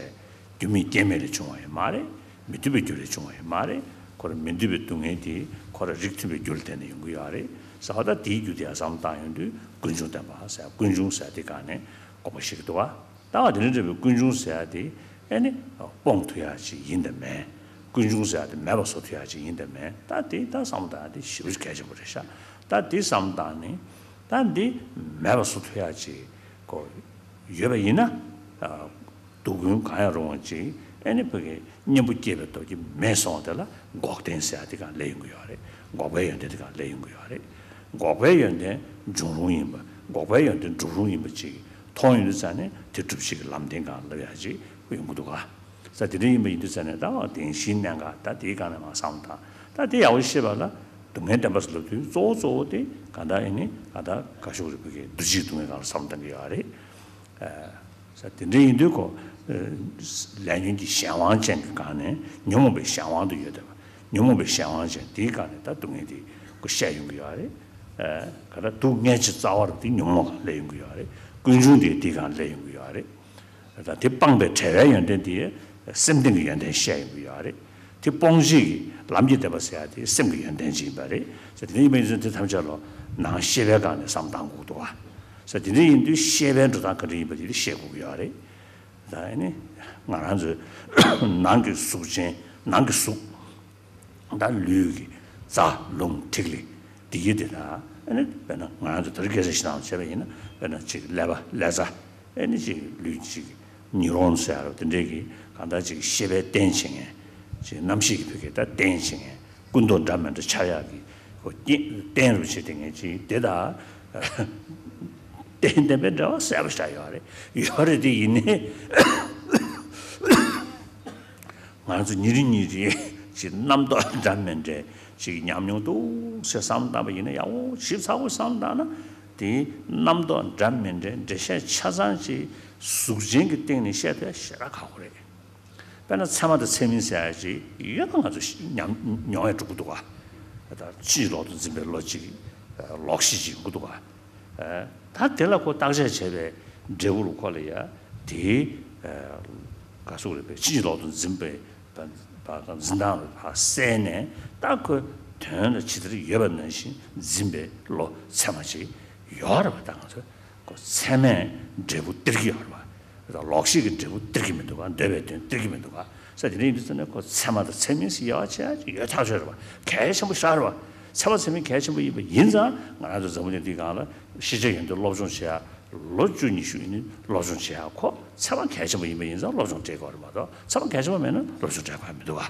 རྒྱུ་མེད་རྐྱེན་མེད་ལས་བྱུང་བ་ཡང་མ་རེད། མི་མཐུན་པའི་རྒྱུ་ལས་བྱུང་བ་ཡང་མ་རེད། ཁོ་རང་མི་མཐུན་པའི་སྡུག་བསྔལ་དེ་ཁོ་རང་རིགས་མཐུན་པའི་རྒྱུ་ལ་བརྟེན་ནས་ཡོང་གི་ཡོད་རེད། ས་ད་དེའི་རྒྱུ་དེ་ཡང་བསམ་བློ་བཏང་ཡོང་དུས་ཀུན་འབྱུང་བདེན་པ་ཟེར་ཀུན་འབྱུང་ཟེར་དེ་སྒང་ནས་དགོངས་པ་བཞེས་ཀྱི་འདུག་བ། ད་བ་དེ་ནས་འདྲ་བའི་ཀུན་འབྱུང་ཟེར་ཡ་དེ་ཨེ་ནི་སྤོང་ཐུབ་ཡ་ཅིག་ཡིན་དང་མིན། ཀུན་འབྱུང་ཟེར་ཡ་དེ་མེད་པ་བཟོ་ཐུབ་ཡ་ཅིག་ཡིན་དང་མིན། ད་དེ་ད་བསམ་བློ་བཏང་ཡ་དེ་ཞེ་པོ་ཅིག་གལ་ཆེན་པོ་རེད་ཤག་ད་དེ་བསམ་བློ་བཏང་ནས་ད་འདི་མེད་པ་བཟོ་ཐུབ་ཡ་ཅིག་གོ་ཡོད་པ་ཡིན་ན། སྡུག་ཀུན་གང་ཡང་རུང་བ་ཅིག་ཨེ་ནི་བོད་ཀྱི་གཉེན་པོ་སྐྱེས་པའི་སྟོབས་ཀྱིས་མེད་སོང་བ་དེ་ལ་འགོག་བདེན་ཟེར་ཡ་དེ་སྒང་སླེབས་ཡོང་གི་ཡོད་རེད། འགོག་པའི་ཡོན་ཏན་དེ་སྒང་སླེབས་ཡོང་གི་ཡོད་རེད། འགོག་པའི་ཡོན་ཏན་འབྱུང་རུང་ཡིན་པ་འགོག་པའི་ཡོན་ཏན་འགྲུབ་རུང་ཡིན་པ་ཅིག་མཐོང་ཡོང་དུས་ཙང་ནས་དེ་སྒྲུབ་བྱེད་ཀྱི་ལམ་བདེན་སྒང་སླེབས་ཡ་ཅིག་ཡོང་གི་འདུག་ག་ས་དེ་འདྲ་ཡིན་པ་ཡིན་དུས་ཙང་ནས་ད་བདེན་བཞིའི་གནད་འགག་ད་དེའི་སྒང་ནས་མར་བསམ་བློ་བཏང་། ད་དེ་ཡག་པོ་ཤེས་པ་ལ་སྡུག་བསྔལ་བདེན་པ་ཟེར་ལབ་དུས་གཙོ་བོ་གཙོ་བོ་དེ་གང་ལྟར་ཨེ་ནི་གང་ལྟར་ག་ཤོག་རེད་བུ་གའི་འདུ་བྱེད་སྡུག་བསྔལ་སྒང་ལ་བསམ་བློ་གཏང་གི་ཡོད་རེད། ས་དེ་འདྲ་ཡིན་དུས་ཁོ་ལས་ཉོན་གྱི་གཞན་དབང་ཅན་གྱི་སྒང་ནས་ཉོན་མོངས་པའི་གཞན་དབང་དུ་ཡོད་བསྡད་པ། ཉོན་མོངས་པའི་གཞན་དབང་ཅན་དེའི་སྒང་ནས་ད་སྡུག་བསྔལ་དེ་ཁོ་བཤད་ཡོང་གི་ཡོད་རེད། ག་ལ་སྡུག་བསྔལ་གྱི་རྩ་བ་རུ་དེ་ཉོན་མོངས་སྒང་སླེབས་ཡོང་གི་ཡོད་རེད། ཀུན་འབྱུང་དེ་དེའི་སྒང་སླེབས་ཡོང་གི་ཡོད་རེད། ད་དེ་སྤངས་པའི་བྲལ་བའི་ཡོན་ཏན་དེ་སེམས་ལྡན་གྱི་ཡོན་ཏན་བཤད་ཡོང་གི་ཡོད་རེད། དེ་སྤོང་བྱེད་ཀྱི་ལམ་གྱི་བདེན་པ་ཟེར་ཡ་དེ་སེམས་ཀྱི་ཡོན་ཏན་ཅིག་ཡིན་པ་རེད་ཟེར། དེ་འདྲ་ཡིན་པ་ཡིན་ཙང་དེ་ཐམས་ཅད་ལ་ནང་ཤེས་པའི་སྒང་ནས་བསམ་བློ་གཏང་དགོས་འདུག་ག་ས་དེ་འདྲ་ཡིན་དུས་ཤེས་པའི་འགྲོ་སྟངས་ག་འདྲ་ཡིན་པ་དེ་ཤེས་དགོས་ཀྱི་ཡོད་རེད། ད་ཨ་ནི་ང་རང་ཚོའི་ནང་གི་གཟུགས་ཅན་ནང་གི་གཟུགས། ད་ལུས་ཀྱི་རྩ་རླུང་ཐིག་ལེ་འདི་ཡི་དེ་དང་ཨ་ནི་དཔེར་ན་ང་རང་ཚོ་དེ་རིང་སྐད་ཆ་ཞིག་ནང་བྱས་པ་ཡིན་ན་དཔེར་ན་ཅིག་ཀླད་པ་ཀླད་རྩ་ཨ་ནི་ཅིག་ལུས་ཅིག་ནིའུ་རོན་ཟེར་ཡ་རོ་དེ་འདྲས་ཀྱི་གང་ལྟར་ཅིག་ཤེས་པའི་རྟེན་བྱེད་མཁན་ཅིག་རྣམ་ཤེས་ཀྱི་བུ་གའི་ད་རྟེན་བྱེད་མཁན་ཀུན་རྟོག་འདྲ་མི་འདྲ་འཆར་ཡག་གི་ཁོ་རྟེན་རྟེན་རུ་བྱེད་དེ་ངས་ཅིག་དེ་དང་རྟེན་ལྡན་པའི་འབྲེལ་བ་གསལ་པོ་ཞིག་ཡོད་རེད། ཡོད་རེད་དེ་ཡིན་ནའི། ང་ཚོ་ཉིན་རེ་ཉིན་རེ་ཅིག་རྣམ་རྟོག་འདྲ་མི་འདྲ་ཅིག་ཉམས་མྱོང་འདུག་ཟེར་བསམ་བློ་བཏང་པ་ཡིན་ན་ཡག་པོ་ཞིབ་ཚགས་པོ་བསམ་བློ་བཏང་ན་དེའི་རྣམ་རྟོག་འདྲ་མི་འདྲ་འགྲེལ་བཤད་ཆ་ཚང་ཅིག་གཟུགས་ཅན་གྱི་སྟེང་ནས་བཤད་ཐུབ་ཡ་ཞེ་དྲག་ཁག་པོ་རེད། དཔེར་ན་ཚད་མ་དང་ཚད་མིན་ཟེར་ཡ་ཅིག་ཡོད་ན་ང་ཚོ་ཉམས་མྱོང་ཡ་འགྲོ་གི་འདུག་ག་ད་ཕྱིན་ཅི་ལོག་ཏུ་འཛིན་པའི་བློ་ཅིག་ལོག་ཤེས་ཅིག་ཡོང་གི་འདུག་ག་ད་དེ་ལ་ཁོ་བརྟག་དཔྱད་བྱས་པའི་འབྲས་བུ་ལ་ཁོ་ལ་ཡ་དེའི་ག་སོགས་རེད་པས་ཕྱིན་ཅི་ལོག་ཏུ་འཛིན་པའི་འཛིན་སྟངས་ལ་ཕར་གསལ་ནས་ད་ཁོའི་དོན་ལ་ཇི་ལྟར་ཡོད་པ་ནང་བཞིན་འཛིན་པའི་བློ་ཚད་མ་ཅིག་ཡོད་རེད་པ། ད་ང་ཚོ་ཁོ་ཚད་མས་འབྲས་བུ་སྟེར་གྱི་ཡོད་རེད་པ། ད་ལོག་ཤེས་ཀྱི་འབྲས་བུ་སྟེར་གྱི་མི་འདུག་ག་འདོད་པའི་དོན་སྟེར་གྱི་མི་འདུག་ག་ས་དེ་འདྲ་ཡིན་དུས་ཙམ་ནས་ཁོ་ཚད་མ་དང་ཚད་མིན་ཟེར་ཡག་བྱས་ཡོད་ཐག་ཆོད་རེད་པ། གལ་ཆེན་པོ་ཞེ་དྲག་རེད་པ། ཚད་མ་ཚད་མིན་གལ་ཆེན་པོ་ཡིན་པ་ཡིན་ཙང་ང་རང་ཚོ་འཛམ་བུ་གླིང་འདིའི་སྒང་ལ་ཤེས་བྱ་ཡོན་ཏན་སློབ་སྦྱོང་བྱེད་ཡ་ལོ་བཅུ་ཉི་ཤུ་ཡིན་ནི་སློབ་སྦྱོང་བྱེད་ཡ་ཁོ་ཚད་མ་གལ་ཆེན་པོ་ཡིན་པ་ཡིན་ཙང་སློབ་སྦྱོང་སྤྲད་དགོས་རེད་མ་གཏོགས་ཚད་མ་གལ་ཆེན་པོ་མེད་ན་སློབ་སྦྱོང་སྤྲད་དགོས་མི་འདུག་ག་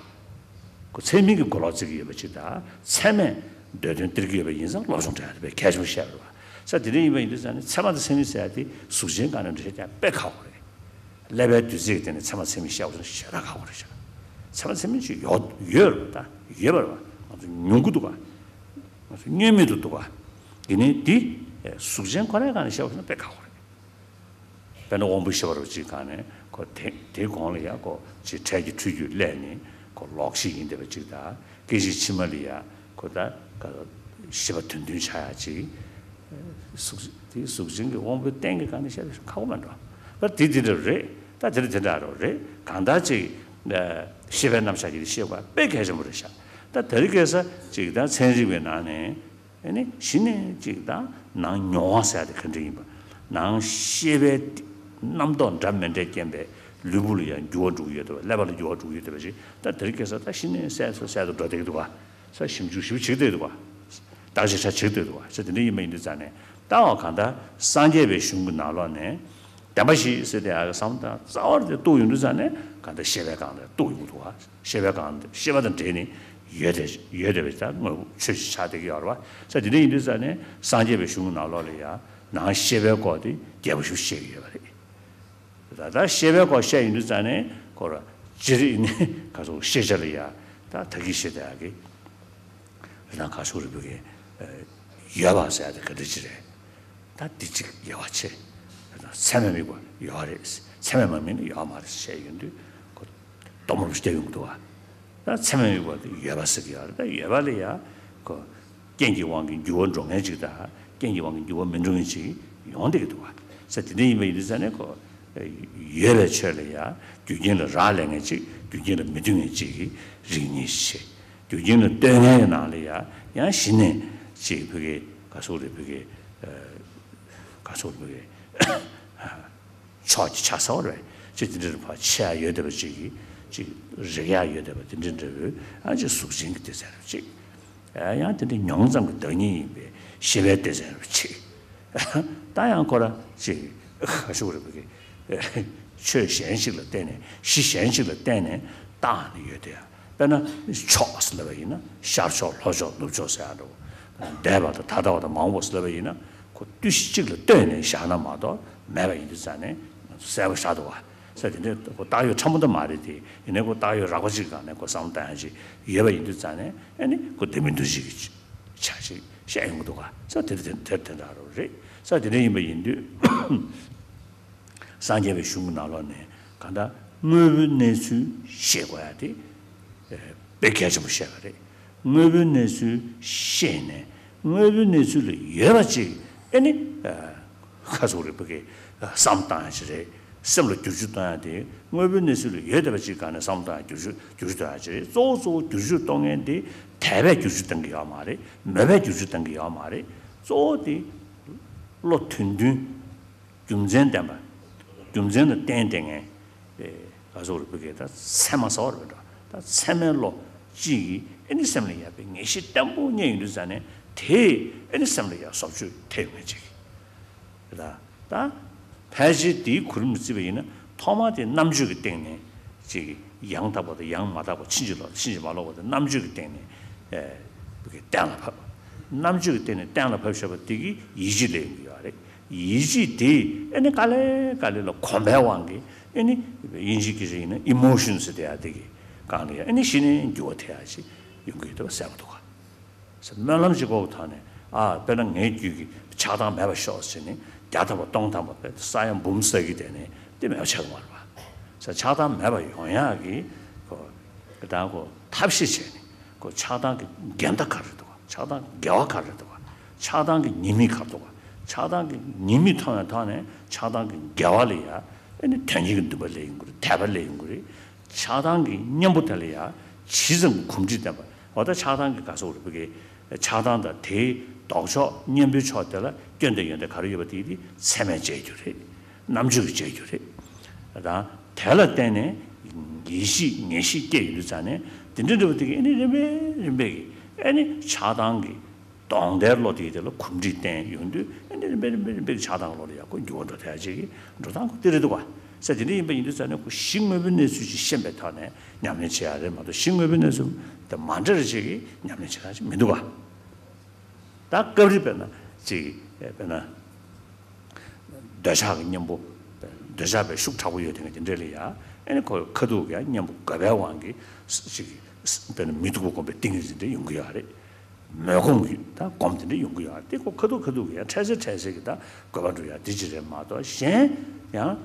ཁོ་ཚད་མིན་གྱི་གོ་ལོག་བརྩི་གི་ཡོད་པ་ཅིག་དང་ཚད་མས་འདོད་དོན་སྟེར་གྱི་ཡོད་པ་ཡིན་ཙང་སློབ་སྦྱོང་སྤྲད་ཡ་དེ་དཔེ་གལ་ཆེན་པོ་བཤད་རེད་པ། ས་དེ་འདྲ་ཡིན་པ་ཡིན་དུས་ཙང་ནི་ཚད་མ་དང་ཚད་མིན་ཟེར་ཡ་དེ་གཟུགས་ཅན་སྒང་ནས་འགྲེལ་བཤད་རྒྱག་དཔེ་ཁག་པོ་རེད། ཀླད་པའི་བདུད་རྩི་གི་སྟེང་ནས་ཚད་མ་ཚད་མིན་བཤད་པ་ཞེ་དྲག་ཁག་པོ་རེད་ཤག་ཚད་མ་ཚད་མིན་ཅིག་ཡོད་ཡོད་རེད་པ། ད་ཡོད་པ་རེད་པ། ང་ཚོ་མྱོང་གི་འདུག་ག་ང་ཚོ་བརྙན་མིག་ཏུ་འདུག་ག་ཡིན་ནའི་འདི་གཟུགས་ཅན་ཁོ་རའི་སྒང་ནས་བཤད་པ་ཞེ་དྲག་དཔེ་ཁག་པོ་རེད། དཔེར་ན་དབང་པོ་ཤེས་པ་རུ་གཅིག་གང་ནས་ཁོ་དེ་དེའི་གོང་ལ་ཡ་ཁོ་ཅིག་འཕྲལ་གྱི་འཁྲུལ་རྒྱུས་སླེབས་ནས་ཁོ་ལོག་ཤེས་ཡིན་བསྡད་པ་གཅིག་དང་སྐད་ཅིག་ཕྱི་མ་ལ་ཡ་ཁོ་ད་ག་ཤེས་པ་དོན་མཐུན་ཆགས་ཡ་གཅིག་གཟུགས་དེ་གཟུགས་ཅན་གྱི་དབང་པོའི་སྟེང་གི་སྒང་ནས་བཤད་པ་ཁག་པོ་མེད་འགྲོ། ད་དེ་དེ་འདྲ་རེད། ད་དེ་འདྲ་དེ་འདྲ་རོ་རེད། གང་ལྟར་ཅིག་ཤེས་པའི་རྣམ་གཞག་གི་ཤེས་པ་དཔེ་གལ་ཆེན་པོ་རེད་ཤག་ད་དེ་རིང་ཁ་སང་ཅིག་ད་ཚན་རིག་པའི་ནང་ནས། ཨ་ནི་གཞི་ནས་ཅིག་དང་ནང་མྱོང་བ་ཟེར་ཡ་དེ་ག་འདྲ་ཡིན་པ། ནང་ཤེས་པའི་རྣམ་རྟོག་འདྲ་མི་འདྲའི་རྐྱེན་པས་ལུས་པོ་ལ་ཡང་འགྱུར་བ་འགྲོ་གི་ཡོད་དོ། ཀླད་པ་ལ་འགྱུར་བ་འགྲོ་གི་ཡོད་དོ་ཞེས་ད་དེ་རིང་ཁ་སང་ད་གཞི་ནས་གསལ་སུ་གསལ་དུ་འགྲོ་བསྡད་ཀྱི་འདུག་ག་ས་ཞིབ་འཇུག་ཞིབ་བྱེད་ཀྱི་འདུག་ག་བརྟག་དཔྱད་ཆ་བྱེད་ཀྱི་འདུག་ག་ས་དེ་འདྲ་ཡིན་པ་ཡིན་དུས་ཙང་ནས་ད་བ་གང་ལྟར་སངས་རྒྱས་པའི་གཞུང་གི་ནང་ལོགས་ནས། བདེན་པ་བཞི་ཟེར་དེ་ཨ་བསམ་དང་རྩ་བར་དེ་གཏུགས་ཡོང་དུས་ཙང་ནས་གང་ལྟར་ཤེས་པའི་སྒང་ལ་གཏུགས་ཡོང་གི་འདུག་བ། ཤེས་པའི་སྒང་ལ་ཤེས་པ་དང་འབྲེལ་ནས་ཡོད་དེ་ཡོད་དེ་བས་ད་དངོས་པོ་ཆོས་ཅིག་ཆགས་བསྡད་ཀྱི་ཡོད་རེད་བ། ས་དེ་འདྲ་ཡིན་དུས་ཙང་ནས་སངས་རྒྱས་པའི་གཞུང་གི་ནང་ལོགས་ལ་ཡང་ནང་ཤེས་པའི་སྐོར་དེ་རྒྱས་པོ་ཞིག་བཤད་ཀྱི་ཡོད་པ་རེད། ད་ལྟ་ཤེས་པའི་སྐོར་བཤད་ཡོང་དུས་ཙང་ནས་ཁོ་ར་སྤྱིར་ནི་ག་ཚོད་ཤེས་བྱ་ལ་ཡ་ད་ད་གིན་ཤེས་བྱ་གི་རི་དྭགས་ཁ་ཤོར་རི་བོ་གི་ཡོད་པ་ཟེར་ཡ་དེ་ག་འདྲ་ཅི་རེད། ད་འདི་གཅིག་ཡོད་པ་ཆེ། ཚད་མས་དམིགས་པ་ཡོད་རེད། ཚད་མས་མ་དམིགས་ན་ཡོད་མ་རེད་ཟེར་བཤད་ཡོང་དུས་ཁོ་རྡོག་མོ་རུ་བཤད་ཡོང་གི་འདུག་བ། ད་ཚད་མས་དམིགས་པ་དེ་ཡོད་པ་ཟེར་གི་ཡོད་རེད། ད་ཡོད་པ་ལ་ཡ་ཁོ་རྐྱེན་གྱི་དབང་གིས་འགྱུར་བ་འགྲོ་མཁན་ཅིག་དང་རྐྱེན་གྱི་དབང་གིས་འགྱུར་བ་མི་འགྲོ་མཁན་ཅིག་ཡོང་བསྡད་ཀྱི་འདུག་བ། ས་དེ་འདྲ་ཡིན་པ་ཡིན་དུས་ཙང་ནས་ཁོ་ཡོད་པའི་ཆོས་ལ་ཡ་རྒྱུ་རྐྱེན་ལ་རག་ལས་མཁན་ཅིག་རྒྱུ་རྐྱེན་ལ་མི་ལྟོས་མཁན་ཅིག་གི་རིགས་གཉིས་ཤིག་རྒྱུ་རྐྱེན་ལ་ལྟོས་མཁན་གྱི་ནང་ལ་ཡ་ཡང་གཞི་ནས་ཅིག་བོད་ཀྱི་ག་ཚོད་རེད། བོད་ཀྱི་ག་ཚོད་རེད། བོད་ཀྱི་ཕྱོགས་ཀྱི་ཆ་ཚང་རེད། ཅིག་དེ་འདྲ་རུ་ཕར་ཆེ་ཡ་ཡོད་བསྡད་པ་ཅིག་གིས་ཅིག་རེག་ཡ་ཡོད་བསྡད་པ་དེ་འདྲ་འདྲ་བོ་ཨ་ཅིག་གཟུགས་ཅན་གྱི་སྡེ་ཚན་རེད་ཅིག་ཡང་དེ་འདྲ་མྱོང་ཙམ་གྱི་བདག་ཉིད་ཡིན་པའི་ཤེས་པའི་སྡེ་ཚན་རེད་ཅིག་ད་ཡང་ཁོ་ར་ཅིག་ག་ཤོག་རེད། བོད་ཀྱི་ཆོས་གཞན་ཞིག་ལ་བརྟེན་ནས་གཞི་གཞན་ཞིག་ལ་བརྟེན་ནས་བཏགས་ནས་ཡོད་དེ། དཔེར་ན་ཕྱོགས་ཟེར་ལབ་པ་ཡིན་ན་ཤར་ཕྱོགས་ལྷོ་ཕྱོགས་ནུབ་ཕྱོགས་ཟེར་ཡ་འདྲ་བོ། འདས་པ་དང་ད་ལྟ་བ་དང་མ་འོངས་པ་ཟེར་ལབ་པ་ཡིན་ན་ཁོ་ཏུས་གཅིག་ལ་ལྟོས་ནས་བཞག་ན་མ་གཏོགས་མེད་པ་ཡིན་དུས་ཙང་ནས་ང་ཚོ་གསལ་པོ་ཞེ་དྲག་འདུག་བ། ས་དེ་འདྲའི་ཁོ་བཏགས་ཡོད་ཕྲ་མོ་ད་མ་རེད་དེ། ཡིན་ནའི་ཁོ་བཏགས་ཡོད་རགས་པ་ཅིག་སྒང་ནས་ཁོ་བསམ་བློ་བཏང་ཡ་ཅིག་ཡོད་པ་ཡིན་དུས་ཙང་ནས། ཨ་ནི་ཁོ་དེ་མི་འདུག་ཅིག་གི་ཆ་ཞིག་བཤད་ཡོང་གི་འདུག་ག། ས་དེ་དེ་དེ་དེ་འདྲ་རོ་རེད། ས་དེ་འདྲ་ཡིན་པ་ཡིན་དུས། སངས་རྒྱས་པའི་གཞུང་གི་ནང་ལོགས་ནས་གང་ལྟར་དངོས་པོའི་གནས་ཚུལ་ཤེས་དགོས་ཡ་དེ་དཔེ་གལ་ཆེན་པོ་བཤད་པ་རེད། དངོས་པོའི་གནས་ཚུལ་ཤེས་ནས་དངོས་པོའི་གནས་ཚུལ་ལ་ཡོད་པ་ཅིག་ཨེ་ནི་ཁ་སོག་རིག་པ་གི་བསམ་བཏང་ཡ་ཅིག་རེད། སེམས་ལ་བསྒྱུར་བཅོས་གཏོང་ཡ་དེ་དངོས་པོའི་གནས་ཚུལ་ལ་ཡོད་བསྡད་པ་ཅིག་སྒང་ནས་བསམ་བཏང་ཡ་བསྒྱུར་བཅོས་བསྒྱུར་བཅོས་གཏོང་ཡ་ཅིག་རེད། གཙོ་བོ་གཙོ་བོ་བསྒྱུར་བཅོས་གཏོང་མཁན་དེ་དད་པས་བསྒྱུར་བཅོས་གཏོང་གི་ཡོད་མ་རེད། མོས་པས་བསྒྱུར་བཅོས་གཏོང་གི་ཡོད་མ་རེད། གཙོ་བོ་དེ་བློ་མཐུན་མཐུན། རྒྱུ་མཚན་ལྡན་པ། རྒྱུ་མཚན་ལ་བརྟེན་བསྡད་མཁན། ཨེ། ག་ཟེར་དགོས་རེད། བོད་སྐད་ད་ཚད་མ་ཟེར་བ་རེད་པ། ད་ཚད་མའི་བློ་གཅིག་གིས་ཨེ་ནི་སེམས་ལ་ཡག་པའི་ངེས་ཤེས་བརྟན་པོ་རྙེད་ཡོང་དུས་ཙང་ནས། དེས་ཨེ་ནི་སེམས་ལ་ཡག་བཟོ་བཅོས་ཐེབས་ཡོང་མཁན་ཅིག་རེད། ད་ད་ཕལ་ཆེར་དེའི་གོ་རིམ་ལ་བརྩིས་པ་ཡིན་ན། ཐོག་མར་དེ་རྣམ་དཔྱོད་ཀྱི་སྟེང་ནས་ཅིག་ཡང་དག་པ་དང་ཡང་མ་དག་པ། ཕྱིན་ཅི་ལོག་དང་ཕྱིན་ཅི་མ་ལོག་པ་དེ་རྣམ་དཔྱོད་ཀྱི་སྟེང་ནས། ཨེ། བོད་སྐད་གཏན་ལ་ཕབ། རྣམ་དཔྱོད་ཀྱི་སྟེང་ནས་གཏན་ལ་ཕབ་བཞག་པ་དེ་གིས་ཡིད་ཆེས་སླེབས་ཡོང་གི་ཡོད་རེད། ཡིད་ཆེས་དེ་ཨེ་ནི་དཀའ་ལས་དཀའ་ལས་ལ་གོམས་པའི་དབང་གིས། ཨེ་ནི་དབྱིན་ཇིའི་སྐད་ཆ་ཡིན་ན་ཨི་མོ་ཤན་ཟེར་དེ་ཡ་དེ་གི་སྒང་ལ་ཡ་ཨེ་ནི་གཞི་ནས་འགྱུར་བ་ཐེབས་ཡ་ཅིག་ཡོང་གི་ཡོད་པ་གསལ་པོ་འདུག་ག། སྨོན་ལམ་ཅིག་དགོས་པའི་ཐོག་ནས། ཨ། དཔེར་ན་ངའི་རྒྱུད་ཀྱི་ཆགས་སྡང་མེད་པར་ཤོག་ཟེར་ནས་བརྒྱ་ཐམ་པ་སྟོང་ཐམ་པ་དཔེ་ས་ཡ་འབུམ་ས་གི་དེ་ནས་དེ་མེད་པ་ཆགས་ཀྱི་མ་རེད་པ། ས་ཆགས་སྡང་མེད་པར་ཡོང་ཡག་གི་ཁོ་ད་ཁོ་ཐབས་ཤེས་བྱས་ནས། ཁོ་ཆགས་སྡང་གི་འགལ་ཟླ་ག་རེ་འདུག་ག། ཆགས་སྡང་གི་འགལ་བ་ག་རེ་འདུག་ག། ཆགས་སྡང་གི་ཉེས་དམིགས་ག་རེ་འདུག་ག། ཆགས་སྡང་གི་ཉེས་དམིགས་མཐོང་བའི་ཐོག་ནས་ཆགས་སྡང་གི་འགལ་བ་ལ་ཡ་ཨེ་ནི་དོན་གཉེར་གྱི་འདུན་པ་སླེབས་ཡོང་གི་རེད། དད་པ་སླེབས་ཡོང་གི་རེད། ཆགས་སྡང་གི་གཉེན་པོ་དེ་ལ་ཡ་ཇི་ཙམ་གོམས་འདྲིས་ལྡན་པ། འོ་ད་ཆགས་སྡང་གི་ག་ཟེར་དགོས་རེད། བོད་སྐད་ཆགས་སྡང་དང་དེའི་ལྡོག་ཕྱོགས་གཉེན་པོའི་ཕྱོགས་དེ་ལ་སྐྱོན་དང་ཡོན་ཏན་ག་རེ་ཡོད་པ་དེ་དེ་ཚད་མས་དཔྱད་རྒྱུ་རེད། རྣམ་དཔྱོད་ཀྱིས་དཔྱད་རྒྱུ་རེད། ད་དེ་ལ་བརྟེན་ནས་ཡིད་ཆེས་ངེས་ཤེས་སྐྱེས་ཡོང་དུས་ཙང་ནས། དེ་འདྲ་འདྲ་བོ་དེ་གིས་ཨེ་ནི་རིམ་པས་རིམ་པས་ཀྱིས་ཨེ་ནི་ཆགས་སྡང་གི་གདོང་མདའི་བློ་དེ་དེ་ལ་གོམས་འདྲིས་བསྟེན་ཡོང་དུས། ཨེ་ནི་རིམ་པས་རིམ་པས་རིམ་པས་ཀྱིས་ཆགས་སྡང་བློ་ལ་ཡ་ཁོ་འགྱུར་བ་འགྲོ་ཐལ་ཅིག་གི་འགྲོ་སྟངས་ཁོ་དེ་རེད་འདུག་ག། ས་དེ་འདྲ་ཡིན་པ་ཡིན་དུས་ཙང་ནས་ཁོ་གཞི་དངོས་པོའི་གནས་ཚུལ་ཅིག་ཤེས་པའི་ཐོག་ནས་ཉམས་ལེན་བྱེད་ཡ་རེད་མ་གཏོགས། གཞི་དངོས་པོའི་གནས་ཚུལ་དེ་མ་འདྲ་རེ་ཅིག་གིས་ཉམས་ལེན་བྱེད་སྟངས་ཅིག་མི་འདུག་ག། ད་སྐབས་རེ་དཔེར་ན་ཅིག་དཔེར་ན་འདོད་ཆགས་ཀྱི་གཉེན་པོ། འདོད་ཆགས་པའི་ཤུགས་དྲག་པོ་ཡོད་དེ་འདྲ་ལ་ཡ་ཨེ་ནི་ཁོ་ཁ་ཐུག་གི་ཡ་གཉེན་པོ་འགོད་པའི་དབང་གིས་ཅིག་དཔེར་ན་མི་སྡུག་པ་སྒོམ་པའི་ཏིང་ངེ་འཛིན་དེ་ཡོང་གི་ཡོད་རེད། མོས་གོམས་ཀྱི་ད་སྒོམ་དེ་འདྲ་ཡོང་གི་ཡོད་རེད། དེ་ཁོ་ཁ་ཐུག་ཁ་ཐུག་གི་ཡང་འཕྲལ་སེལ་འཕྲལ་སེལ་གྱི་ད་དགོས་པ་འགྲུབ་ཡ་དེ་ཅིག་རེད་མ་གཏོགས། གཞན་ཡང་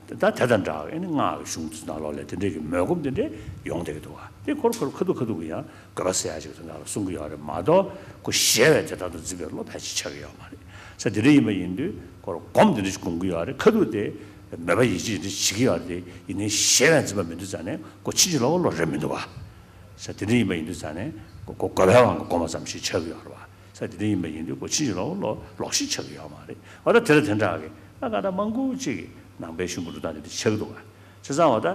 ད་དེ་དང་འདྲ་བའི་ཨེ་ནི་སྔགས་ཀྱི་གཞུང་ཚོའི་ནང་ལོགས་ལ་དེ་འདྲའི་གི་མོས་གོམས་དེ་འདྲ་ཡོང་བསྡད་ཀྱི་འདུག་ག། དེ་ཁོ་རང་ཁོ་རང་ཁ་ཐུག་ཁ་ཐུག་གི་ཡང་དགོས་པ་སེལ་ཡ་ཅིག་དེ་འདྲ་ལ་གསུང་གི་ཡོད་རེད་མ་གཏོགས། ཁོ་གཞལ་བའི་དེ་ལྟར་དུ་འཛིན་པའི་བློ་ཕལ་ཆེར་ཆགས་ཀྱི་ཡོད་མ་རེད། ས་དེ་འདྲ་ཡིན་པ་ཡིན་དུས་ཁོ་རང་སྒོམ་དེ་འདྲ་ཞིག་སྒོམ་གྱི་ཡོད་རེད། ཁ་ཐུག་དེ་མོས་པ་ཡིད་ཆེས་དེ་འདྲ་བྱེད་ཀྱི་ཡོད་རེད། དེ་ཡིན་ནའི་གཞལ་བའི་འཛིན་པ་མི་འདུག་ཙང་ནས་ཁོ་ཕྱིན་ཅི་ལོག་གི་བློ་རེད་མི་འདུག་ག། ས་དེ་འདྲ་ཡིན་པ་ཡིན་དུས་ཙང་ནས་ཁོ་ཁོ་དགོས་པའི་དབང་གིས་སྒོམ་པ་ཙམ་ཞིག་ཆགས་ཀྱི་ཡོད་རེད་བ། ས་དེ་འདྲ་ཡིན་པ་ཡིན་དུས་ཁོ་ཕྱིན་ཅི་ལོག་ལོག་ལོག་ཤེས་ཆགས་ཀྱི་ཡོད་མ་རེད། འོ་ད་དེ་ལ་དེ་འདྲ་གི་ད་ག་ད་མང་པོ་ཅིག་གིས་ནང་པའི་གཞུང་གི་འགྲོ་སྟངས་དེ་འདྲ་ཆགས་ཀྱི་འདུག་ག། བྱས་ཙང་འོ་ད་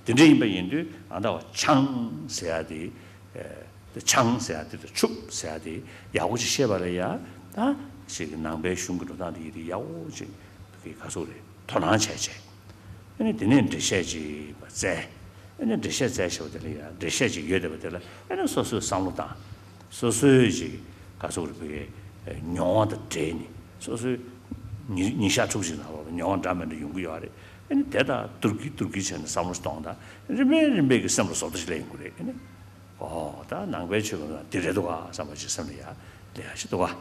དེ་འདྲ་ཡིན་པ་ཡིན་དུས་ཨ་ད་འོ་འཆང་ཟེར་ཡ་དེ། དེ་འཆང་ཟེར་ཡ་དེ་དང་ཕྱུག་ཟེར་ཡ་དེ་ཡག་པོ་ཅིག་ཤེས་པ་ལ་ཡ། ད་ཞིག་གི་ནང་པའི་གཞུང་གི་འགྲོ་སྟངས་དེ་ཡིན་དུས་ཡག་པོ་ཅིག་གི་ག་ཟེར་དགོས་རེད། དོ་སྣང་བྱས་བྱས། ཨ་ནི་དེ་ནས་འགྲེལ་བཤད་ཅིག་བཙལ། ཨ་ནི་འགྲེལ་བཤད་བཙལ་བྱས་པ་དེ་ལ་ཡང་འགྲེལ་བཤད་ཅིག་ཡོད་བསྡད་པ་དེ་ལ། ཨ་ནི་སོ་སོས་བསམ་བློ་བཏང་། སོ་སོའི་ཅིག་ག་ཟེར་དགོས་རེད། བོད་སྐད་མྱོང་བ་དང་འབྲེལ་ནས། སོ་སོའི་ཉིན་ཉིན་ཞག་དྲུག་ཅིག་ནང་ལོགས་ལ་མྱོང་བ་འདྲ་མི་འདྲ་ཡོང་གི་ཡོད་རེད། ཨ་ནི་དེ་དང་བསྡུར་གྱིན་བསྡུར་གྱིན་བྱས་ནས་བསམ་བློ་ཞིག་གཏོང་དང་། རིམ་པས་རིམ་པས་ཀྱིས་སེམས་ལ་བཟོ་ལྟ་ཞིག་སླེབས་ཡོང་གི་རེད། ཨ་ནི། ཨོ་ད་ནང་པའི་ཆོས་ཀྱི་ནང་འདི་རེད་འདུག་ག་བསམ་པ་ཅིག་སེམས་ལ་ཡ་སླེབས་ཡ་ཞིག་འདུག་ག།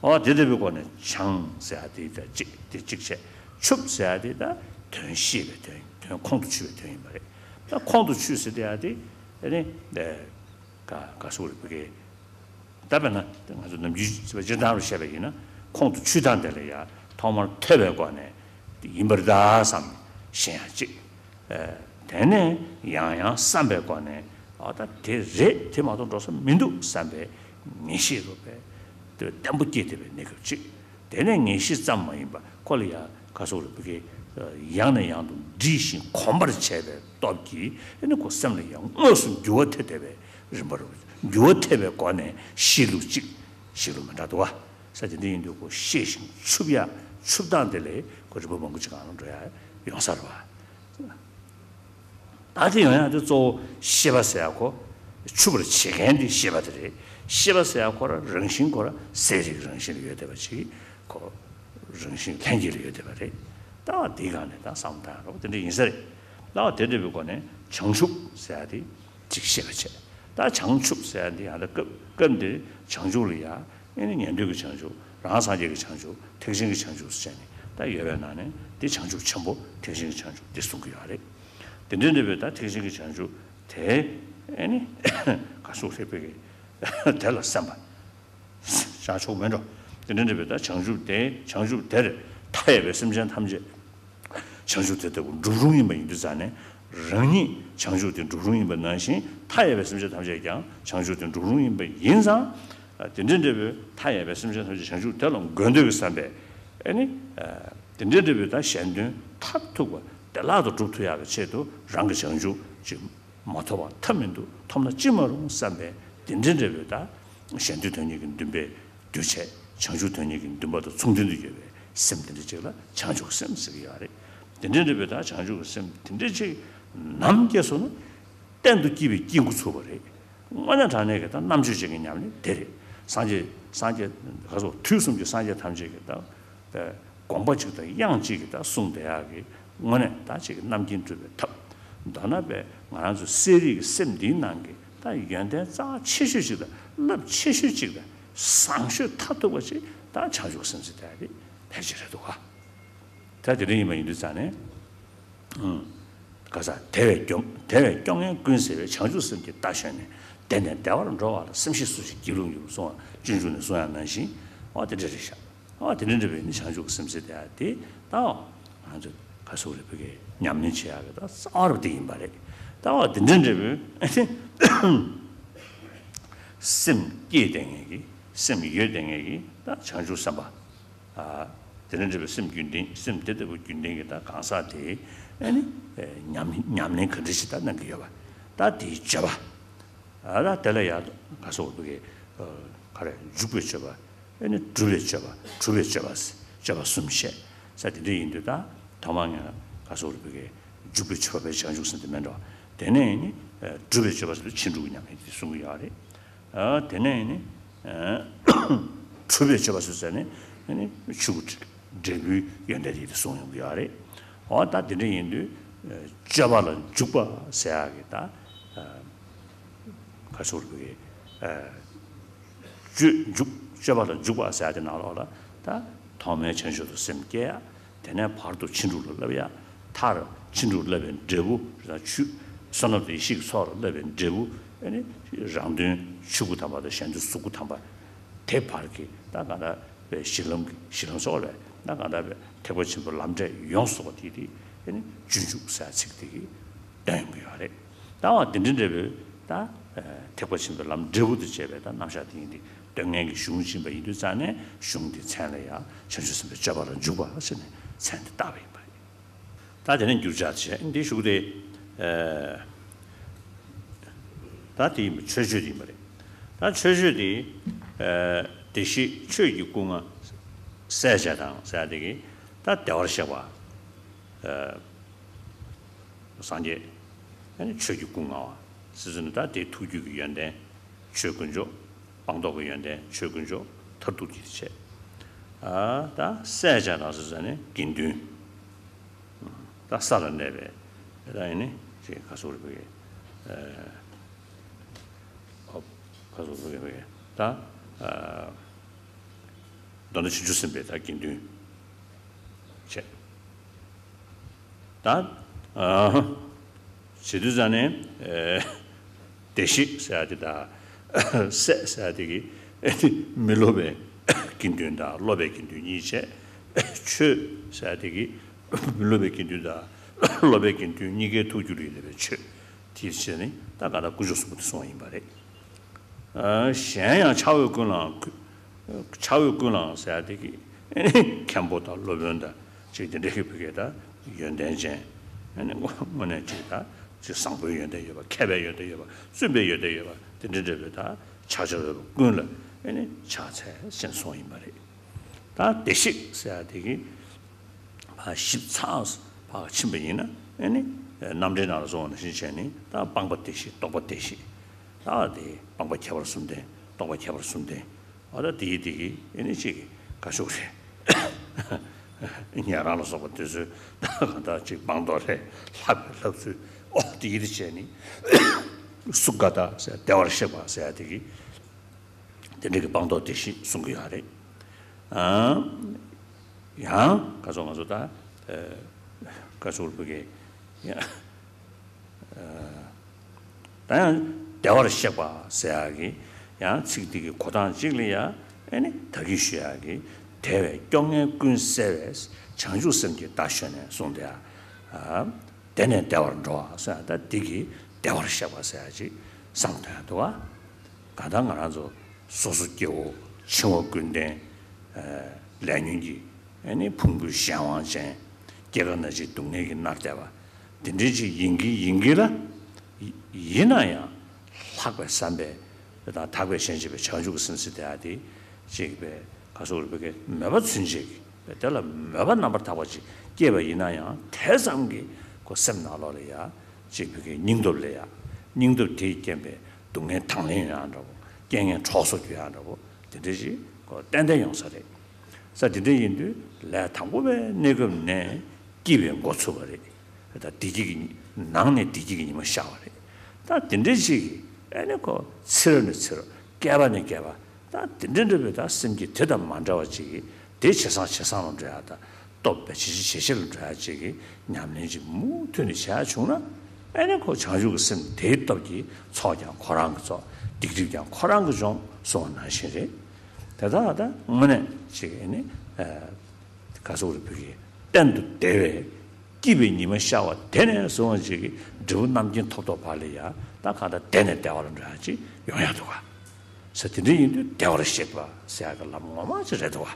ཨོ་དེ་ལྟ་བུའི་སྒོ་ནས་འཆང་ཟེར་ཡ་དེ་ད་གཅིག་དེ་གཅིག་བྱས། ཕྱུག་ཟེར་ཡ་དེ་ད་དོན་ཤེས་པའི་དོན། དོན་ཁོང་དུ་ཆུད་པའི་དོན་ཡིན་པ་རེད། ད་ཁོང་དུ་ཆུད་ཟེར་ཡ་དེ་ཨ་ནི་ག་ག་ཟེར་དགོས་རེད། བོད་སྐད་ད་དཔེར་ན་ང་ཚོ་ནམ་རྒྱུན་སྤྱིར་བཏང་རུ་བཤད་པ་ཡིན་ན། ཁོང་དུ་ཆུད་སྟངས་དེ་ལ་ཡ་ཐོག་མར་ཐོས་པའི་སྒོ་ནས་དེ་ཡིན་པ་རེད་ད་བསམ་ནས་ཤེས་ཡ་གཅིག། དེ་ནས་ཡང་ཡང་བསམ་པའི་སྒོ་ནས། ཨ་ད་དེ་རེད། དེ་མ་གཏོགས་འགྲོ་ས་མི་འདུག་བསམ་པའི་ངེས་ཤེས་རུ་བས་དེ་བརྟན་པོ་སྐྱེས་བསྡད་པའི་གནས་སྐབས་གཅིག། དེ་ནས་ངེས་ཤེས་ཙམ་མ་ཡིན་པ་ཁོ་ལ་ཡང་ག་ཟེར་དགོས་རེད། བོད་སྐད་ཡང་ནས་ཡང་དུ་འདྲིས་ཤིང་གོམས་པར་བྱས་པའི་སྟོབས་ཀྱིས། ཨ་ནི་ཁོ་སེམས་ལ་ཡང་དངོས་སུ་འགྱུར་བ་ཐེབས་བསྡད་པའི་རིམ་པ་རུ། འགྱུར་བ་ཐེབས་པའི་སྒོ་ནས་གཤིས་ལུགས་གཅིག། གཤིས་ལུགས་མི་འདྲ་འདུག་བ། ས་དེ་འདྲ་ཡིན་དུས་ཁོ་ཤེས་ཤིང་འཚུབ་ཡ། འཚུབ་སྟངས་དེ་ལས་ཁོ་རིམ་པ་མང་པོ་ཅིག་སྒང་ལ་འགྲོ་ཡ་ཡོང་ས་རེད་བ། ད་དེ་ཡོང་ཡ་དེ་གཙོ་བོ་ཤེས་པ་ཟེར་ཡ་ཁོ་འཚུབ་པར་བྱེད་མཁན་དེ་ཤེས་པ་དེ་རེད། ཤེས་པ་ཟེར་ཡ་ཁོ་རང་རང་བཞིན་ཁོ་རང་གསལ་རིག་རང་བཞིན་ལ་ཡོད་བསྡད་པ་ཅིག། ཁོ་རང་བཞིན་ལྷན་སྐྱེས་ལ་ཡོད་བསྡད་པ་རེད། ད་འདིའི་སྒང་ནས་ད་བསམ་བློ་བཏང་ཡ་རོགས་དེ་འདྲ་ཡིན་ས་རེད། ད་དེ་འདྲ་བའི་སྒོ་ནས་བྱང་ཆུབ་ཟེར་ཡ་དེ་ཅིག་ཤེས་པ་བྱས། ད་བྱང་ཆུབ་ཟེར་ཡ་འདི་ཡང་ད་སྐབས་སྐབས་འདིར་བྱང་ཆུབ་ལ་ཡ་ཨེ་ནི་ཉན་ཐོས་ཀྱི་བྱང་ཆུབ། རང་སངས་རྒྱས་ཀྱི་བྱང་ཆུབ། ཐེག་ཆེན་གྱི་བྱང་ཆུབ་ཟེར་ནས་ད་ཡོད་པའི་ནང་ནས་འདི་བྱང་ཆུབ་ཆེན་པོ་ཐེག་ཆེན་གྱི་བྱང་ཆུབ་འདི་གསུང་གི་ཡོད་རེད། དེ་འདྲའི་འདྲ་བའི་ད་ཐེག་ཆེན་གྱི་བྱང་ཆུབ་དེ་ཨེ་ནི་ག་སོགས་རེད་པའི་གི་དེ་ལ་སེམས་པ། བྱང་ཆུབ་མེད་འགྲོ། དེ་འདྲ་འདྲ་བའི་ད་བྱང་ཆུབ་དེ་བྱང་ཆུབ་དེར་མཐའ་ཡས་པའི་སེམས་ཅན་ཐམས་ཅད་བྱང་ཆུབ་དེ་ལྟ་བུ་འགྲུབ་རུང་ཡིན་པ་ཡིན་དུས་ཙང་ནས། རང་ཉིད་བྱང་ཆུབ་དེ་འགྲུབ་རུང་ཡིན་པ་ནང་བཞིན་མཐའ་ཡས་པའི་སེམས་ཅན་ཐམས་ཅད་ཀྱང་བྱང་ཆུབ་དེ་འགྲུབ་རུང་ཡིན་པ་ཡིན་ཙང་། དེ་འདྲ་འདྲ་བའི་མཐའ་ཡས་པའི་སེམས་ཅན་ཐམས་ཅད་བྱང་ཆུབ་དེ་ལ་འགོད་འདོད་ཀྱི་བསམ་པས། ཨེ་ནི། དེ་འདྲ་འདྲ་བའི་ད་གཞན་དོན་མཐར་ཐུག་པ་བདེ་བླག་ཏུ་འགྲུབ་ཐུབ་ཡག་གི་ཆེད་དུ་རང་གི་བྱང་ཆུབ་ཅིག་མ་ཐོབ་པ་ཐབས་མི་འདུག་ཐོབ་ན་ཅི་མ་རུང་བསམ་པའི་དེ་འདྲའི་འདྲ་བའི་ད་གཞན་དོན་དོན་གཉེར་གྱི་འདུན་པས་འདུས་བྱས་བྱང་ཆུབ་དོན་གཉེར་གྱི་འདུན་པ་དང་མཚུངས་ལྡན་དུ་ཡོད་པའི་སེམས་དེ་འདྲ་ཅིག་ལ་བྱང་ཆུབ་ཀྱི་སེམས་ཟེར་གྱི་ཡོད་རེད། དེ་འདྲའི་འདྲ་བའི་ད་བྱང་ཆུབ་ཀྱི་སེམས་དེ་འདྲ་ཅིག་ནམ་སྐྱེས་སོང་ན་གཏན་དུ་སྐྱེ་བའི་སྐྱེ་འགོ་ཚུགས་པ་རེད། དངོས་གནས་དྲང་གནས་ཀྱི་ད་རྣམ་དཔྱོད་ཅན་གྱི་ཉམས་ལེན་དེ་རེད། སངས་རྒྱས་སངས་རྒྱས་ག་སོགས་དུས་གསུམ་གྱི་སངས་རྒྱས་ཐམས་ཅད་ཀྱི་ད། པའི་དགོངས་པ་གཅིག་དང་དབྱངས་གཅིག་གིས་ད་གསུངས་བསྡད་ཡག་གི་དངོས་གནས་ད་ཅིག་གི་རྣམ་མཁྱེན་སྒྲུབ་པའི་ཐབས། མདོར་ན་པའི་ང་རང་ཚོ་གསལ་རིག་གི་སེམས་འདིའི་ནང་གི་ད་ཡོན་ཏན་རྩ་ཆེ་ཤོས་གཅིག་དང་རླབས་ཆེ་ཤོས་གཅིག་དང་བཟང་ཤོས་མཐར་ཐུག་པ་ཅིག་ད་བྱང་ཆུབ་སེམས་ཟེར་བསྡད་ཡག་དེ་ཕལ་ཆེར་རེད་འདུག་ག་ད་དེ་འདྲ་ཡིན་པ་ཡིན་དུས་ཙང་ནས། ག་ས་དེ་བས་སྐྱོ་དེ་བས་སྐྱོ་ངལ་ཀུན་སེལ་བའི་བྱང་ཆུབ་སེམས་ཀྱི་རྟ་ཞོན་ནས། བདེ་ནས་བདེ་བར་འགྲོ་བ་ལ། སེམས་ཤེས་སུ་ཞིག་སྒྱིད་ལུག་འགྱུར། གསུང་བ་སྤྱོད་འཇུག་ནས་གསུང་ཡག་ནང་བཞིན། འོ་དེ་འདྲ་རེད་ཤག་འོ་དེ་འདྲ་འདྲ་བའི་ནི་བྱང་ཆུབ་སེམས་ཟེར་དེ་ཡག་དེ་ད་ང་ཚོ་ག་སོགས་རེ་བོད་སྐད་ཉམས་ལེན་བྱེད་ཡག་གི་ད་རྩ་བ་རུ་དེ་ཡིན་པ་རེད། ད་འོ་དེ་འདྲ་འདྲ་བའི་སེམས་སྐྱེས་བསྡད་མཁན་གྱི་སེམས་ཡོད་བསྡད་མཁན་གྱི་ད་བྱང་ཆུབ་སེམས་དཔའ། དེ་ནས་འབྲེལ་བའི་སེམས་རྒྱུན་ལྡན་སེམས་དེ་ལྟ་བུ་རྒྱུན་ལྡན་གྱི་ད་གང་ཟག་དེས་ཨ་ནི་ཉམས་ཉམས་ལེན་ག་འདྲ་ཞིག་ད་གནང་གི་ཡོད་པ། ད་དེའི་སྤྱོད་པ། ད་དེ་ལ་ཡང་ག་སོགས་པའི་ག་རེ་འཇུག་པའི་སྤྱོད་པ། ཨ་ནི་སྒྲུབ་པའི་སྤྱོད་པ། གྲུབ་པའི་སྤྱོད་པ། སྤྱོད་པ་གསུམ་བཤད་ས་དེ་འདྲ་ཡིན་དུས་ད་ཐོག་མར་ངས་ག་སོགས་པའི་འཇུག་པའི་སྤྱོད་པའི་བྱང་ཆུབ་སེམས་དེ་མེད་འགྲོ། དེ་ནས་ནི་སྒྲུབ་པའི་སྤྱོད་པ་ཟེར་དུས་ཕྱིན་དྲུག་གི་ཉམས་ལེན་དེ་གསུང་གི་ཡོད་རེད། དེ་ནས་ནི། གྲུབ་པའི་སྤྱོད་པ་སུ་ཟེར་ནས་ནི་ཆོས་སྐུ་འབྲས་བུའི་ཡོན་ཏན་དེ་གསུངས་ཡོང་གི་ཡོད་རེད། འོ་ད་དེ་འདྲ་ཡིན་དུས་སྤྱོད་པ་ལ་འཇུག་པ་ཟེར་ཡག་གི་ད་ག་ཚོད་རེད་གི་སྤྱོད་འཇུག་སྤྱོད་པ་ལ་འཇུག་པ་ཟེར་ཡག་དེ་ནང་ལོགས་ལ་ད་ཐོག་མའི་བྱང་ཆུབ་ཏུ་སེམས་བསྐྱེད་ཡག་དེ་ནས་བར་དུ་ཕྱིན་དྲུག་ལ་བསླབ་ཡ། མཐར་ཕྱིན་དྲུག་བསླབ་པའི་འབྲས་བུ་ར་ཆུ། བསོད་ནམས་དང་ཡེ་ཤེས་ཀྱི་ཚོགས་ལ་བསླབ་པའི་འབྲས་བུ། ཨ་ནི་རང་དོན་ཆོས་སྐུ་དམ་པ་དང་གཞན་དོན་གཟུགས་སྐུ་དམ་པ། དེ་བར་གྱི་ད་ག་འདྲ་བའི་གཞི་ལམ་གྱི་གཞི་ལམ་སོགས་ལས་ད་ག་འདྲ་བའི་ཐེག་པ་ཆེན་པོའི་ལམ་འབྲས་ཡོངས་སུ་རྫོགས་པ་དེ་དེ་ཨ་ནི་སྤྱོད་འཇུག་ཟེར་ཚིག་དེ་གིས་སྟོན་ཡོང་གི་ཡོད་རེད། ད་བ་དེ་འདྲ་འདྲ་བའི་ད་ཐེག་པ་ཆེན་པོའི་ལམ་འབྲས་བུ་དང་བཅས་པའི་ད་རྣམ་གཞག་དེ་ཡིན་ཏེ། སྟོན་མཁན་གྱི་གཞུང་ཡིན་པ་ཡིན་དུས་ཙང་ནས་གཞུང་དེའི་མཚན་ལ་ཡང་བྱང་ཆུབ་སེམས་དཔའི་སྤྱོད་པ་ལ་འཇུག་པ་ཟེར་ནས་མཚན་དེ་བཏགས་པ་ཡིན་པ་རེད། ད་དེ་ནས་འགྱུར་བྱ་བྱས་འདི་ཞུགས་ཏེ། ད་དེ་ཡིན་པ་མཆོད་བརྗོད་དེ་ཡིན་པ་རེད། ད་མཆོད་བརྗོད་དེ། བདེ་གཤེགས་ཆོས་ཀྱི་སྐུ་ལྔ་སྲས་བཅས་དང་ཟེར་དེ་གི་ད་བདེ་བར་གཤེགས་པ། སངས་རྒྱས། ཆོས་ཀྱི་སྐུ་ལྔ་བ། ཟེར་ཟེར་ནས་ད་དེའི་ཐུགས་རྒྱུད་ཀྱི་ཡོན་ཏན། ཆོས་དཀོན་མཆོག་སྤངས་རྟོགས་ཀྱི་ཡོན་ཏན་ཆོས་དཀོན་མཆོག་མཐར་ཐུག་གི་བྱས། ད་སྲས་བཅས་དང་ཟེར་ཟེར་ནས་དགེ་འདུན། ད་ས་ལ་གནས་པའི། ད་ཡིན་ནི་ཅིག་ག་སོགས་རེད་པའི། ཨ་ག་སོགས་རེད་པའི། ད་ཨ་མདོར་ན་བྱང་ཆུབ་སེམས་དཔའི་ད་དགེ་འདུན་བྱས། ད་ཨ་བྱེད་དུས་ཙང་ནས་ཨ་བདེ་གཤེགས་ཟེར་ཡ་དེ་དང་སྲས་ཟེར་ཡ་དེ་གི་མི་སློབ་པའི་དགེ་འདུན་དང་སློབ་པའི་དགེ་འདུན་གཉིས་བྱས། ཆོས་ཟེར་ཡ་དེ་གི་མི་སློབ་པའི་དགེ་འདུན་དང་སློབ་པའི་དགེ་འདུན་གཉིས་ཀའི་ཐུགས་རྒྱུད་ལ་ཡོད་པའི་ཆོས་དེ་བྱས་ནས་ད་ག་ད་དཀོན་མཆོག་གསུམ་པོ་དེ་གསུངས་པ་ཡིན་པ་རེད། གཞན་ཡང་ཕྱག་འོས་ཀུན་ལའང་ཕྱག་འོས་ཀུན་ལའང་ཟེར་ཡ་དེ་གི་མཁན་པོ་དང་སློབ་དཔོན་དང་ཅིག་དེ་འདྲའི་བུ་གས་ད་ཡོན་ཏན་ཅན། དངོས་གནས་ཅིག་ད་ཅིག་བཟང་པོའི་ཡོན་ཏན་ཡོད་པ། མཁས་པའི་ཡོན་ཏན་ཡོད་པ། བཙུན་པའི་ཡོན་ཏན་ཡོད་པ། དེ་འདྲ་འདྲ་བའི་ད་ཕྱག་བྱ་འོས་པ་ཀུན་ལ་ཕྱག་འཚལ་ཞེས་གསུངས་ཡིན་པ་རེད། ད་བདེ་གཤེགས་ཟེར་ཡ་དེ་གི་ཕར་ཞིབ་ཚགས་ཕར་ཕྱིན་པ་ཡིན་ན་ཨེ་ནི་རྣམ་འགྲེལ་ནང་ལ་སོང་བ་ནང་བཞིན་བྱས་ནས་ད་སྤངས་པ་བདེ་གཤེགས། རྟོགས་པ་བདེ་གཤེགས། ད་དེ་སྤངས་པ་ཁྱད་པར་གསུམ་ལྡན། རྟོགས་པ་ཁྱད་པར་གསུམ་ལྡན། འོ་ད་དེ་ཡི་དེ་གི་ཨེ་ནི་ཅིག་ག་ཤོག་རེད། ཉན་རང་ལ་སོགས་པ་དེ་ཚོའི་ད་གང་ལྟར་ཅིག་སྤངས་རྟོགས་རེད། ལྷག་པའི་ལྷག་ཚུལ་ཨོ་དེ་ཡིད་དུ་བྱས་ནས་སུ་ག་ད་ཟེར་བདེ་བར་གཤེགས་པ་ཟེར་ཡ་དེ་གི་དེ་འདྲ་གི་སྤངས་རྟོགས་དེ་བཞིན་གསུང་གི་ཡོད་རེད། ཨང་། ཡང་ག་ཚོད་ང་ཚོ་ད་ཨ་ག་ཚོད་བོད་སྐད་ཡང་ཨ་ད་ཡང་བདེ་བར་གཤེགས་པ་ཟེར་ཡག་གི་ཡང་ཚིག་འདི་གི་གོ་སྟངས་གཅིག་ལ་ཡ་ཨེ་ནི་ད་གིན་ཞུ་ཡག་གི་བདེ་བའི་སྐྱོ་ངལ་ཀུན་སེལ་བའི་བྱང་ཆུབ་སེམས་ཀྱི་བརྡ་ཞོན་ནས་གསུངས་ཏེ་ཨ། དེ་ནས་བདེ་བར་འགྲོ་བ་ཟེར་ཡ་ད་འདི་གི་བདེ་བར་གཤེགས་པ་ཟེར་ཡ་ཅིག་བསམ་དོན་འདུག་ཨ། གང་ལྟར་ང་རང་ཚོ་སོ་སོ་སྐྱེ་བོ་འཆིང་བ་ཀུན་ལྡན་ལས་ཉོན་གྱི་ཨ་ནི་ཕུང་པོའི་གཞན་དབང་ཅན་སྐྱེ་རྒ་ན་འཆིའི་སྡུག་བསྔལ་གྱིས་མནར་བསྡད་པ་དེ་འདྲའི་ཅིག་ཡིན་གྱི་ཡིན་གྱི་ལ། ཡིན་ན་ཡང་ལྷག་པའི་བསམ་པས་དང་དག་པའི་ཞེན་བྱེད་པའི་བྱང་ཆུབ་ཀྱི་སེམས་ཟེར་དེ་ཡ་དེ་ཅིག་པའི་ག་སོགས་རིག་པའི་མོས་པ་ཚུན་ཆད་ཀྱི་དེ་ལ་མོས་པ་རྣམ་པར་དག་པ་ཅིག་སྐྱེས་པ་ཡིན་ན་ཡང་དེ་ཙམ་གྱིས་ཁོ་སེམས་ནང་ལོགས་ལ་ཡ། ཅིག་བོད་སྐད་སྙིང་སྟོབས་ལས་ཡ། སྙིང་སྟོབས་དེས་རྐྱེན་པས་སྡུག་བསྔལ་དང་ལེན་ཡོང་ཡ་འདྲ་པོ། རྐྱེན་ངན་གྲོགས་སུ་གྱུར་ཡ་འདྲ་པོ་དེ་འདྲ་ཞིག་གོ་ཏན་ཏན་ཡོང་ས་རེད། ས་དེ་འདྲ་ཡིན་དུས་ལས་དང་པོ་པའི་གནས་སྐབས་ནས་སྐྱིད་པའི་འགོ་ཚུགས་པ་རེད། ད་བདེ་སྐྱིད་ཀྱི་ནང་ནས་བདེ་སྐྱིད་ཀྱི་ཉི་མ་ཤར་བ་རེད། ད་དེ་འདྲ་ཞིག་ཨ་ནི་གོ་ཚེ་རབས་ནས་ཚེ་རབས་བསྐལ་པ་ནས་བསྐལ་པ། ད་དེ་འདྲ་འདྲ་བའི་ད་སེམས་ཀྱི་དེ་དང་མ་འདྲ་བ་ཅིག་གིས་དེ་ཇེ་བཟང་ཇེ་བཟང་ལ་འགྲོ་ཡ་ད་སྟོབས་དཔེ་ཇེ་ཆེ་ཇེ་ཆེ་ལ་འགྲོ་ཡ་ཅིག་གི་ཉམས་ལེན་ཅིག་མུ་མཐུད་ནས་བྱས་བྱུང་ན་ཨ་ནི་ཁོ་བྱང་ཆུབ་ཀྱི་སེམས་དེའི་སྟོབས་ཀྱིས་ཚོགས་ཀྱང་ཁོ་རང་གི་ཚོགས། སྡིག་སྒྲིབ་ཀྱང་ཁོ་རང་གི་སྦྱོང་གསུངས་པ་ནང་བཞིན་རེད། དེ་དག་ད་དངོས་གནས་ཅིག་ཨ་ནི་ག་སོགས་རེ་བོད་ཀྱི་གཏན་དུ་བདེ་བའི་སྐྱིད་པའི་ཉི་མ་ཤར་བ་དེ་ནས་བཟུང་བ་ཅིག་གི་འབྲས་བུ་རྣམ་མཁྱེན་ཐོབ་ཐོབ་བར་ལ་ཡ་ད་གང་ལྟར་བདེ་ནས་བདེ་བ་ལ་འགྲོ་ཡ་ཅིག་ཡོང་ཡ་འདུག་ག་ས་དེ་འདྲ་ཡིན་དུས་བདེ་བར་གཤེགས་པ་ཟེར་ཡག་གི་ལམ་ངོ་མ་ཅིག་རེད་འདུག་ག་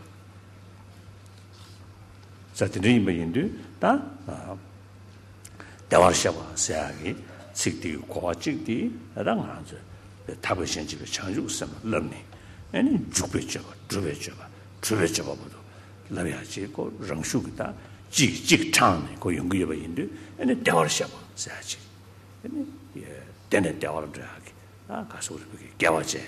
ས་དེ་འདྲ་ཡིན་པ་ཡིན་དུས་ད་བདེ་བར་གཤེགས་པ་ཟེར་ཡག་གི་ཚིག་དེའི་གོ་བ་གཅིག་དེ་ད་ང་ཚོས་དག་པའི་ཞེན་བྱེད་པའི་བྱང་ཆུབ་སེམས་ལ་བསླབས་ནས་ཨ་ནི་འཇུག་པའི་སྤྱོད་པ་སྒྲུབ་པའི་སྤྱོད་པ་གྲུབ་པའི་སྤྱོད་པ་བར་དུ་བསླབ་ཡག་ཅིག་ཁོ་རང་ཤུགས་ཀྱིས་ད་གཅིག་གིས་གཅིག་དྲངས་ནས་ཁོ་ཡོང་གི་ཡོད་པ་ཡིན་དུས་ཨ་ནི་བདེ་བར་གཤེགས་པ་ཟེར་ཡག་ཅིག་ཨ་ནི་བདེ་ནས་བདེ་བར་འགྲོ་ཡག་གི་ད་ག་སོགས་རིག་པའི་སྐལ་བ་བཅས།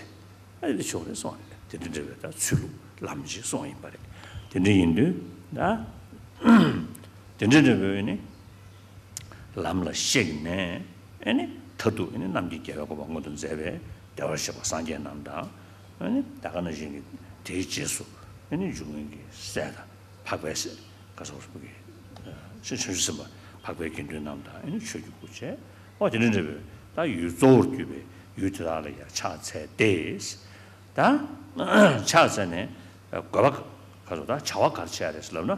ཨ་ནི་ཕྱོགས་རེ་སོང་རེད། དེ་འདྲ་འདྲ་བའི་ད་ཚུལ་ལུགས་ལམ་ཅིག་སོང་ཡིན་པ་རེད། དེ་འདྲ་ཡིན་དུས་ད་དེ་འདྲ་འདྲ་བའི་ནི་ལམ་ལ་གཤེགས་ནས་ཨ་ནི་མཐར་ཐུག་ཨ་ནི་རྣམ་མཁྱེན་རྒྱལ་བའི་གོ་འཕང་མངོན་དུ་མཛད་པའི་བདེ་བར་གཤེགས་པ་སངས་རྒྱས་རྣམས་དང་། ཨ་ནི་ད་ག་ནང་བཞིན་གྱི་དེའི་རྗེས་སུ་ཨ་ནི་འཇུག་མཁན་གྱི་སྲས་དང་། འཕགས་པའི་སྲས། ག་སོགས་སོགས་ཀྱི་ཕྱིར་བྱང་ཆུབ་སེམས་དཔའ་འཕགས་པའི་དགེ་འདུན་རྣམས་དང་ཨ་ནི་ཆོས་ཀྱི་སྐུ་བཅས་འོ་དེ་འདྲ་འདྲ་བའི་ད་ཡུལ་གཙོ་བོར་གྱུར་པའི་ཡུལ་དེ་དག་ལ་ཡང་ཕྱག་འཚལ་ཏེ། ད་ཕྱག་འཚལ་ནས་དགོས་པ་ག་སོགས་ད་བྱ་བ་ག་རེ་བྱས་རེད་ཟེར་ལབ་ན་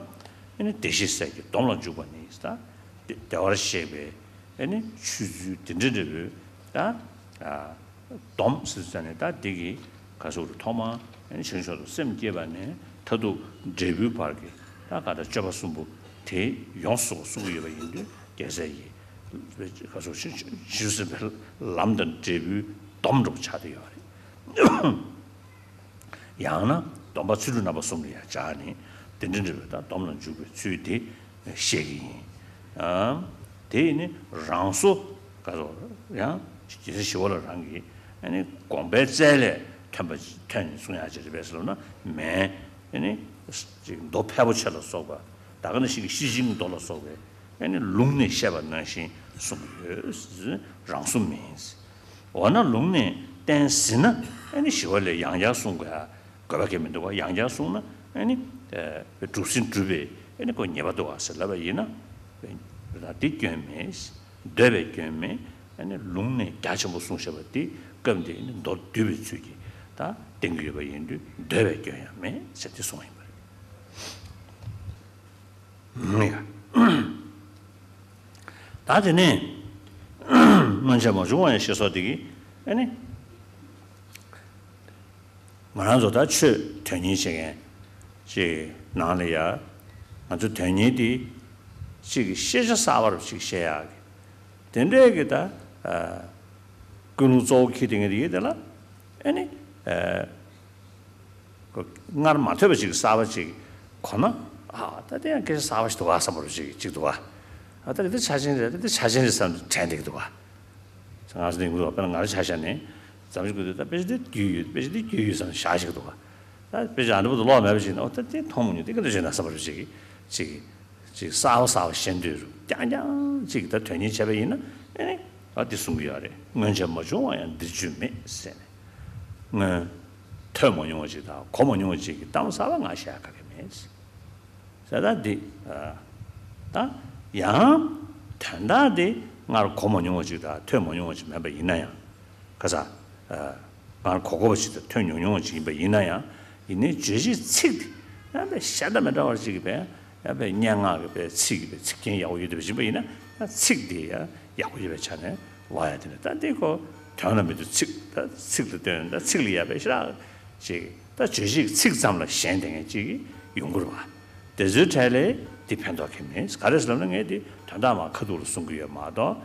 ཨ་ནི་བདེ་གཤེགས་སྲས་ཀྱི་སྡོམ་ལ་འཇུག་པ་ནི་ད་བདེ་བར་གཤེགས་པའི་ཨ་ནི་ཆོས་ཚུལ་དེ་འདྲ་འདྲ་བའི་ད། སྡོམ་ཟེར་ཙང་ནས་ད་འདི་གི་ག་སོགས་རུ་ཐོག་མར་བྱང་ཆུབ་ཏུ་སེམས་བསྐྱེད་པ་ནས་མཐར་ཐུག་འབྲས་བུའི་བར་གྱི་ད་ག་ད་སྤྱོད་པ་གསུམ་པོ་དེ་ཡོངས་སུ་གསུང་གི་ཡོད་པ་ཡིན་དུས་རྒྱལ་སྲས་ཀྱི་ག་སོགས་བྱང་ཆུབ་སེམས་དཔའི་ལམ་དང་འབྲས་བུའི་སྡོམ་འགྲུབ་ཆགས་བསྡད་ཡོད་རེད། ཡང་ན་སྡོམ་པ་ཚུལ་ཁྲིམས་རྣམ་པ་གསུམ་ལ་ཡང་སྦྱར་ནས་དེ་འདྲ་འདྲ་བའི་ད་སྡོམ་ལ་འཇུག་པའི་ཚུལ་དེ་བཤད་ཀྱི་ཡིན། ཨ། དེ་ཡིས་ནི་རང་བཟོ་ག་རེ་ཡང་རྒྱལ་སྲས་ཞི་བ་ལྷ་རང་གི་ཨ་ནི་དགོངས་པའི་རྩལ་ལས་ཐོན་པ་ཐོན་ནས་གསུང་ཡག་ཅིག་རེད་པས་ཟེར་ལབ་ན་མེད། ཨ་ནི་ཅིག་མདོ་ཕལ་པོ་ཆེ་ལ་སོགས་པ་ད་ག་ནང་བཞིན་གྱི་ཤེར་ཕྱིན་མདོ་ལ་སོགས་པའི་ཨ་ནི་ལུང་ནས་བཤད་པ་ནང་བཞིན་གསུངས་ཡོད། རང་བཟོ་མིན། འོ་ན་ལུང་ནས་བསྟན་ཟིན་ན་ཨ་ནི་ཞི་བ་ལྷས་ཡང་བསྐྱར་གསུང་དགོས་ཡ་དགོས་པ་གང་མི་འདུག་ག་ཡང་བསྐྱར་གསུངས་ན་ཨ་ནི་གྲུབ་ཟིན་གྲུབ་པའི་ཨ་ནི་ཁོ་ཉེས་པ་འདུག་ག་ཟེར་ལབ་པ་ཡིན་ན་ད་འདི་སྐྱོན་མེད། འདོད་པའི་སྐྱོན་མེད། ཨ་ནི་ལུང་ནས་རྒྱ་ཆེན་པོ་གསུངས་བཞག་པ་འདི་སྐབས་འདིར་ཨ་ནི་མདོར་བསྡུས་པའི་ཚུལ་གྱིས་ད་བསྟན་གྱི་ཡོད་པ་ཡིན་དུས་འདོད་པའི་སྐྱོན་ཡང་མེད་ཟེར་འདི་གསུངས་ཡིན་པ་རེད། ད་དེ་ནས་སྔོན་ཆད་མ་བྱུང་བ་ཡང་ཞེས་སོགས་དེ་གི་ཨ་ནི་ང་རང་ཚོ་ད་ཆོས་དོན་གཉེར་བྱེད་མཁན་ཅིག་ནང་ལ་ཡ་ང་ཚོ་དོན་གཉེར་དེ་ཅིག་གི་ཤེས་བྱ་གསར་པ་རུ་ཅིག་བཤད་ཡག་གི་དེ་འདྲའི་གི་ད་ཀུན་སློང་གཙོ་བོ་འཁྱེར་དེ་ངས་དེ་ཡིན་དེ་ལ་ཨ་ནི། སྔར་མ་ཐོས་པ་ཅིག་གསར་པ་ཅིག་གོ་ན། ཨ་ད་དེ་ཡང་སྐད་ཆ་གསར་པ་ཞིག་འདུག་ག་བསམ་པ་ཅིག་ཅིག་འདུག་ག་ཨ་ད་དེ་ཆ་ཅན་རེད། ད་དེ་ཆ་ཅན་རེད་བསམ་དྲན་བསྡད་ཀྱི་འདུག་ག་ང་ཚོ་ནི་འདུག་དཔེར་ན་ང་རང་ཆ་བཞག་ནས་འཛམ་གླིང་ཁུལ་དུ་ད་དཔེ་ཆ་དེ་རྒྱུས་ཡོད། དཔེ་ཆ་དེ་རྒྱུས་ཡོད་བསམ་བཞག་ཞིག་འདུག་ག་ད་དཔེ་ཆ་ཨ་འདྲ་པོ་དུ་ཀློག་མེད་པ་ཅིག་ན་ཨོ་ད་དེ་མཐོང་མི་ཉན། དེ་ག་འདྲ་བྱས་ན་བསམ་པ་ཅིག་ ཅིག་ཅིག་གསར་པ་གསར་པ་ཤེས་འདོད་རུ་རྐྱང་རྐྱང་ཅིག་ད་དོན་གཉེར་བྱས་པ་ཡིན་ན་ཨེ་ནི་ཨ་འདི་གསུང་གི་ཡོད་རེད། སྔོན་ཆད་མ་བྱུང་བ་ཡང་འདིར་བྱོན་མེད་ཟེར་ནས། སྔོན་ཐོས་མ་མྱོང་བ་ཅིག་དང་གོ་མ་མྱོང་བ་ཅིག་གི་གཏམ་གསར་པ་ང་བཤད་ག་གི་མེད་ཟེར། ད་འདི་ད་ཡང་དོན་དག་འདི་སྔར་གོ་མ་མྱོང་བ་ཅིག་དང་ཐོས་མ་མྱོང་བ་ཅིག་མིན་པ་ཡིན་ན་ཡང་། ཁ་ས། ཨ། ང་གོ་གོ་བ་ཞིག་དང་ཐོས་མྱོང་མྱོང་བ་ཞིག་ཡིན་པ་ཡིན་ན་ཡང་། ཡིན་ནའི་བརྗོད་གཞི་ཚིག་དེ་ཡང་པའི་ཤ་སྟག་མི་འདྲ་བ་ཞིག་གི་པའི་ཡང་པའི་སྙན་ངག་གི་པའི་ཚིག་གི་པའི་ཚིག་རྒྱན་ཡག་པོ་ཡོད་པ་ཞིག་ཡིན་པ་ཡིན་ན། ཡང་ཚིག་དེ་ཡང་ཡག་པོ་ཡོད་པའི་ཆ་ནས་ལབ་ཡ་དེ་ནི་ད་འདི་ཁོ་དོན་ལ་མི་འདུག་ཚིག་ད་ཚིག་ལ་ལྟོས་ན་ད་ཚིག་ལ་ཡང་པའི་ཞེ་དྲག་ཅིག་ད་བརྗོད་གཞི་ཚིག་ཙམ་ལ་ཞེན་བསྡད་མཁན་ཅིག་ཡོང་གི་རེད་པ། དེ་ཚོའི་གྲས་ལ་འདི་ཕན་ཐོགས་ཀྱི་མེད། ག་རེ་ཟེར་ལབ་ན་ངས་འདི་དོན་དག་མར་ཁ་ཐུག་ལ་གསུང་གི་ཡོད་མ་གཏོགས།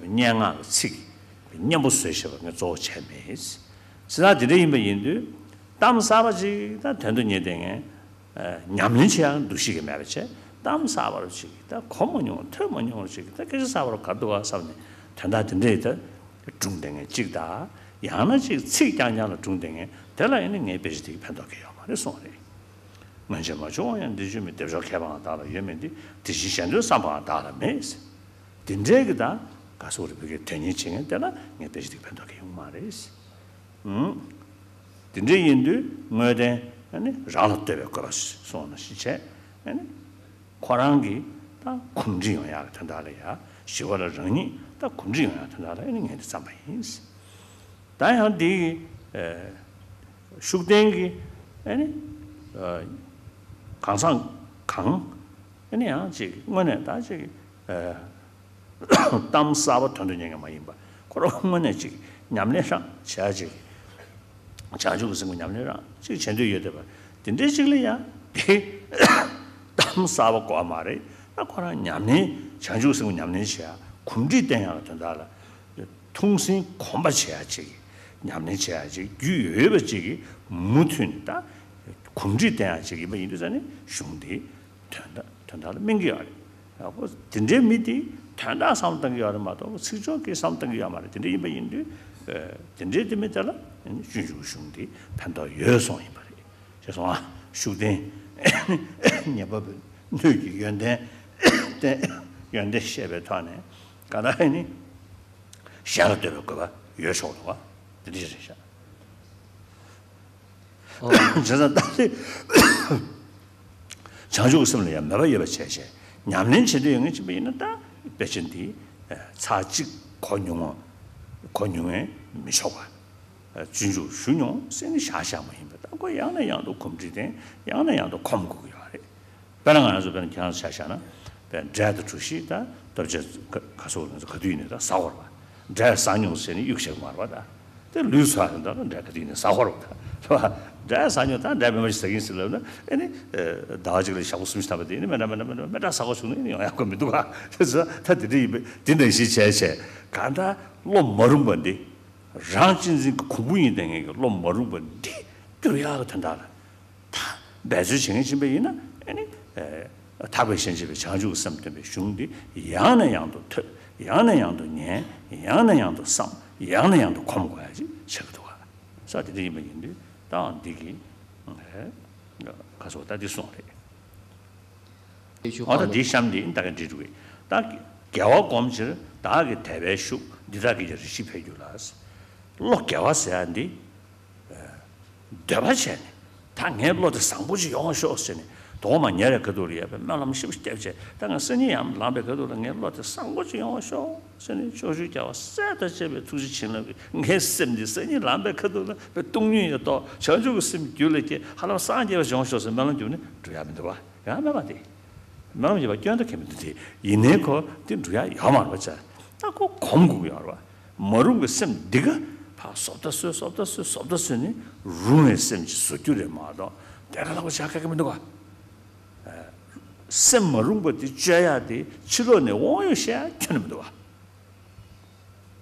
སྙན་ངག་གི་ཚིག་སྙན་པོ་བཟོས་བཞག་པ་ངས་གཙོ་བོ་བྱས་མེད། ཟེར་ན་དེ་འདྲ་ཡིན་པ་ཡིན་དུས་གཏམ་གསར་པ་ཅིག་དང་དོན་དུ་གཉེར་བསྡད་མཁན། ཉམས་ལེན་བྱེད་ཡག་འདུ་ཤེས་ཀྱི་མེད་པ་བྱས་གཏམ་གསར་པ་རུ་ཅིག་ད་གོ་མ་མྱོང་ཐོས་མ་མྱོང་རུ་ཅིག་ད་སྐད་ཆ་གསར་པ་རུ་ག་འདུག་ག་བསམ་ནས་དོན་དག་དེ་འདྲ་ཡི་ད་སྒྲུང་བསྡད་མཁན་ཅིག་དང་། ཡང་ན་ཅིག་ཚིག་རྐྱང་རྐྱང་ལ་སྒྲུང་བསྡད་མཁན་དེ་ལ་ཡིན་ན་ངའི་དཔེ་ཆ་དེ་གི་ཕན་ཐོགས་ཀྱི་ཡོད་མ་རེད་གསུངས་པ་རེད། སྔོན་ཆད་མ་བྱུང་བ་ཡང་འདིར་བྱོན་མེད། སྡེབ་སྦྱོར་མཁས་པའང་བདག་ལ་ཡོད་མིན་ཏེ། དེ་བཞིན་གཞན་དོན་བསམ་པའང་བདག་ལ་མེད། དེ་འདྲའི་གི་ད་ག་སོགས་རིག་པའི་གི་དོན་གཉེར་བྱེད་མཁན་དེ་ལ་ངས་དཔེ་ཆ་དེ་ཕན་ཐོགས་ཀྱི་ཡོང་མ་རེད། ཨང་། དེ་འདྲའི་ཡིན་དུས་དངོས་བསྟན་ཨ་ནི་རང་ལ་ལྟོས་པའི་དགོས་པ་སོང་ན་ཞིག་བྱས་ཨ་ནི་ཁོ་རང་གི་ད་གོམས་འདྲིས་ཡོང་ཡག་གི་དོན་དག་ལ་ཡ། ཞི་བ་ལྷ་རང་ཉིད་ད་གོམས་འདྲིས་ཡོང་ཡག་དོན་དག་ལ་ཨ་ནི་ངས་འདི་བརྩམས་པ་ཡིན། ད་ཡང་འདི་ཨེ། ཤུགས་ལྡན་གྱི་ཨ་ནི་ཨ། གང་ཟག་གང་ཨ་ནི་ཡང་ཅིག་དངོས་གནས་ད་ཅིག་ཨ། གཏམ་གསར་པ་དོན་དུ་གཉེར་མཁན་མ་ཡིན་པ། ཁོ་རང་དངོས་གནས་ཅིག་ཉམས་ལེན་རང་བྱེད་ཡ་ཅིག་བྱང་ཆུབ་ཀྱི་སེམས་ཀྱི་ཉམས་ལེན་རང་ཅིག་བྱེད་འདོད་ཡོད་བསྡད་པ་དེ་འདྲའི་ཅིག་ལ་ཡང་དེ་གཏམ་གསར་པ་དགོས་པ་མ་རེད། ད་ཁོ་རང་ཉམས་ལེན་བྱང་ཆུབ་ཀྱི་སེམས་ཀྱི་ཉམས་ལེན་བྱེད་ཡ་གོམས་འདྲིས་བསྟེན་ཡ་གི་དོན་དག་ལ། ཐུགས་སེམས་གོམས་པ་བྱེད་ཡ་ཅིག་ཉམས་ལེན་བྱེད་ཡ་ཅིག་རྒྱུས་ཡོད་པ་ཅིག་གིས་མུ་མཐུད་ནས་ད་གོམས་འདྲིས་བསྟེན་ཡ་ཅིག་ཡིན་པ་ཡིན་དུས་ཙང་ནི་གཞུང་འདི་དོན་དག་དོན་དག་ལ་སྨིན་གྱི་ཡོད་རེད། ཡག་པོ་དེ་འདྲའི་མི་དེ་དོན་དག་བསམ་བློ་གཏང་གི་ཡོད་རེད་མ་གཏོགས་ཚིག་སྦྱོར་གྱི་བསམ་བློ་གཏང་གི་ཡོད་མ་རེད། དེ་འདྲ་ཡིན་པ་ཡིན་དུས་དེ་འདྲའི་དེ་མི་དེ་ལ་སྤྱོད་འཇུག་གཞུང་འདི་ཕན་ཐོགས་ཡོད་གསུངས་ཡིན་པ་རེད། ཤེས་སོང་ཨ། ཤུགས་ལྡན་ཉན་པ་པོས་སྣོད་ཀྱི་ཡོན་ཏན་ཏན་ཡོན་ཏན་ཤེས་པའི་ཐོག་ནས་ག་ད་ནི། གཞན་ལ་ལྟོས་པའི་དགོས་པ་ཡོད་ཆོག་འདུག་བ། དེ་འདྲ་ཞིག་རེད་ཤག་ཨོ། བྱས་ཙང་ད་དེ་བྱང་ཆུབ་ཀྱི་སེམས་ལ་ཡང་མོས་པ་ཡོད་པ་བྱས་བྱས་ཉམས་ལེན་བྱེད་འདོད་ཡོད་མཁན་ཅིག་ཡིན་ན། ད་དཔེ་ཆ་འདི་ཚར་གཅིག་གོ་མྱོང་བ་གོ་མྱོང་བས་མི་ཆོག་པ། སྤྱོད་འཇུག་ཞུ་མྱོང་ཟེར་ནས་བཞག་བཞག་མ་ཡིན་པ། ད་ཁོ་ཡང་ནས་ཡང་དུ་གོམས་འདྲིས་ལྡན་ཡང་ནས་ཡང་དུ་གོམས་དགོས་ཀྱི་ཡོད་རེད། དཔེར་ན་ང་རང་ཚོ་དཔེར་ན་ཁྱེད་རང་ཚོ་ཆ་བཞག་ན། དཔེར་འབྲས་དང་གྲོ་ཞིབ་དང་ལྟོ་ཆས་ག་ག་སོགས་ང་ཚོ་ག་དུས་ཡིན་ནའི་ད་ཟ་དགོས་རེད་པ། འབྲས་ཟ་མྱོང་ཟེར་ནས་གཡུག་བཞག་གི་མ་རེད་པ། ད་དེ་ལུས་ཟ་ཡིན་ད་འབྲས་ག་དུས་ཡིན་ནའི་ཟ་དགོས་རེད་པ། ད་རེད་པ། འབྲས་ཟ་མྱོང་ད་འབྲས་མེད་པ་ཞིག་ཟ་གི་ཡིན་ཟེར་ལབ་ན། ཨེ་ནི་ཟླ་བ་གཅིག་ལ་ཞག་པོ་གསུམ་བཞི་ཐམ་པ་དེ་ཨེ་ནི་མེད་འདྲ་མེད་འདྲ་མེད་འདྲ་མེད་འདྲ་ཟ་དགོས་བྱུང་ན་ཨེ་ནི་ཡོང་ཡག་གི་མི་འདུག་ག་དེ་ཚོ་ད་དེ་འདྲ་ཡིན་པས་དེ་ནང་བཞིན་བྱས་བྱས་གང་ལྟར་བློ་མ་རུངས་པ་འདི། རང་གཅེས་འཛིན་གྱི་གོང་བུ་ཡིན་བསྡད་མཁན་གྱི་བློ་མ་རུངས་པ་འདི་བསྒྱུར་ཡག་གི་དོན་དག་ལ། ད་འབད་རྩོལ་བྱེད་མཁན་ཡིན་པ་ཡིན་ན་ཨེ་ནི། ཨེ། ཐར་པའི་ཞིང་བྱེད་པའི་བྱང་ཆུབ་སེམས་སྟོན་པའི་གཞུང་འདི་ཡང་ནས་ཡང་དུ་ཐོས། ཡང་ནས་ཡང་དུ་ཉན། ཡང་ནས་ཡང་དུ་བསམ། ཡང་ནས་ཡང་དུ་གོམས་དགོས་ཡ་ཅིག་ཆགས་ཀྱི་འདུག་ག་ས་དེ་འདྲ་ཡིན་པ་ཡིན་དུས་ད་འདི་གི། ཨེ། ག་སོགས་ད་འདི་གསུངས་རེད། ཨོ་ད་འདིའི་གཤམ་འདི་ད་ག་འབྲི་འགྲོ་གི། ད་དགེ་བ་སྒོམ་ཕྱིར་བདག་གིས་དད་པས་ཞུགས། འདི་དག་གིས་ཀྱང་རེ་ཞིག་འཕེལ་འགྱུར་ལ། བློ་དགེ་བ་ཟེར་ཡ་འདི། འདོད་པ་བྱས་ནས་ད་ངའི་བློ་དེ་བཟང་པོ་ཅིག་ཡོང་བ་ཤོག་ཟེར་ནས་དོགས་མ་ཉལ་བའི་ཁ་ཐུག་ལ་ཡ་དཔེ་སྨོན་ལམ་ཞིབ་བརྒྱབ་བྱས། ད་ང་སང་ཉིན་ཡང་ལངས་པའི་ཁ་ཐུག་ལ་ངའི་བློ་དེ་བཟང་པོ་ཅིག་ཡོང་བ་ཤོག་ཟེར་ནས་ཕྱོགས་བཅུའི་རྒྱལ་བ་སྲས་དང་བཅས་པའི་ཐུགས་རྗེ་བྱིན་རླབས་ཀྱིས་ངའི་སེམས་འདི་སང་ཉིན་ལངས་པའི་ཁ་ཐུག་ལ་དཔེ་སྟོང་ཉིད་ཡོད་མདོག་བྱང་ཆུབ་ཀྱི་སེམས་རྒྱུད་ལ་སྐྱེས། ཧ་ལམ་སངས་རྒྱས་པ་ཅིག་ཡོང་བ་ཤོག་ཟེར་སྨོན་ལམ་བརྒྱབ་ནས་འགྲོ་ཡ་མི་འདུག་བ། ཡང་མེད་པ་དེ། སྨོན་ལམ་བརྒྱབ་པ་སྐྱོན་ད་གང་ཡང་མི་འདུག་དེ། ཡིན་ནའི་ཁོ་དེ་འགྲུབ་ཡ་ཡོད་མ་རེད་པ་ཆ། ད་ཁོ་གོམས་དགོས་ཀྱི་ཡོད་རེད་པ། མ་རུངས་པའི་སེམས་འདི་ག་ཕར་བཟོ་ལྟ་བཟོས་བཟོ་ལྟ་བཟོས་བཟོ་ལྟ་བཟོས་ནས་རུང་བའི་སེམས་ཅིག་བཟོ་རྒྱུ་རེད་མ་གཏོགས་དེ་ག་ལ་ཁོ་ཆ་ག་གེ་མི་འདུག་ག་སེམས་མ་རུངས་པ་དེ་བཅོས་ཡ་དེ་ཕྱི་ལོགས་ནས་དབང་ཡོད་བཤད་ཡ་ཁྱོན་ནས་མི་འདུག་ག་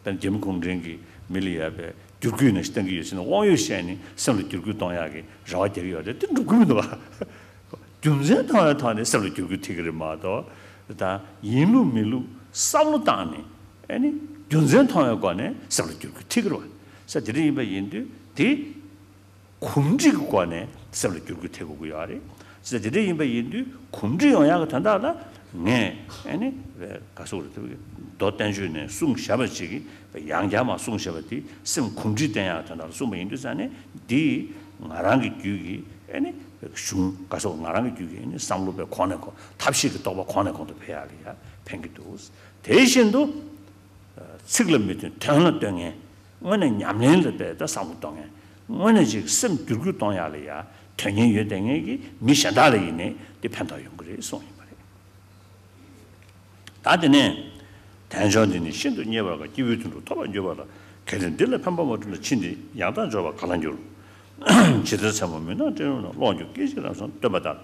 དཔེར་ན་རྒྱ་མི་གུང་ཁྲན་གྱིས་མི་ལ་ཡ་བའི་བསྒྱུར་བཀོད་ནང་བཞིན་གཏང་གི་ཡོད་ཟེར་ན། དབང་ཡོད་བཤད་ནས་སེམས་ལ་བསྒྱུར་བཀོད་གཏོང་ཡག་གི་རེ་བ་རྒྱག་གི་ཡོད་རེད། དེ་འགྲུབ་ཀྱི་མི་འདུག་ག་རྒྱུ་མཚན་མཐོང་བའི་ཐོག་ནས་སེམས་ལ་བསྒྱུར་བཀོད་ཐེབས་ཀྱི་རེད་མ་གཏོགས། ད་ཡིན་ལུགས་མིན་ལུགས་བསམ་བློ་བཏང་ནས་ཨེ་ནི་རྒྱུ་མཚན་མཐོང་བའི་སྒོ་ནས་སེམས་ལ་བསྒྱུར་བཀོད་ཐེབས་ཀྱི་རེད་པ། ས་དེ་འདྲ་ཡིན་པ་ཡིན་དུས་དེ། གོམས་འདྲིས་ཀྱི་སྒོ་ནས་སེམས་ལ་བསྒྱུར་བཀོད་ཐེབས་དགོས་ཀྱི་ཡོད་རེད། ཟེར་དེ་འདྲ་ཡིན་པ་ཡིན་དུས་གོམས་འདྲིས་ཡོང་ཡག་གི་དོན་དག་ལ་ངས་ཨ་ནི་ག་ཟེར་དགོས་རེད། མདོ་བསྟན་བཅོས་ནས་གསུངས་བཞག་པ་ཅིག་ཡང་བསྐྱར་མར་གསུངས་བཞག་པ་དེ་སེམས་གོམས་འདྲིས་བསྟན་ཡག་གི་དོན་དག་ལ་གསུངས་པ་ཡིན་དུས་ཙང་ནས་འདི་ང་རང་གི་རྒྱུད་ཀྱི་ཨ་ནི་གཞུང་ག་ཟེར་དགོས། ང་རང་གི་རྒྱུད་ཀྱི་ཨ་ནི་བསམ་བློ་པའི་གོང་ནས་གོང་ཐབས་ཤེས་ཀྱི་རྟོགས་པ་གོང་ནས་གོང་དུ་འཕེལ་ཡག་ལ་ཡ་ཕན་གྱི་འདུག་དེ་བཞིན་དུ། ཚིག་ལ་མི་མཐུན་དོན་ལ་རྟོན་མཁན། དངོས་གནས་ཉམས་ལེན་ལ་དཔེ་ད་བསམ་བློ་གཏོང་མཁན། དངོས་གནས་ཅིག་སེམས་བསྒྱུར་བཅོས་གཏོང་ཡག་ལ་ཡ་དོན་གཉེར་ཡོད་བསྡད་མཁན་གྱི་མི་གཞན་དག་ལ་ཡིན་ནའི་དེ་ཕན་ཐོགས་ཡོང་གི་རེད་གསུངས་ཡོད་པ་རེད། ད་དེ་ནས་དལ་འབྱོར་འདི་ནི་ཤིན་ཏུ་རྙེད་པར་དཀའ། སྐྱེས་བུའི་དོན་དུ་ཐོབ་པར་འགྱུར་བ་ལ། གལ་ཏེ་འདི་ལ་ཕན་པ་མ་བསྒྲུབས་ན། ཕྱིས་འདི་ཡང་དག་འབྱོར་བར་ག་ལ་འགྱུར། ཇི་ལྟར་ཚེ་མོ་མུན་ནག་སྤྲིན་རུམ་ན། གློག་འགྱུ་སྐད་ཅིག་རང་སར་སྟོན་པ་ལྟར།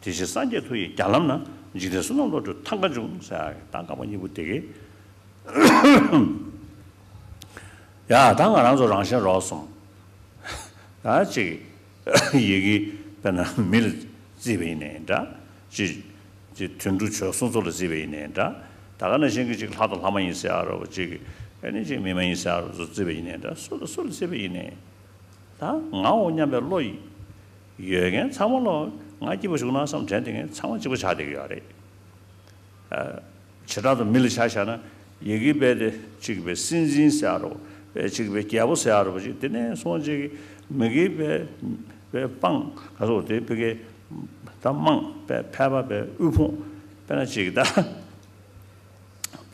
དེ་བཞིན་སངས་རྒྱས་མཐོ་ཡི་རྒྱ་ལམ་ན། འཇིག་རྟེན་བསོད་ནམས་བློ་གྲོས་ཐང་ག་འབྱུང་། ཟེར་ཡག་གི་གདངས་དཀར་པོ་གཉིས་པོ་དེ་གས། ཡ་ད་ང་རང་ཚོ་རང་གཞན་རོགས་གསུམ། ད་ཅིག་ཡི་གེ་དཔེར་ན་མི་ལ་བརྩིས་པ་ཡིན་ནའི་འདྲ། ཅིག་ཅིག་དུད་འགྲོ་བྱོལ་སོང་ཚོ་ལ་བརྩིས་པ་ཡིན་ནའི་འདྲ། ད་ག་ནང་བཞིན་གྱི་ཅིག་ལྷ་དང་ལྷ་མ་ཡིན་ཟེར་ཡག་རེད་པ། ཅིག་ཨ་ནི་ཅིག་མི་མ་ཡིན་ཟེར་ཡག་རེད་པ། ཚོ་བརྩིས་པ་ཡིན་ནའི་འདྲ། སུ་ལ་སུ་ལ་བརྩིས་པ་ཡིན་ནའི་ད་ངའོ་སྙམ་པའི་བློ་ཡིས། ཡོད་མཁན་ཚང་མ་ལོ་ང་སྐྱིད་པོ་བྱུང་ན་བསམ་དྲན་བསྡད་མཁན་ཚང་མ་གཅིག་པ་ཆགས་བསྡད་ཀྱི་ཡོད་རེད། ཨ། བྱེ་བྲག་ཏུ་མི་ལ་ཆ་བཞག་ན་ཡི་གེ་དཔེ་དེ་གཅིག་དཔེ་སྲིད་འཛིན་ཟེར་ཡག་རེད་པ། དཔེ་གཅིག་དཔེ་རྒྱལ་པོ་ཟེར་ཡག་རེད་པ། ཅིག་དེ་ནས་སོང་ཅིག་མི་གི་དཔེ་དཔེ་སྤང་ག་ཟེར་དེ་ཕ་གི་ད་དམངས་དཔེ་ཕལ་པ་དཔེ་དབུལ་ཕོངས་དཔེར་ན་ཅིག་ད། དཔེ་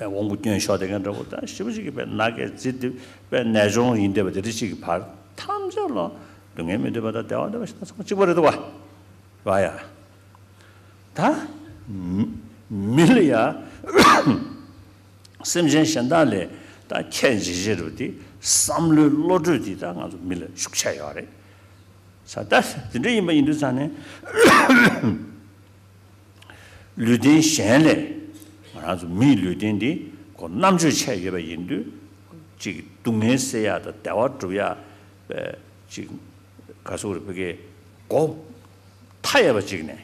དབང་པོ་སྐྱོན་ཤོར་བསྡད་མཁན་འདྲ་པོ་ད་ཞེ་པོ་ཅིག་གི་དཔེ་ན་རྒས་ཟིན་ཏེ་དཔེ་ནད་གཅོང་ཡིན་བསྡད་པ་དེ་འདྲ་ཅིག་གི་བར་ཐམས་ཅད་ལ་སྡུག་བསྔལ་མི་འདོད་པ་དང་བདེ་བ་འདོད་པ་ཞིག་ད་ཚང་མ་གཅིག་པ་རེད་འདུག་བ། བ་ཡ། ད་མི་མི་ལ་ཡ་སེམས་ཅན་གཞན་དག་ལས་ད་ཁྱད་འབྱེད་བྱེད་རུ་དེ་བསམ་བློའི་བློ་གྲོས་དེ་ད་ང་ཚོ་མི་ལ་ཤུགས་ཆེ་ཡོད་རེད། ས་ད་དེ་འདྲ་ཡིན་པ་ཡིན་དུས་ཙང་ནས། ལུས་རྟེན་གཞན་ལས་ང་རང་ཚོ་མིའི་ལུས་རྟེན་འདི་ཁོ་རྣམ་དཔྱོད་ཆེ་ཡོད་པ་ཡིན་དུས་ཅིག་སྡུག་བསྔལ་སེལ་ཡག་དང་བདེ་བ་སྒྲུབ་ཡག་པའི་ཅིག་ག་ཟེར་དགོས་རེད། ཕ་གིའི་སྒོ་མཐའ་ཡས་པ་ཅིག་ནས་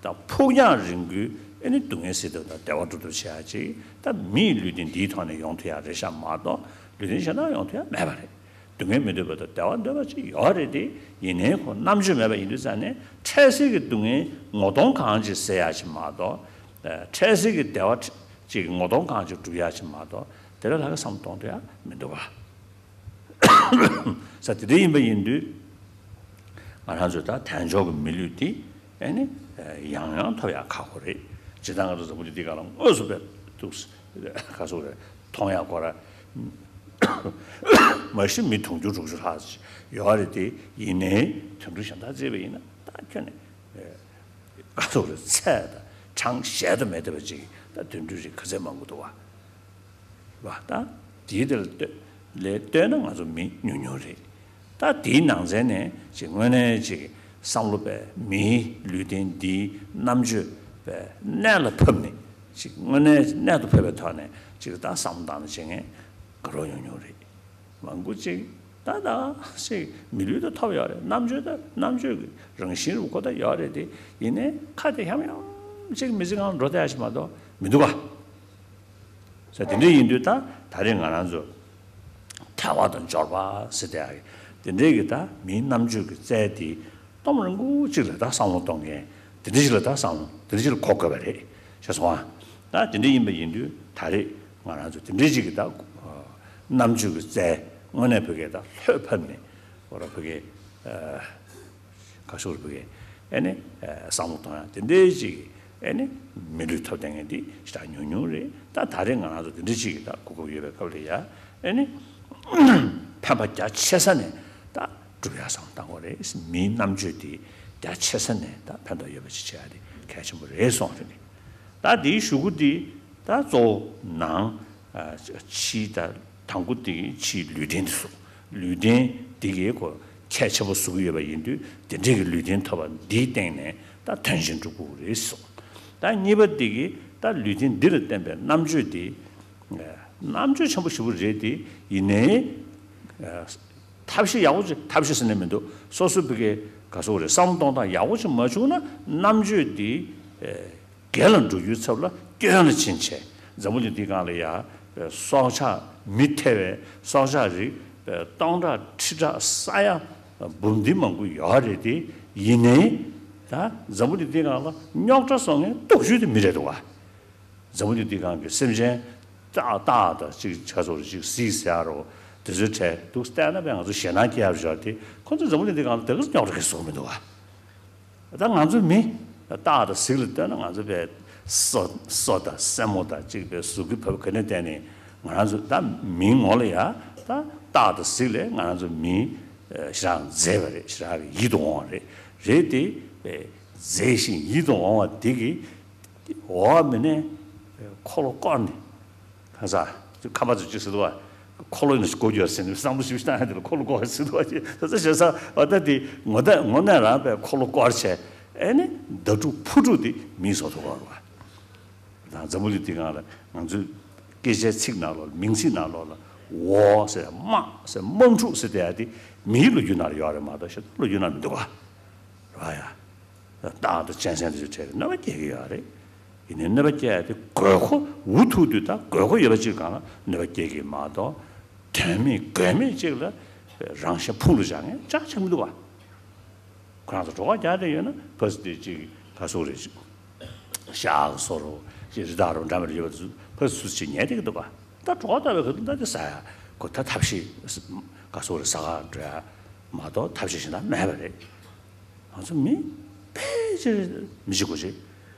དང་ཕུགས་རྒྱང་རིང་པོའི་ཨ་ནི་སྡུག་བསྔལ་སེལ་ཐབས་དང་བདེ་བ་སྒྲུབ་ཐབས་བྱེད་ཡག་ཅིག་ད་མིའི་ལུས་རྟེན་འདིའི་ཐོག་ནས་ཡོང་ཐུབ་ཡག་རེད་ཤག་མ་གཏོགས་ལུས་རྟེན་གཞན་དག་ཡོང་ཐུབ་ཡག་མེད་པ་རེད། སྡུག་བསྔལ་མི་འདོད་པ་དང་བདེ་བ་འདོད་པ་ཅིག་ཡོད་རེད་དེ། ཡིན་ནའི་ཁོ་རྣམ་དཔྱོད་མེད་པ་ཡིན་དུས་ཙང་ནས་འཕྲལ་སེལ་གྱི་སྡུག་བསྔལ་ངོ་གདོང་གང་ཅིག་སེལ་ཡག་ཅིག་མ་གཏོགས། ཨ། འཕྲལ་སེལ་གྱི་བདེ་བ་ཅིག་ངོ་གདོང་གང་ཅིག་སྒྲུབ་ཡག་ཅིག་མ་གཏོགས་དེ་ལ་ལྷག་གི་བསམ་བློ་གཏོང་ཐུབ་ཡག་མི་འདུག་ག། ས་དེ་འདྲ་ཡིན་པ་ཡིན་དུས་ང་རང་ཚོས་ད་དལ་འབྱོར་གྱི་མི་ལུས་འདི་ཨེ་ནི་ཡང་ཡང་ཐོབ་ཡག་ཁག་པོ་རེད། ཇི་ལྟར་ང་ཚོ་འཛམ་བུ་གླིང་འདི་སྒང་ལ་དངོས་སུ་ཕེབས་འདུག་ག་ཟེར་རེད། མཐོང་ཡག་ཁོ་ར་མ་གཞི་མི་དུང་ཕྱུར་དྲུག་ཅུ་ལྷག་ཅིག་ཡོད་རེད་དེ། ཡིན་ནའི་དུད་འགྲོ་གཞན་དག་བརྩིས་པ་ཡིན་ན་ད་ཁྱོན་ནས་ག་ཟེར་རེད། ཚད་དང་གྲངས་གཞལ་དུ་མེད་བསྡད་པ་ཅིག་ད་དུད་འགྲོ་རིགས་ག་ཚད་མང་པོ་འདུག་བ། བ་ད་དེའི་དེ་ལ་ལྟོས་ལས་ལྟོས་ན་ང་ཚོ་མི་ཉུང་ཉུང་རེད། ད་དེའི་ནང་ཚན་ནས་ཅིག་དངོས་གནས་ཅིག་བསམ་བློ་པས་མིའི་ལུས་རྟེན་འདིའི་རྣམ་དཔྱོད་པས་གནད་ལ་ཕབ་ནས་ཅིག་དངོས་གནས་གནད་དུ་ཕབ་པའི་ཐོག་ནས་ཅིག་ད་བསམ་བློ་བཏང་ནས་བྱེད་མཁན་དགའ་རབ་ཉུང་ཉུང་རེད། མང་པོ་ཅིག་ད་ད་ཅིག་མི་ལུས་ད་ཐོབ་ཡོད་རེད། རྣམ་དཔྱོད་ད་རྣམ་དཔྱོད་ཀྱི་རང་བཞིན་རུ་ཁོ་ད་ཡོད་རེད་དེ། ཡིན་ནའི་ཁ་དེ་ཡང་ཡང་ཅིག་མི་ཚེ་གང་འགྲོ་བསྡད་ཡ་ཞིག་མ་གཏོགས་མི་འདུག་ག། ས་དེ་འདྲ་ཡིན་དུས་ད་ད་རེས་ང་རང་ཚོ་དལ་བ་དང་འབྱོར་པ་ཟེར་དེ་ཨ་དེ་འདྲའི་གི་ད་མིའི་རྣམ་དཔྱོད་ཀྱི་རྩལ་དེ་སྟོང་རིང་པོ་གཅིག་ལ་ད་བསམ་བློ་གཏོང་མཁན་དེ་འདྲ་ཞིག་ལ་ད་བསམ་བློ་དེ་འདྲ་ཞིག་ལ་གོ་དགོས་པ་རེད་ཤེས་སོང་ཨ། ད་དེ་འདྲ་ཡིན་པ་ཡིན་དུས་ད་རེས་ང་རང་ཚོ་དེ་འདྲའི་ཅིག་གི་ད་རྣམ་དཔྱོད་ཀྱི་རྩལ་དངོས་གནས་བོད་སྐད་ད་ལྷོད་ཕབ་ནས་ཁོ་ར་བོད་སྐད་ག་ཤོར་བུ་གས་ཨེ་ནི་བསམ་བློ་གཏོང་ཡ་དེ་འདྲའི་ཅིག་ཨེ་ནི་མི་ལུས་ཐོབ་བསྡད་མཁན་འདི་ཞེ་དྲག་ཉུང་ཉུང་རེད། ད་ད་རེས་ང་རང་ཚོ་དེ་འདྲའི་ཅིག་གི་ད་གོ་སྐབས་ཡོད་པའི་སྐབས་ལ་ཡ་ཨེ་ནི་ཕན་པ་རྒྱ་ཆེ་ས་ནས་ད་སྒྲུབ་ཡ་བསམ་བློ་གཏང་དགོས་རེད། མིའི་རྣམ་དཔྱོད་དེ་རྒྱ་ཆེ་ས་ནས་ད་ཕན་ཐོགས་ཡོད་པ་ཅིག་བྱེད་ཡ་དེ་གལ་ཆེན་པོ་རེད་གསུངས་རེད། ད་དེའི་གཞུག་གུ་འདི་ད་གཙོ་བོ་ནང་ཨ་ཕྱིའི་ད་དང་པོ་དེ་ཕྱིའི་ལུས་རྟེན་དེ་བཟོ། ལུས་རྟེན་འདི་གའི་གོ་ཁྱད་ཆེན་པོ་བཟོ་གི་ཡོད་པ་ཡིན་དུས་དེ་འདྲའི་གི་ལུས་རྟེན་ཐོབ་པ་འདིའི་སྟེང་ནས་ད་དོན་གཞན་སྒྲུབ་དགོས་རེད་གསུངས། ད་གཉིས་པ་འདི་གི་ད་ལུས་རྟེན་འདི་ལ་བརྟེན་པའི་རྣམ་དཔྱོད་འདི་རྣམ་དཔྱོད་ཆེན་པོ་ཞེ་པོ་རེད་དེ། ཡིན་ནའི་ཐབས་ཤེས་ཡག་པོ་ཅིག་ཐབས་ཤེས་ཟེར་ནས་མི་འདུག་སོ་སོ་བི་གའི་ག་སོག་རེད་བསམ་བློ་གཏོང་སྟངས་ཡག་པོ་ཅིག་མ་བྱུང་ན་རྣམ་དཔྱོད་འདི་སྒེར་ལ་འགྲོ་རྒྱུའི་ཚབ་ལ་སྐྱོན་ལ་ཕྱིན་ཆད་འཛམ་བུ་གླིང་འདི་སྒང་ལ་ཡ་སྲོག་ཆགས་མི་ཐེ་བའི་སྲོག་ཆགས་རིགས་སྟོང་ཕྲག་ཁྲི་ཕྲག་ས་ཡ་འབུམ་སྡེ་མང་པོ་ཡོད་རེད་དེ། ཡིན་ནའི་ ད་འཛམ་བུ་གླིང་འདི་སྒང་ལ་རྙོག་དྲ་བཟོ་མཁན་སྟོབས་ཤུགས་དེ་མི་རེད་འདུག་བ། འཛམ་བུ་གླིང་འདི་སྒང་གི་སེམས་ཅན་སྟག་སྟག་དང་གཅིག་ཆ་ཚོར་གཅིག་གཟིག་ཟེར་ཡ་རོ། དེ་ཚོའི་གྲས་འདུག་བལྟས་ན་བས་ང་ཚོ་ཞེད་སྣང་སྐྱེ་ཡ་རུ་འབྱོར་ཏེ། ཁོ་ཚོ་འཛམ་བུ་གླིང་འདི་སྒང་ལ་དེ་ག་རྙོག་དྲ་གི་བཟོ་མི་འདུག་བ། ད་ང་ཚོ་མི་སྟག་དང་གཟིག་ལ་ལྟོས་ན་ང་ཚོ་བས་སོ་སོ་དང་སེན་མོ་དང་གཅིག་བས་གཟུགས་ཀྱི་བབ་ག་ནས་བལྟས་ནས་ང་རང་ཚོ་ད་མིའི་ངོ་ལ་ཡ་ད་སྟག་དང་གཟིག་ལས་ང་རང་ཚོ་མི་ཞེ་དྲག་མཛེས་པ་རེད། ཞེ་དྲག་གི་ཡིད་དུ་འོང་བ་རེད། རེད་དེ་བས་མཛེས་ཤིང་ཡིད་དུ་འོང་བ་དེ་གི་འོག་མིན་ནས་འཁོར་ལོ་བསྐོར་ནས། གང་ཟག་ཁམས་པ་ཚོས་ཅི་ཟེར་འདུག་བ། འཁོར་ལོ་ནི་སྒོ་རྒྱག་ཟེར་ནས་བསམ་བློ་ཞིབ་བཏང་ཡ་དེ་ལ་འཁོར་ལོ་བསྐོར་ཟེར་འདུག་བ། ཅི་ད་ཟེར་ས་བ་ད་དེ་ངོ་ད་ངོ་ནས་རང་པའི་འཁོར་ལོ་བསྐོར་བྱས་ཨེ་ནི་ཟླ་དྲུག་ཕུར་དྲུག་དེ་མིས་བཟོ་ཐུབ་པ་རེད་བ། དང་འཛམ་བུ་གླིང་འདི་སྒང་ལ་ང་ཚོའི་སྐད་ཆའི་ཚིག་ནང་ལོགས་ལ་མིང་ཚིག་ནང་ལོགས་ལ་འོ་ཟེར་དམག་ཟེར་དམག་འཁྲུག་ཟེར་དེ་ཡ་དེ་མིའི་ལོ་རྒྱུས་ནང་ལ་ཡོད་རེད་མ་གཏོགས་ཤ་སྟག་ལོ་རྒྱུས་ནང་མི་འདུག་བ། རེད་བ་ཡ། སྟག་དང་གཅན་གཟན་དེ་ཚོའི་གྲས་ལ་གནོད་པ་སྐྱེལ་གྱི་ཡོད་རེད། ཡིན་ནའི་གནོད་པ་སྐྱེལ་ཡ་དེ་དགོས་མཁོ་འུ་ཐུག་དུས་ད་དགོས་མཁོ་ཡོད་པ་ཅིག་སྒང་ལ་གནོད་པ་སྐྱེལ་གྱི་མ་གཏོགས། དོན་མེད་དགོས་མེད་ཅིག་ལ་རང་གཞན་ཕུང་ལ་བཞག་མཁན་ཅག་ཅག་མི་འདུག་བ། ཁོ་རང་ཚོ་གྲོད་ཁོག་རྒྱགས་བསྡད་ཡོད་ན་ཕ་སི་དེ་ཅིག་ག་སོག་རེད་ཅིག་ཤ་ཁ་སོག་རོ་ཅིག་རི་དྭགས་རོ་འདྲ་མི་འདྲ་ཡོད་པ་དེ་ཚོ་ཕ་སི་སུ་ཞིག་ཉལ་བསྡད་ཀྱི་འདུག་ག་ད་གྲོད་ཁོག་ལྟ་བའི་ཁ་ཐུག་ད་དེ་ཟ་ཡ་ཁོ་ད་ཐབས་ཤེས་ག་སོག་རེད་ཟ་ག་འགྲོ་ཡ་མ་གཏོགས་ཐབས་ཤེས་གཞན་དག་མེད་པ་རེད། ང་ཚོ་མི་ཕལ་ཆེར་མི་གཅིག་པ་ཅིག་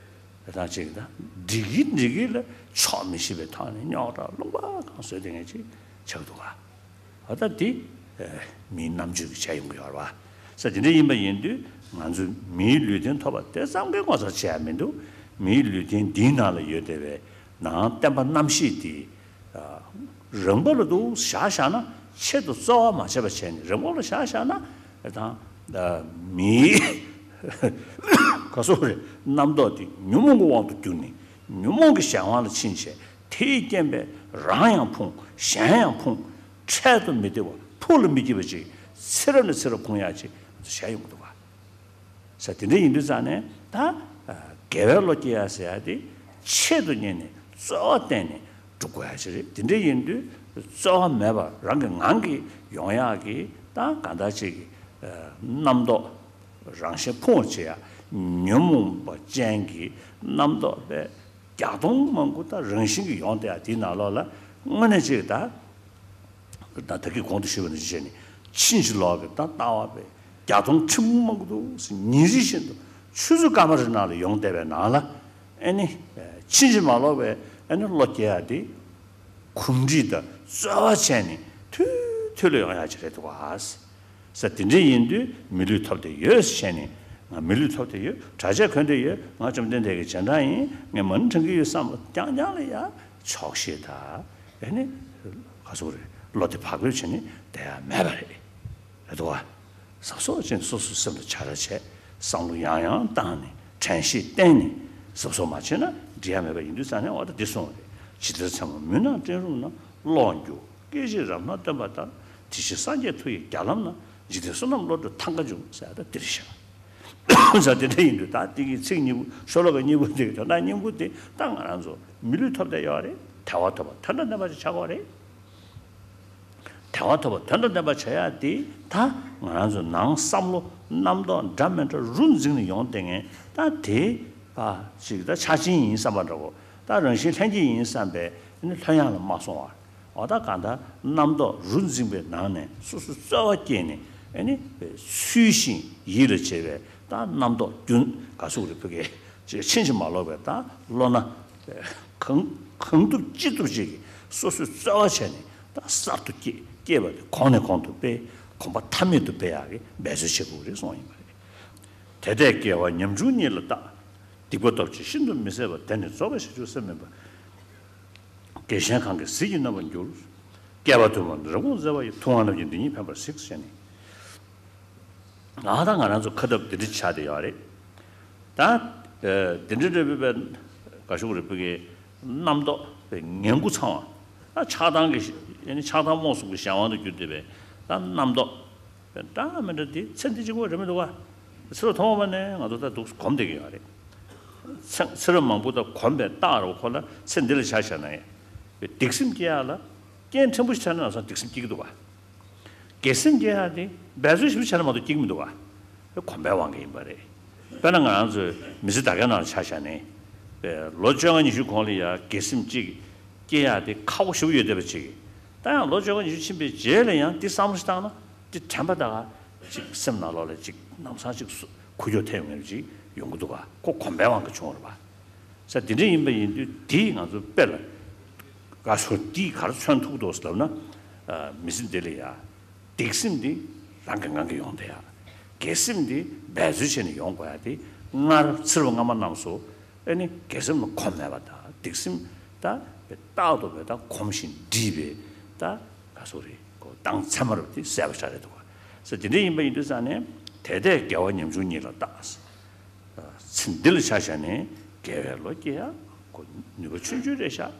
ད་ཅིག་ད་འགྲིག་གི་འགྲིག་གི་ལ་ཆོག་མི་ཤེས་པའི་ཐོག་ནས་རྙོག་དྲ་ལུང་པ་གང་བཟོས་བསྡད་མཁན་ཅིག་ཆགས་འདུག་ག་ཨ་ད་དེ་མིའི་རྣམ་དཔྱོད་ཀྱིས་བྱས་ཡོང་གི་ཡོད་རེད་བ། ས་དེ་འདྲ་ཡིན་པ་ཡིན་དུས་ང་ཚོས་མིའི་ལུས་རྟེན་ཐོབ་པ་དེ་ཙམ་གྱིས་ངོ་མཚར་ཆེ་ཡ་མི་འདུག་མིའི་ལུས་རྟེན་འདིའི་ནང་ལ་ཡོད་བསྡད་པའི་ནང་བསྟན་པ་རྣམ་ཤེས་དེ་རང་པ་ལ་འདུག་བཞག་བཞག་ན་ཆེད་དུ་རྩོལ་བ་མ་བྱས་པ་བྱས་ནས་རང་པ་ལ་བཞག་བཞག་ན་དང་མིའི་ག་སོག་རེད་རྣམ་རྟོག་དེ་ཉོན་མོངས་ཀྱི་དབང་དུ་གྱུར་ནས། ཉོན་མོངས་ཀྱི་གཞན་དབང་ལ་ཕྱིན་བྱས་དེའི་རྐྱེན་པས་རང་ཡང་ཕུང་གཞན་ཡང་ཕུང་། འཕྲལ་དུ་མི་བདེ་བ་ཕུགས་ལ་མི་སྐྱིད་པ་ཅིག་ཚེ་རབས་ནས་ཚེ་རབས་ཕུང་ཡག་ཅིག་བྱས་ཡོང་གི་འདུག་ག་ས་དེ་འདྲ་ཡིན་དུས་ཙང་ནས་ད་དགེ་བའི་བློ་སྐྱེ་ཡ་ཟེར་ཡ་དེ་ཆེད་དུ་གཉེར་ནས་རྩོལ་བ་བཏོན་ནས་སྒྲུབ་དགོས་ཡ་ཅིག་རེད། དེ་འདྲ་ཡིན་དུས་རྩོལ་བ་མེད་པར་རང་གི་ངང་གིས་ཡོང་ཡག་གི་ད་གང་ལྟར་ཅིག་གི་རྣམ་རྟོག་རང་གཞན་ཕུང་བ་བྱེད་ཡ་ཉོན་མོངས་པ་ཅན་གྱི་རྣམ་རྟོག་པའི་བརྒྱ་སྟོང་མང་པོ་ད་རང་བཞིན་གྱིས་ཡོང་བསྡད་ཡ་དེའི་ནང་ལོགས་ལ་དངོས་གནས་ཅིག་ད་ད་ད་གིན་གོང་དུ་ཞུས་པ་ནང་བཞིན་བྱས་ནས་ཕྱིན་ཅི་ལོག་གི་ད་ལྟ་བ་པའི་བརྒྱ་སྟོང་ཁྲི་མང་པོ་འདུག་ཟེར་ཉིན་རེ་བཞིན་དུ་ཆུ་ཚོད་སྐར་མ་རེ་ནང་ལ་ཡོང་བསྡད་པའི་ནང་ལ་ཨེ་ནི་ཕྱིན་ཅི་མ་ལོག་པའི་ཨེ་ནི་བློ་སྐྱེ་ཡ་དེ། གོམས་འདྲིས་དང་རྩོལ་བ་བྱས་ནས་དུས་དུས་ལ་ཡོང་ཡག་ཅིག་རེད་འདུག་ག་ས་དེ་འདྲ་ཡིན་དུས་མི་ལུས་ཐོབ་བསྡད་ཡོད་ཟེར་བྱས་ནས་ང་མི་ལུས་ཐོབ་བསྡད་ཡོད། གྲྭ་ཆས་གོན་བསྡད་ཡོད། ང་བཅོམ་ལྡན་འདས་ཀྱི་རྗེས་འབྲང་ཡིན། ངས་མ་ཎི་བགྲང་གི་ཡོད་བསམ་པ་རྐྱང་རྐྱང་ལ་ཡ་ཆོག་ཤེས་དང་ཨེ་ནི་ག་ཟེར་དགོས་རེད། བློ་བདེ་བག་ཕེབས་བྱས་ནས་བསྡད་ཡ་མེད་པ་རེད། རེད་དོ། གཟབ་གཟབ་བྱས་ནས་སོ་སོའི་སེམས་ལ་བྱ་ར་བྱས། བསམ་བློ་ཡང་ཡང་བཏང་ནས་དྲན་ཤེས་བསྟེན་ནས་གཟབ་གཟབ་མ་བྱས་ན་འགྲིག་ཡ་མེད་པ་ཡིན་དུས་ཙང་ནས་འོ་ད་འདི་གསུངས་པ་རེད། ཇི་ལྟར་མཚན་མོ་མུན་ནག་སྤྲིན་རུམ་ན། གློག་འགྱུ་སྐད་ཅིག་རབ་སྣང་སྟོན་པ་ལྟར། དེ་ཕྱིར་སངས་རྒྱས་མཐུ་ཡི་རྒྱ་ལམ་ན། འཇིག་རྟེན་བསོད་ནམས་བློ་གྲོས་ཐང་ག་འབྱུང་། ཟེར་ཡ་ད་འདིར་བཞག་ཟེར་དེ་འདྲ་ཡིན་དུས་ད་འདི་གི་ཚིག་གཉིས་པོ་ཤོ་ལོ་ཀ་གཉིས་པོ་འདི་གི་དོན་དག་སྙིང་པོ་དེ་ད་ང་རང་ཚོ་མི་ལུས་ཐོབ་བསྡད་ཡོད་རེད། དལ་བ་ཐོབ་པ་དོན་དང་ལྡན་པ་ཅིག་ཆགས་ཀྱི་ཡོད་རེད། དལ་བ་ཐོབ་པ་དོན་དང་ལྡན་པ་བྱ་ཡག་དེ་ད་ང་རང་ཚོ་ནང་བསམ་བློ་རྣམ་རྟོག་འདྲ་མི་འདྲ་རུ་འཛིངས་ནས་ཡོང་བསྡད་མཁན་ད་དེ་ཕ་ཅིག་ད་ཆགས་ཞེན་ཡིན་བསམ་པ་འདྲ་བོ། ད་རང་བཞིན་ལྷན་སྐྱེས་ཡིན་བསམ་པའི་ཨ་ནི་ལྷོད་ཡངས་ལ་མ་སོང་བར་འོ་ད་གང་ལྟར་རྣམ་རྟོག་རུ་འཛིངས་པའི་ནང་ནས་སོ་སོ་རྩོལ་བ་བསྐྱེད་ནས་ཨ་ནི་ཚུལ་བཞིན་ཡིད་ལ་བྱེད་པའི་ད་རྣམ་རྟོག་རྒྱུན་ག་ཟེར་དགོས་རེད། ཕ་གི་ཅིག་ཕྱིན་ཅི་མ་ལོག་པའི་ད་བློ་སྣ་གང་གང་ཐུབ་ཅི་ཐུབ་ཅིག་གིས་སོ་སོས་རྩོལ་བ་བྱས་ནས་ད་གསར་དུ་སྐྱེ་སྐྱེས་པ་དེ་གོང་ནས་གོང་དུ་སྤེལ། གོམ་པ་མཐའ་མེད་དུ་སྤེལ་ཡག་གི་འབད་རྩོལ་བྱེད་དགོས་རེད་གསུངས་ཡིན་པ་རེད། དེ་ལྟས་སྐྱེ་བ་ཉམ་ཆུང་གཉིས་ལ་བརྟག་སྡིག་པ་སྟོབས་ཆེ་ཤིན་ཏུ་མི་བཟད་པ། དེ་ནི་རྫོགས་པའི་བྱང་ཆུབ་སེམས་མིན་པ། རྒྱལ་གཞན་གང་གིས་ཟིལ་གྱིས་གནོན་པར་འགྱུར། བསྐལ་པ་དུ་མར་རི་བོང་འཛེགས་པ་ཡི། ཐུབ་དབང་རྣམས་ཀྱིས་འདི་ཉིད་ཕན་པར་གཟིགས། ཟེར་ནས། ཨ་ད་ང་རང་ཚོ་ཁ་སྟབས་འདི་འདྲ་ཆགས་བསྡད་ཡོད་རེད། ད་ཨ་འདི་འདྲ་འདྲ་བོད་པའི་ག་ཤོག་རེད། བོད་ཀྱི་རྣམ་རྟོག་པའི་ངན་དགུ་ཚང་བ། ད་ཆགས་སྡང་གི་ཡ་ནི་ཆགས་སྡང་རྨོངས་གསུམ་གྱི་གཞན་དབང་དུ་གྱུར་བསྡད་པའི་ད་རྣམ་རྟོག་པའི་འདྲ་མི་འདྲ་འདི་ཚེ་འདི་གཅིག་པོ་རེད་མི་འདུག་ག་ཚེ་རབས་ཐོག་མ་ནས་ང་ཚོ་ད་འདུག་གོམས་བསྡད་ཀྱི་ཡོད་རེད། ཚེ་ཚེ་རབས་མང་པོ་ད་གོམས་པའི་རྟགས་རེད་བ། ཁོ་ལ་ཚེ་འདི་ལ་ཆ་བཞག་ན་ཡང་སྡིག་སེམས་སྐྱེ་ཡག་ལ་རྐྱེན་ཕྲན་བུ་ཞིག་ཆགས་ན་ལམ་སང་སྡིག་སེམས་སྐྱེ་གི་འདུག་ག་དགེ་སེམས་སྐྱེ་ཡག་དེ་འབད་རྩོལ་ཞིབ་ཆ་ན་མ་གཏོགས་སྐྱེ་གི་མི་འདུག་ག་གོམས་པའི་དབང་གིས་ཡིན་པ་རེད། དཔེར་ན་ང་རང་ཚོའི་མི་ཚེ་ད་གའི་ནང་ལ་ཆ་བཞག་ནས། ལོ་བཅོ་ལྔ་ཉི་ཤུ་གོང་ལ་ཡང་དགེ་སེམས་གཅིག་སྐྱེ་ཡག་དེ་ཁག་པོ་ཞེ་པོ་ཡོད་བསྡད་པ་ཅིག་ད་ཡང་ལོ་བཅོ་ལྔ་ཉི་ཤུ་ཕྱིན་པའི་རྗེས་ལ་ཡང་འདི་བསམ་བློ་ཞིག་བཏང་ན། འདི་དྲན་པ་ད་ག་ཅིག་སེམས་ནང་ལོགས་ལ་ཅིག་ལམ་སང་ཅིག་སུ་ཁུག་ཀྱོག་ཐེབས་ཡོང་མཁན་ཅིག་ཡོང་གི་འདུག་ག་ཁོ་གོམས་པའི་དབང་གིས་བྱུང་བ་རེད་པ། ས་དེ་འདྲ་ཡིན་པ་ཡིན་དུས་དེས་ང་ཚོ་དཔེ་ལ་དགའ་ཚོར་འདིས་ག་རེ་མཚོན་ཐུབ་འདུག་ཟེར་ལབ་ན། མི་ཚེ་འདི་ལ་ཡ། སྡིག་སེམས་འདི་རང་གི་ངང་གིས་ཡོང་བསྡད་ཡ། དགེ་སེམས་འདི་འབད་རྩོལ་བྱས་ནས་ཡོང་དགོས་ཡ་དེ། སྔར་ཚེ་རབས་སྔ་མ་རྣམས་སུ་ཨེ་ནི་དགེ་སེམས་ལ་གོམས་མེད་པ་དང་། སྡིག་སེམས་ད་རྟག་ཏུ་བས་ད་གོམས་ཤིང་འདྲིས་པའི་ད་ག་ཟེར་རེད། ཁོ་མདངས་མཚན་མ་རུ་དེ་གསལ་པོ་ཆགས་རེད་འདུག་ག་ས་དེ་འདྲ་ཡིན་པ་ཡིན་དུས་ཙང་ནས། དེ་ལྟས་དགེ་བ་ཉམ་ཆུང་ཉིད་ལ་བལྟ། ཚེ་འདི་ལ་ཆ་བཞག་ནས་དགེ་བའི་བློ་སྐྱེ་ཡག་ཁོ་ནུས་པ་ཆུང་ཆུང་རེད་ཤག་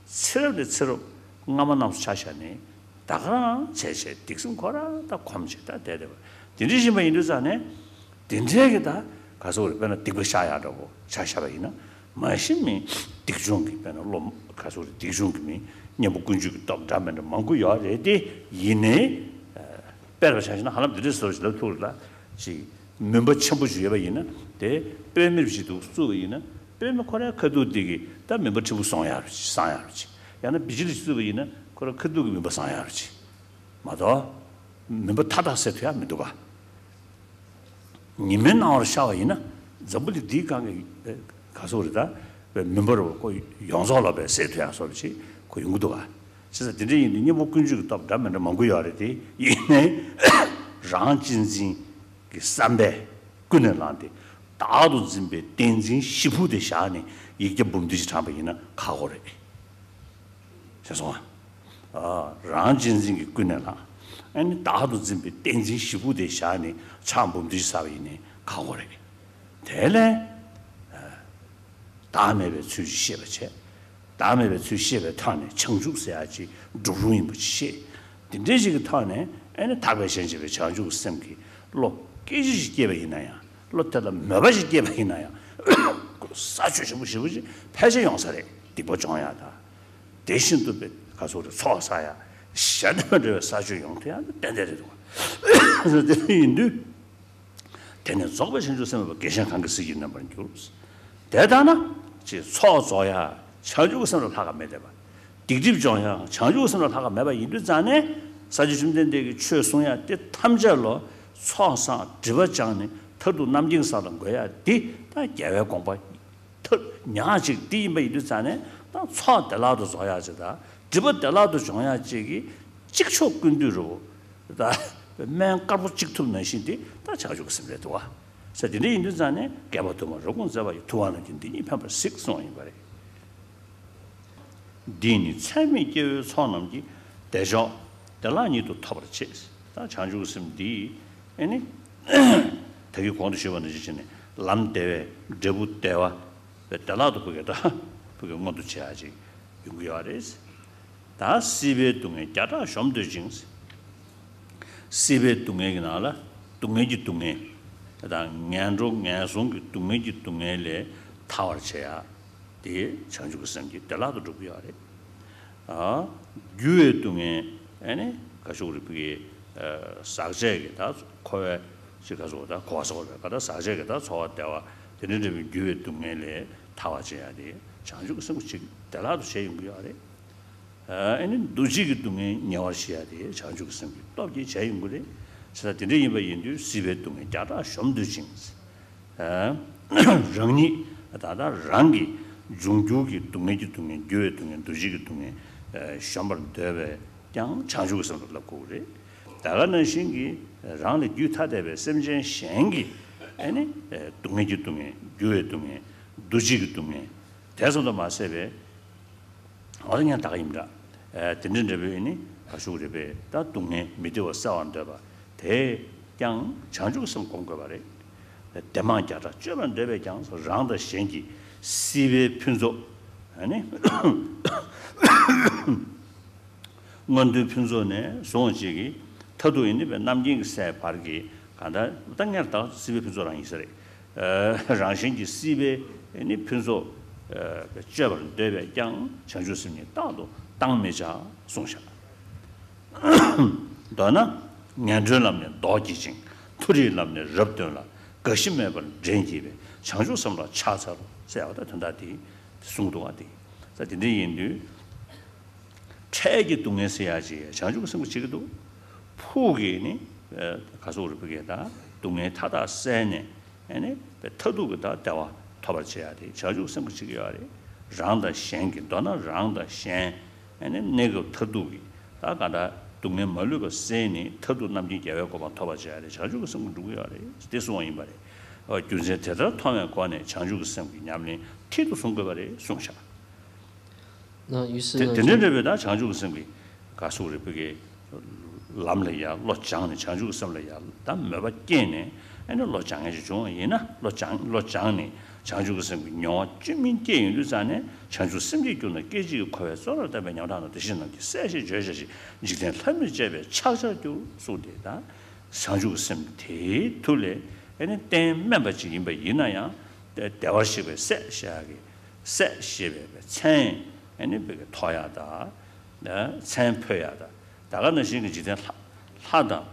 ཚེ་རབས་ནས་ཚེ་རབས་སྔ་མ་རྣམས་སུ་ཆ་བཞག་ནས་ད་ག་རང་བྱས་བྱས་སྡིག་སེམས་ཁོ་རང་ད་གོམས་བྱས་ད་བསྡད་བསྡད་པ། དེ་འདྲ་ཡིན་པ་ཡིན་དུས་ཙང་ནས། དེ་འདྲའི་གི་ད་ག་ཟེར་རེད། དཔེར་ན་སྡིག་པ་བཤགས་ཡག་འདྲ་པོ་ཆ་བཞག་པ་ཡིན་ན། མ་གཞི་མི་སྡིག་ཆུང་གི་དཔེར་ན་བློ་ག་ཟེར་རེད། སྡིག་ཆུང་གི་མི་གཉེན་པོ་ཀུན་སྤྱོད་ཀྱི་སྟོབས་འདྲ་མི་འདྲ་མང་པོ་ཡོད་རེད་དེ། ཡིན་ནའི་དཔེར་ཆ་བཞག་ན་ཧ་ལམ་དེ་འདྲའི་བཟོ་ཞིག་ལབ་ཐུབ་རེད་ལ། ཅིག་མུན་པ་ཆེན་པོ་ཞིག་ཡོད་པ་ཡིན་ན། དེ་པུས་མོ་ཞིག་འདུག་བཙུགས་པ་ཡིན་ན། པུས་མོ་ཁོ་རའི་ཁ་ཐུག་དེ་གིས་ད་མུན་པ་ཕྲན་བུ་སངས་ཡག་རེད། སངས་ཡག་རེད། ཡང་ན་བི་ཇི་ལི་ཞིག་བཙུགས་པ་ཡིན་ན་ཁོ་རའི་ཁ་ཐུག་གི་མུན་པ་སངས་ཡག་རེད། མ་གཏོགས་མུན་པ་མཐའ་དག་སེལ་ཐུབ་ཡག་མི་འདུག་ག་ཉི་མའི་སྣང་བར་ཤར་བ་ཡིན་ན། འཛམ་བུ་གླིང་འདིའི་སྒང་གི་ག་ཟེར་རེད། ད་མུན་པ་རུ་ཁོ་ཡོངས་རྫོགས་ལ་བས་སེལ་ཐུབ་ཡག་བཟོ་འདྲ་ཅིག་ཁོ་ཡོང་གི་འདུག་ག་བྱས་ཙང་དེ་འདྲ་ཡིན་དུས་གཉེན་པོ་ཀུན་སྤྱོད་ཀྱི་སྟོབས་འདྲ་མི་འདྲ་མང་པོ་ཡོད་རེད་དེ། ཡིན་ནའི་རང་གཅེས་འཛིན་གྱི་བསམ་པས་ཀུན་ནས་བསླངས་ཏེ། བདག་ཏུ་འཛིན་པའི་བདེན་འཛིན་གཞི་ཕུག་དེ་བཞག་ནས་ཡིག་བརྒྱ་འབུམ་བདུན་ཞིག་བགྲངས་པ་ཡིན་ན་ཁག་པོ་རེད། ཤེས་སོང་ཨ། རང་གཅེས་འཛིན་གྱིས་ཀུན་ནས་བསླངས། ཨ་ནི་བདག་ཏུ་འཛིན་པའི་བདེན་འཛིན་གཞི་ཕུག་དེ་བཞག་ནས་ཕྱག་འབུམ་བདུན་ཞིག་བསགས་པ་ཡིན་ནའི་ཁག་པོ་རེད། དེ་ལས་བདག་མེད་པའི་ཚུལ་ཞིག་ཤེས་པ་བྱས། བདག་མེད་པའི་ཚུལ་ཤེས་པའི་ཐོག་ནས་བྱང་ཆུབ་ཟེར་ཡག་ཅིག་སྒྲུབ་རུང་ཡིན་པ་ཅིག་ཤེས། དེ་འདྲའི་ཞིག་གི་ཐོག་ནས་ཨ་ནི་ཐར་པའི་གཞན་གཅེས་པའི་བྱང་ཆུབ་སེམས་ཀྱི་བློ་སྐད་ཅིག་ཞིག་སྐྱེས་པ་ཡིན་ན་ཡང་། བློ་དེ་ལ་མོས་པ་ཞིག་སྐྱེས་པ་ཡིན་ན་ཡང་། ས་ཆོད་ཞིབ་པོ་ཞིབ་པོ་ཞིག་ཕལ་ཆེར་ཡོང་ས་རེད། སྡིག་པ་སྦྱོང་ཡག་དང་། དེ་བཞིན་དུ་པའི་ག་ཟེར་རེད། ཚོགས་བསགས་ཡག་གཞན་དང་མི་འདྲ་བའི་ས་ཆོད་ཡོང་ཐུབ་ཡག་ཏན་ཏན་རེད་འདུག་ག་དེ་ཡིན་དུས། དེ་ནས་རྫོགས་པའི་བྱང་ཆུབ་སེམས་དཔའ་བགེགས་གཞན་གང་གིས་སྲིད་ཀྱིས་གནོན་པར་འགྱུར། དེ་ལྟར་ན་ཅེས་ཚོགས་རྫོགས་ཡག་བྱང་ཆུབ་ཀྱི་སེམས་ལ་ལྷག་ག་མེད་བསྡད་པ། སྡིག་སྒྲིབ་སྦྱོང་ཡག་བྱང་ཆུབ་ཀྱི་སེམས་ལ་ལྷག་ག་མེད་པ་ཡིན་དུས་ཙང་ནས། ས་སྐྱ་བཅོམ་ལྡན་འདས་ཀྱིས་ཆོས་གསུང་ཡག་དེ་ཐམས་ཅད་ལ་ཚོགས་བསགས་སྒྲིབ་པ་སྦྱངས་ནས་མཐར་ཐུག་རྣམ་མཁྱེན་གྱི་ས་ལ་འགོད་ཡག་འདི་ད་རྒྱལ་བའི་དགོངས་པ་ཐོབ་ཉག་གཅིག་འདི་ཡིན་པ་ཡིན་དུས་ཙང་ནས། ད་ཚོགས་བདེ་བླག་ཏུ་རྫོགས་ཡག་ཅིག་དང་སྒྲིབ་པ་བདེ་བླག་ཏུ་སྦྱོང་ཡག་ཅིག་གི་གཅིག་ཆོག་ཀུན་འདུས་རུ། ད་སྨན་དཀར་པོ་གཅིག་ཐུབ་ནང་བཞིན་དེ་ད་བྱང་ཆུབ་ཀྱི་སེམས་རེད་འདུག་བ། ས་དེ་འདྲ་ཡིན་དུས་ཙང་ནས། བསྐལ་པ་དུ་མར་རབ་དགོངས་མཛད་པ་ཡི། ཐུབ་དབང་རྣམ་མཁྱེན་འདི་ཉིད་ཕན་པར་གཟིགས་གསུངས་པ་ཡིན་པ་རེད། འདིས་ནི་ཚད་མེད་སྐྱེ་བོའི་ཚོགས་རྣམས་ཀྱིས། བདེ་མཆོག་བདེ་བླག་ཉིད་དུ་ཐོབ་པར་བྱེད། ད་བྱང་ཆུབ་ཀྱི་སེམས་འདིས་ཨེ་ནི། ད་གིན་གོང་དུ་ཞུས་པ་ནང་བཞིན་བྱས་ནས་ལམ་བདེ་བའི་འབྲས་བུ་བདེ་བ་བདེ་བླག་ཏུ་ཕུག་གི་ད་ཕུག་གི་མངོན་དུ་བྱེད་ཡག་ཅིག་ཡོང་གི་ཡོད་རེད། ད་སྲིད་པའི་སྡུག་བསྔལ་བརྒྱ་ཕྲག་གཞོམ་འདོད་ཅིང་། སྲིད་པའི་སྡུག་བསྔལ་གྱི་ནང་ལ་སྡུག་བསྔལ་གྱི་སྡུག་བསྔལ་དང་ངན་འགྲོ་ངན་སོང་གི་སྡུག་བསྔལ་གྱི་སྡུག་བསྔལ་ལས་ཐར་བར་བྱེད་ཡག་དེ་བྱང་ཆུབ་ཀྱི་སེམས་ཀྱིས་བདེ་བླག་ཏུ་སྒྲུབ་ཀྱི་ཡོད་རེད། ཨ། རྒྱུ་བའི་སྡུག་བསྔལ་ཨེ་ནི་ག་ཤོག་རིག་པའི་གི་ཟག་བཅས་ཀྱི་ད་འཁོར་བའི་ཅིག་ག་ཟེར་ད་འཁོར་བ་ཟེར་བ་རེད་ག་ད་ཟག་བཅས་ཀྱི་ད་ཚོར་བ་བདེ་བ་དེ་འདྲ་འདྲ་བའི་རྒྱུ་བའི་སྡུག་བསྔལ་ལས་ཐར་བར་བྱེད་ཡག་དེ་བྱང་ཆུབ་ཀྱི་སེམས་ཀྱིས་བདེ་བླག་ཏུ་བྱེད་ཡོང་གི་ཡོད་རེད། ཨ་ནི་འདུ་བྱེད་ཀྱི་སྡུག་བསྔལ་ཉེ་བར་ཞི་ཡག་དེ་བྱང་ཆུབ་ཀྱི་སེམས་ཀྱི་སྟོབས་ཀྱིས་བྱས་ཡོང་གི་རེད། བྱས་ཙང་དེ་འདྲ་ཡིན་པ་ཡིན་དུས་སྲིད་པའི་སྡུག་བསྔལ་བརྒྱ་ཕྲག་གཞོམ་འདོད་ཅིང་། རང་ཉིད་ད་ལྟ་རང་གི་འབྱུང་འགྱུར་གྱི་སྡུག་བསྔལ་གྱི་སྡུག་བསྔལ་རྒྱུ་བའི་སྡུག་བསྔལ་འདུ་བྱེད་ཀྱི་སྡུག་བསྔལ་གཞོམ་པར་འདོད་པས་ཀྱང་བྱང་ཆུབ་ཀྱི་སེམས་ལ་བསླབ་དགོས་ཀྱི་རེད། ད་ག་ནང་བཞིན་གྱི་རང་ལས་རྒྱུད་ཐ་དད་པའི་སེམས་ཅན་གཞན་གྱི་ཨ་ནི་སྡུག་བསྔལ་གྱི་སྡུག་བསྔལ་རྒྱུ་བའི་སྡུག་བསྔལ་འདུ་བྱེད་ཀྱི་སྡུག་བསྔལ་དེ་ཙམ་དུ་མ་ཟད་པའི། འོ་ད་ངས་ད་ག་ཡིན་འདྲ། དེ་འདྲ་འདྲ་པོའི་ནི་ག་ཤོག་རེད་པས་ད་སྡུག་བསྔལ་མི་བདེ་བ་སེལ་བར་འདོད་པ་དེས་ཀྱང་བྱང་ཆུབ་སེམས་སྒོམ་དགོས་པ་རེད། བདེ་མང་བརྒྱ་ཕྲག་སྤྱོད་པར་འདོད་པས་ཀྱང་རང་དང་གཞན་གྱི་སྲིད་པའི་ཕུན་ཚོགས་ནི་མངོན་མཐོའི་ཕུན་ཚོགས་ནས་བཟུང་བ་ཅིག་གིས་མཐར་ཐུག་ཡིན་ནི་པའི་རྣམ་མཁྱེན་གྱི་སའི་བར་གྱི་གང་ལྟར་ད་སྔར་དག་སྲིད་པའི་ཕུན་ཚོགས་རང་ཡིན་ས་རེད། རང་གཞན་གྱི་སྲིད་པའི་ནི་ཕུན་ཚོགས་སྤྱོད་པར་འདོད་པས་ཀྱང་བྱང་ཆུབ་སེམས་ཉིད་རྟག་ཏུ་བཏང་མི་བྱ་གསུངས་བཞག་མདོར་ན། ངན་འགྲོའི་ལམ་ནས་ལྡོག་བགྱིད་ཅིང་། མཐོ་རིས་ལམ་ནས་རབ་སྟོན་ལ། འགའ་ཞིག་མེད་པར་འདྲེན་བགྱིས་པས་བྱང་ཆུབ་སེམས་ལ་ཕྱག་འཚལ་ལོ་ཟེར་བ་དང་དོན་དག་དེ་གསུངས་འདུག་བ། དེ་ས་དེ་འདྲ་ཡིན་དུས། འཕྲལ་གྱི་སྡུག་བསྔལ་སེལ་ཡག་ཅིག་བྱང་ཆུབ་ཀྱི་སེམས་ཀྱིས་བྱེད་ཀྱི་འདུག་ཕུགས་ཀྱི་ནི་ག་སོགས་རིག་པ་གིས་ད་སྡུག་བསྔལ་མཐའ་དག་བསལ་ནས་ཨ་ནི་མཐར་ཐུག་གི་ད་བདེ་བ་ཐོབ་པར་བྱེད་ཡག་དེ་བྱང་ཆུབ་ཀྱི་སེམས་ཀྱིས་བྱེད་ཀྱི་ཡོད་རེད། རང་དང་གཞན་གྱི་མདོར་ན་རང་དང་གཞན་ཨ་ནི་གནས་སྐབས་མཐར་ཐུག་གི་ད་ག་ད་སྡུག་བསྔལ་མ་ལུས་པ་བསལ་ནས་མཐར་ཐུག་རྣམ་མཁྱེན་རྒྱལ་བའི་གོ་འཕང་ཐོབ་པར་བྱེད་ཡག་དེ་བྱང་ཆུབ་ཀྱི་སེམས་ཀྱིས་འགྲུབ་ཀྱི་ཡོད་རེད་དེ་གསུངས་པ་ཡིན་པ་རེད། རྒྱུ་མཚན་དེ་ལྟར་མཐོང་བའི་སྒོ་ནས་བྱང་ཆུབ་ཀྱི་སེམས་ཀྱི་ཉམས་ལེན་མཐིལ་དུ་བཟུང་དགོས་པ་རེད་གསུངས་བཞག 那于是 དེ 呢， དེ་就 འདྲའི་འདྲ་བའི་ད་བྱང་ཆུབ་ཀྱི་སེམས་ཀྱི་ག་སོགས་རིག་པ་གི་ལམ་ལ་ཡར་བློ་སྦྱངས་ནས་བྱང་ཆུབ་ཀྱི་སེམས་ལ་ཡར་ད་མོས་པ་སྐྱེས་ནས་ཨ་ནི་བློ་སྦྱང་མཁན་ཞིག་བྱུང་བ་ཡིན་ན་བློ་སྦྱང་བློ་སྦྱངས་ནས་བྱང་ཆུབ་ཀྱི་སེམས་ཀྱི་མྱོང་བ་བཅོས་མིན་སྐྱེས་ཡོང་དུས་ཙང་ནས་བྱང་ཆུབ་སེམས་བསྐྱེད་གྱུར་ན་སྐད་ཅིག་གིས་འཁོར་བའི་བཙོན་རར་བསྟན་པའི་ཉམས་ཐག་ན་བདེ་གཤེགས་རྣམས་ཀྱི་སྲས་ཞེས་བརྗོད་བྱ་ཞིག་འཇིག་རྟེན་ལྷ་མིར་བཅས་པས་ཕྱག་བྱར་འགྱུར་གསུངས་ཏེ་ད་བྱང་ཆུབ་ཀྱི་སེམས་དེའི་མཐུ་ལས་ཨ་ནི་རྟེན་དམན་པ་ཅིག་ཡིན་པ་ཡིན་ན་ཡང་བདེ་བར་གཤེགས་པའི་སྲས་ཞེས་ཡག་གི་སྲས་ཞེས་པའི་མཚན་ཨ་ནི་བོད་ཀྱི་ཐོགས་ཡག་དང་། མཚན་འཕོ་ཡག་དང་། ད་ག་ནང་བཞིན་གྱི་འཇིག་རྟེན་ལྷ་ལྷ་དང་།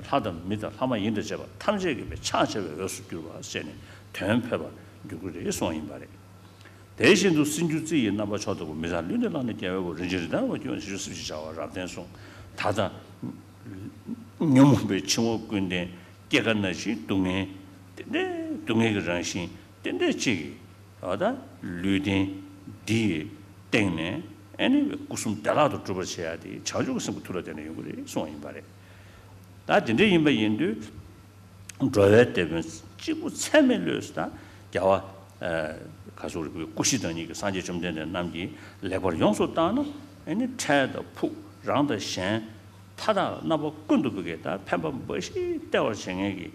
ལྷ་དང་མི་དང་ལྷ་མ་ཡིན་དང་བཅས་པ་ཐམས་ཅད་ཀྱིས་ཕྱག་བྱ་བའི་འོས་སུ་གྱུར་པ་ཞེས་ནས་དོན་འཕེལ་བར་འགྱུར་གྱི་རེད་གསུངས་ཡིན་པ་རེད། དེ་བཞིན་དུ་སྲིད་འགྱུར་རྩི་ཡི་རྣམ་པར་མཆོག་ལྟ་བུ་མི་ཟད་ལུས་འདི་བླངས་ནས་རྒྱལ་བའི་དབང་རིན་ཆེན་རིན་ཐང་བ་སྐྱོང་བའི་བྱང་ཆུབ་སེམས་ཞེས་བྱ་བ་རབ་བརྟན་གསུངས། ད་ལྟ་ཉོན་མོངས་པའི་འཆིང་བ་ཀུན་ལྡན་སྐྱེ་རྒ་ན་འཆིའི་སྡུག་བསྔལ་དེ་འདྲའི་སྡུག་བསྔལ་གྱི་རང་བཞིན་དེ་འདྲའི་ཅིག་གིས། འོ་ད་ལུས་རྟེན་འདི་ཡི་སྟེང་ནས་ཨ་ནི་སྐུ་གསུམ་བདེ་བླག་ཏུ་གྲུབ་པར་བྱེད་ཡ་དེ་བྱང་ཆུབ་ཀྱི་སེམས་ཀྱི་མཐུ་ལ་བརྟེན་ནས་ཡོང་གི་རེད་གསུངས་པ་ཡིན་པ་རེད། ད་དེ་འདྲ་ཡིན་པ་ཡིན་དུས་འགྲོ་བའི་དེད་དཔོན་གཅིག་པུ་ཚད་མེད་བློས་སུ་དང་རྒྱལ་བ་ག་སོགས་རིག་པའི་སྐུ་བཞི་བདག་ཉིད་ཀྱི་སངས་རྒྱས་བཅོམ་ལྡན་འདས་རྣམས་ཀྱིས་ལེགས་པར་ཡོངས་སུ་བརྟགས་ན་ཨ་ནི་འཕྲལ་དང་ཕུགས་རང་དང་གཞན། མཐའ་དག་རྣམ་པ་ཀུན་ཏུ་བུ་གས་དང་ཕན་པ་འབའ་ཞིག་སྟེར་བར་བྱེད་མཁན་གྱི་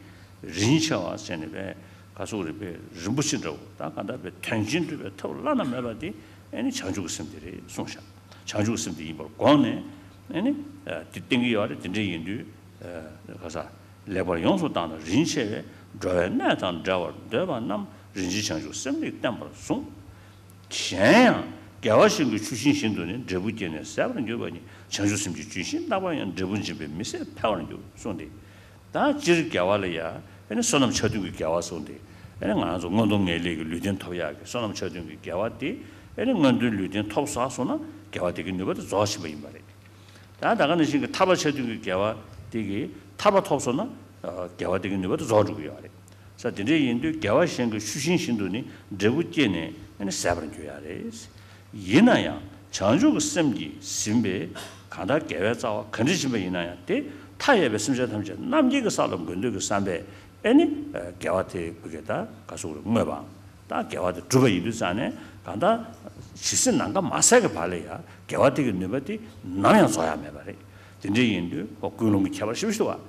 རིན་ཆེ་བ་ཟེར་ནས་པས་ག་སོགས་རིག་པའི་རིན་པོ་ཆེ་འདྲ་བོ་དང་གང་ལྟར་པའི་དོན་ཆེན་སྒྲུབ་པའི་ཐབས་བླ་ན་མེད་པ་དེ་ཨ་ནི་བྱང་ཆུབ་ཀྱི་སེམས་དེ་རེད་གསུངས་ཤག་བྱང་ཆུབ་ཀྱི་སེམས་དེ་ཡིན་པར་དགོངས་ནས་ཨ་ནི་དེ་བསྟེན་གྱི་ཡོད་རེད། དེ་འདྲ་ཡིན་དུས་ག་ས་ལེགས་པར་ཡོངས་སུ་བརྟགས་ན་རིན་ཆེ་བས་འགྲོ་བའི་གནས་དང་བྲལ་བར་འདོད་པ་རྣམས་རིན་ཆེན་བྱང་ཆུབ་སེམས་ལས་བརྟེན་པར་གསུངས། གཞན་ཡང་དགེ་བ་གཞན་གྱི་ཆུ་ཤིང་བཞིན་དུ་ནི་འབྲས་བུ་སྐྱེས་ནས་ཟད་པར་འགྱུར་བ་ཉིད་བྱང་ཆུབ་སེམས་ཀྱི་ལྗོན་ཤིང་རྟག་པར་ཡང་འབྲས་བུ་འབྱིན་པའི་མི་ཟད་འཕེལ་བར་འགྱུར་གསུངས་ཏེ། ད་སྤྱིར་དགེ་བ་ལ་ཡང་ཨ་ནི་བསོད་ནམས་ཆ་མཐུན་གྱི་དགེ་བ་གསུངས་ཏེ་ཨ་ནི་ང་རང་ཚོ་མངོན་མཐོ་ངེས་ལེགས་ཀྱི་ལུས་རྟེན་ཐོབ་ཡག་གི་བསོད་ནམས་ཆ་མཐུན་གྱི་དགེ་བ་དེ་ཨ་ནི་མངོན་མཐོའི་ལུས་རྟེན་ཐོབ་ཚར་སོང་ན་དགེ་བ་དེ་གི་ནུས་པ་དེ་རྫོགས་ཕྱིན་པ་ཡིན་པ་རེད། ད་ད་ག་ནང་བཞིན་གྱི་ཐར་པ་ཆ་མཐུན་གྱི་དགེ་བ་དེ་གི་ཐར་པ་ཐོབ་སོང་ན་དགེ་བ་དེ་གི་ནུས་པ་དེ་རྫོགས་འགྲོ་གི་ཡོད་རེད། ས་དེ་འདྲ་ཡིན་དུས་དགེ་བ་གཞན་གྱི་ཆུ་ཤིང་བཞིན་དུ་ནི་འབྲས་བུ་སྐྱེས་ནས་ཨ་ནི་ཟད་པར་འགྱུར་ཡ་རེད། ཡིན་ན་ཡང་བྱང་ཆུབ་ཀྱི་སེམས་ཀྱིས་ཟིན་པའི་གང་ལྟར་དགེ་བའི་རྩ་བ་ག་འདྲ་ཕྱིན་པ་ཡིན་ན་ཡང་དེ་མཐའ་ཡས་པའི་སེམས་ཅན་ཐམས་ཅད་རྣམ་མཁྱེན་གྱི་ས་ལ་འགོད་འདོད་ཀྱི་བསམ་པས་ཨ་ནི་དགེ་བ་དེ་བུ་གེ་ད་ག་སུ་རུ་བསྔོས་པའམ་ད་དགེ་བ་དེ་གྲུབ་པ་ཡིན་དུས་ཙང་ནས་གང་ལྟར་ཇི་སྲིད་ནམ་མཁའ་མ་ཟད་ཀྱི་བར་ལ་ཡང་དགེ་བ་དེ་གི་ནུས་པ་དེ་ནམ་ཡང་རྫོགས་ཡ་མེད་པ་རེད། དེ་འདྲ་ཡིན་དུས་ཁོ་ཀུན་སློང་གི་ཁྱད་པར་ཞེ་པོ་ཞིག་འདུག་བ།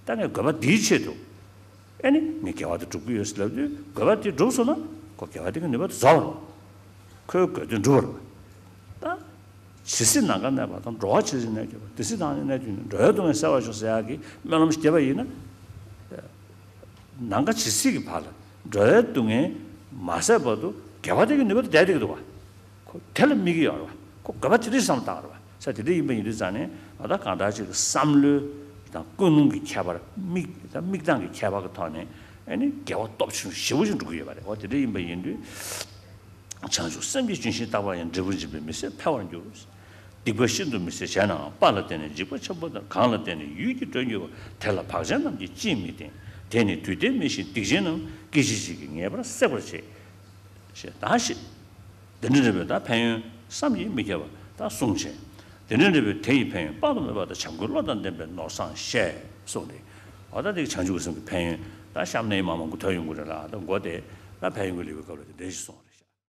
ད་ངས་དགོས་པ་འདིའི་ཆེད་དུ། ཨེ་ནི་ངས་དགེ་བ་དེ་སྒྲུབ་ཀྱི་ཡོད་ཟེར་ལབ་དུས་དགོས་པ་དེ་འགྲུབ་སོང་ན་ཁོ་དགེ་བ་དེ་གི་ནུས་པ་དེ་རྫོགས་རོ། ཁོའི་དགོས་དོན་འགྲུབ་པ་རེད། ད་ཇི་སྲིད་ནམ་མཁའ་གནས་པ་དང་འགྲོ་བ་ཇི་སྲིད་གནས་གྱུར་པ་དེ་སྲིད་བདག་ཉིད་གནས་གྱུར་ནས་འགྲོ་བའི་སྡུག་བསྔལ་སེལ་བར་ཤོག་ཟེར་ཡག་གི་སྨོན་ལམ་ཞིག་བརྒྱབ་པ་ཡིན་ན། ནམ་མཁའ་ཇི་སྲིད་ཀྱི་བར་ལ་འགྲོ་བའི་སྡུག་བསྔལ་མ་ཟད་བར་དུ་དགེ་བ་དེ་གི་ནུས་པ་དེ་བསྡད་བསྡད་ཀྱི་འདུག་བ། ཁོ་དེ་ལ་དམིགས་ཀྱི་ཡོད་རེད་བ། ཁོ་དགོས་པ་དེ་རིགས་བསམ་བཏང་རེད་བ། ས་དེ་འདྲ་ཡིན་པ་ཡིན་དུས་ཙང་ནས་ང་ད་གང་ལྟར་ཅིག་གི་བསམ་བློའི་དང་ཀུན་སློང་གི་ཁྱད་པར་དམིགས་དང་དམིགས་སྟངས་ཀྱི་ཁྱད་པར་གྱི་ཐོག་ནས་ཨ་ནི་དགེ་བ་སྟོབས་ཆུང་ཞེ་པོ་ཅིག་འགྲོ་གི་ཡོད་པ་རེད། འོ་དེ་འདྲ་ཡིན་པ་ཡིན་དུས་བྱང་ཆུབ་སེམས་ཀྱི་ལྗོན་ཤིང་རྟག་པར་ཡང་འབྲས་བུ་འབྱིན་པའི་མི་ཟད་འཕེལ་བར་འགྱུར། སྡིག་པ་ཤིན་ཏུ་མི་བཟད་བྱས་ནའང་དཔའ་ལ་བརྟེན་ནས་འཇིགས་པ་ཆེན་པོ་དང་། གང་ལ་བརྟེན་ནས་ཡུལ་གྱི་དགྲ་འགྱུར་བ། དེ་ལ་བག་ཅན་རྣམས་ཀྱིས་ཅིས་མི་བརྟེན། དེ་ནི་དུས་མཐའི་མི་ཤིང་སྡིག་ཅན་རྣམས། སྐད་ཅིག་གཅིག་གིས་ངེས་པར་བསྲེག་པར་བྱེད། ཞེས་གདགས་ཤིག་དེ་འདྲ་འདྲ་བའི་ད་ཕན་ཡོན་བསམ་གྱིས་མི་ཁྱབ་པ་ད་གསུངས་བྱས། དེ་འདྲ་འདྲ་བའི་དེ་ཡི་ཕན་ཡོན་དཔག་ཏུ་མེད་པ་དང་བྱམས་མགོན་བློ་དང་ལྡན་པའི་ནོར་བཟང་བཤད་གསུངས་ཏེ། འོ་ད་དེ་བྱང་ཆུབ་ཀྱི་སེམས་ཀྱི་ཕན་ཡོན་ད་གཤམ་ནས་མང་མང་པོ་ཐོན་ཡོང་གི་རེད་ལ། ད་མགོ་དེ་ད་ཕན་ཡོན་གྱི་ལེའུའི་སྐབས་ལ་དེ་འདྲ་ཞིག་གསུངས།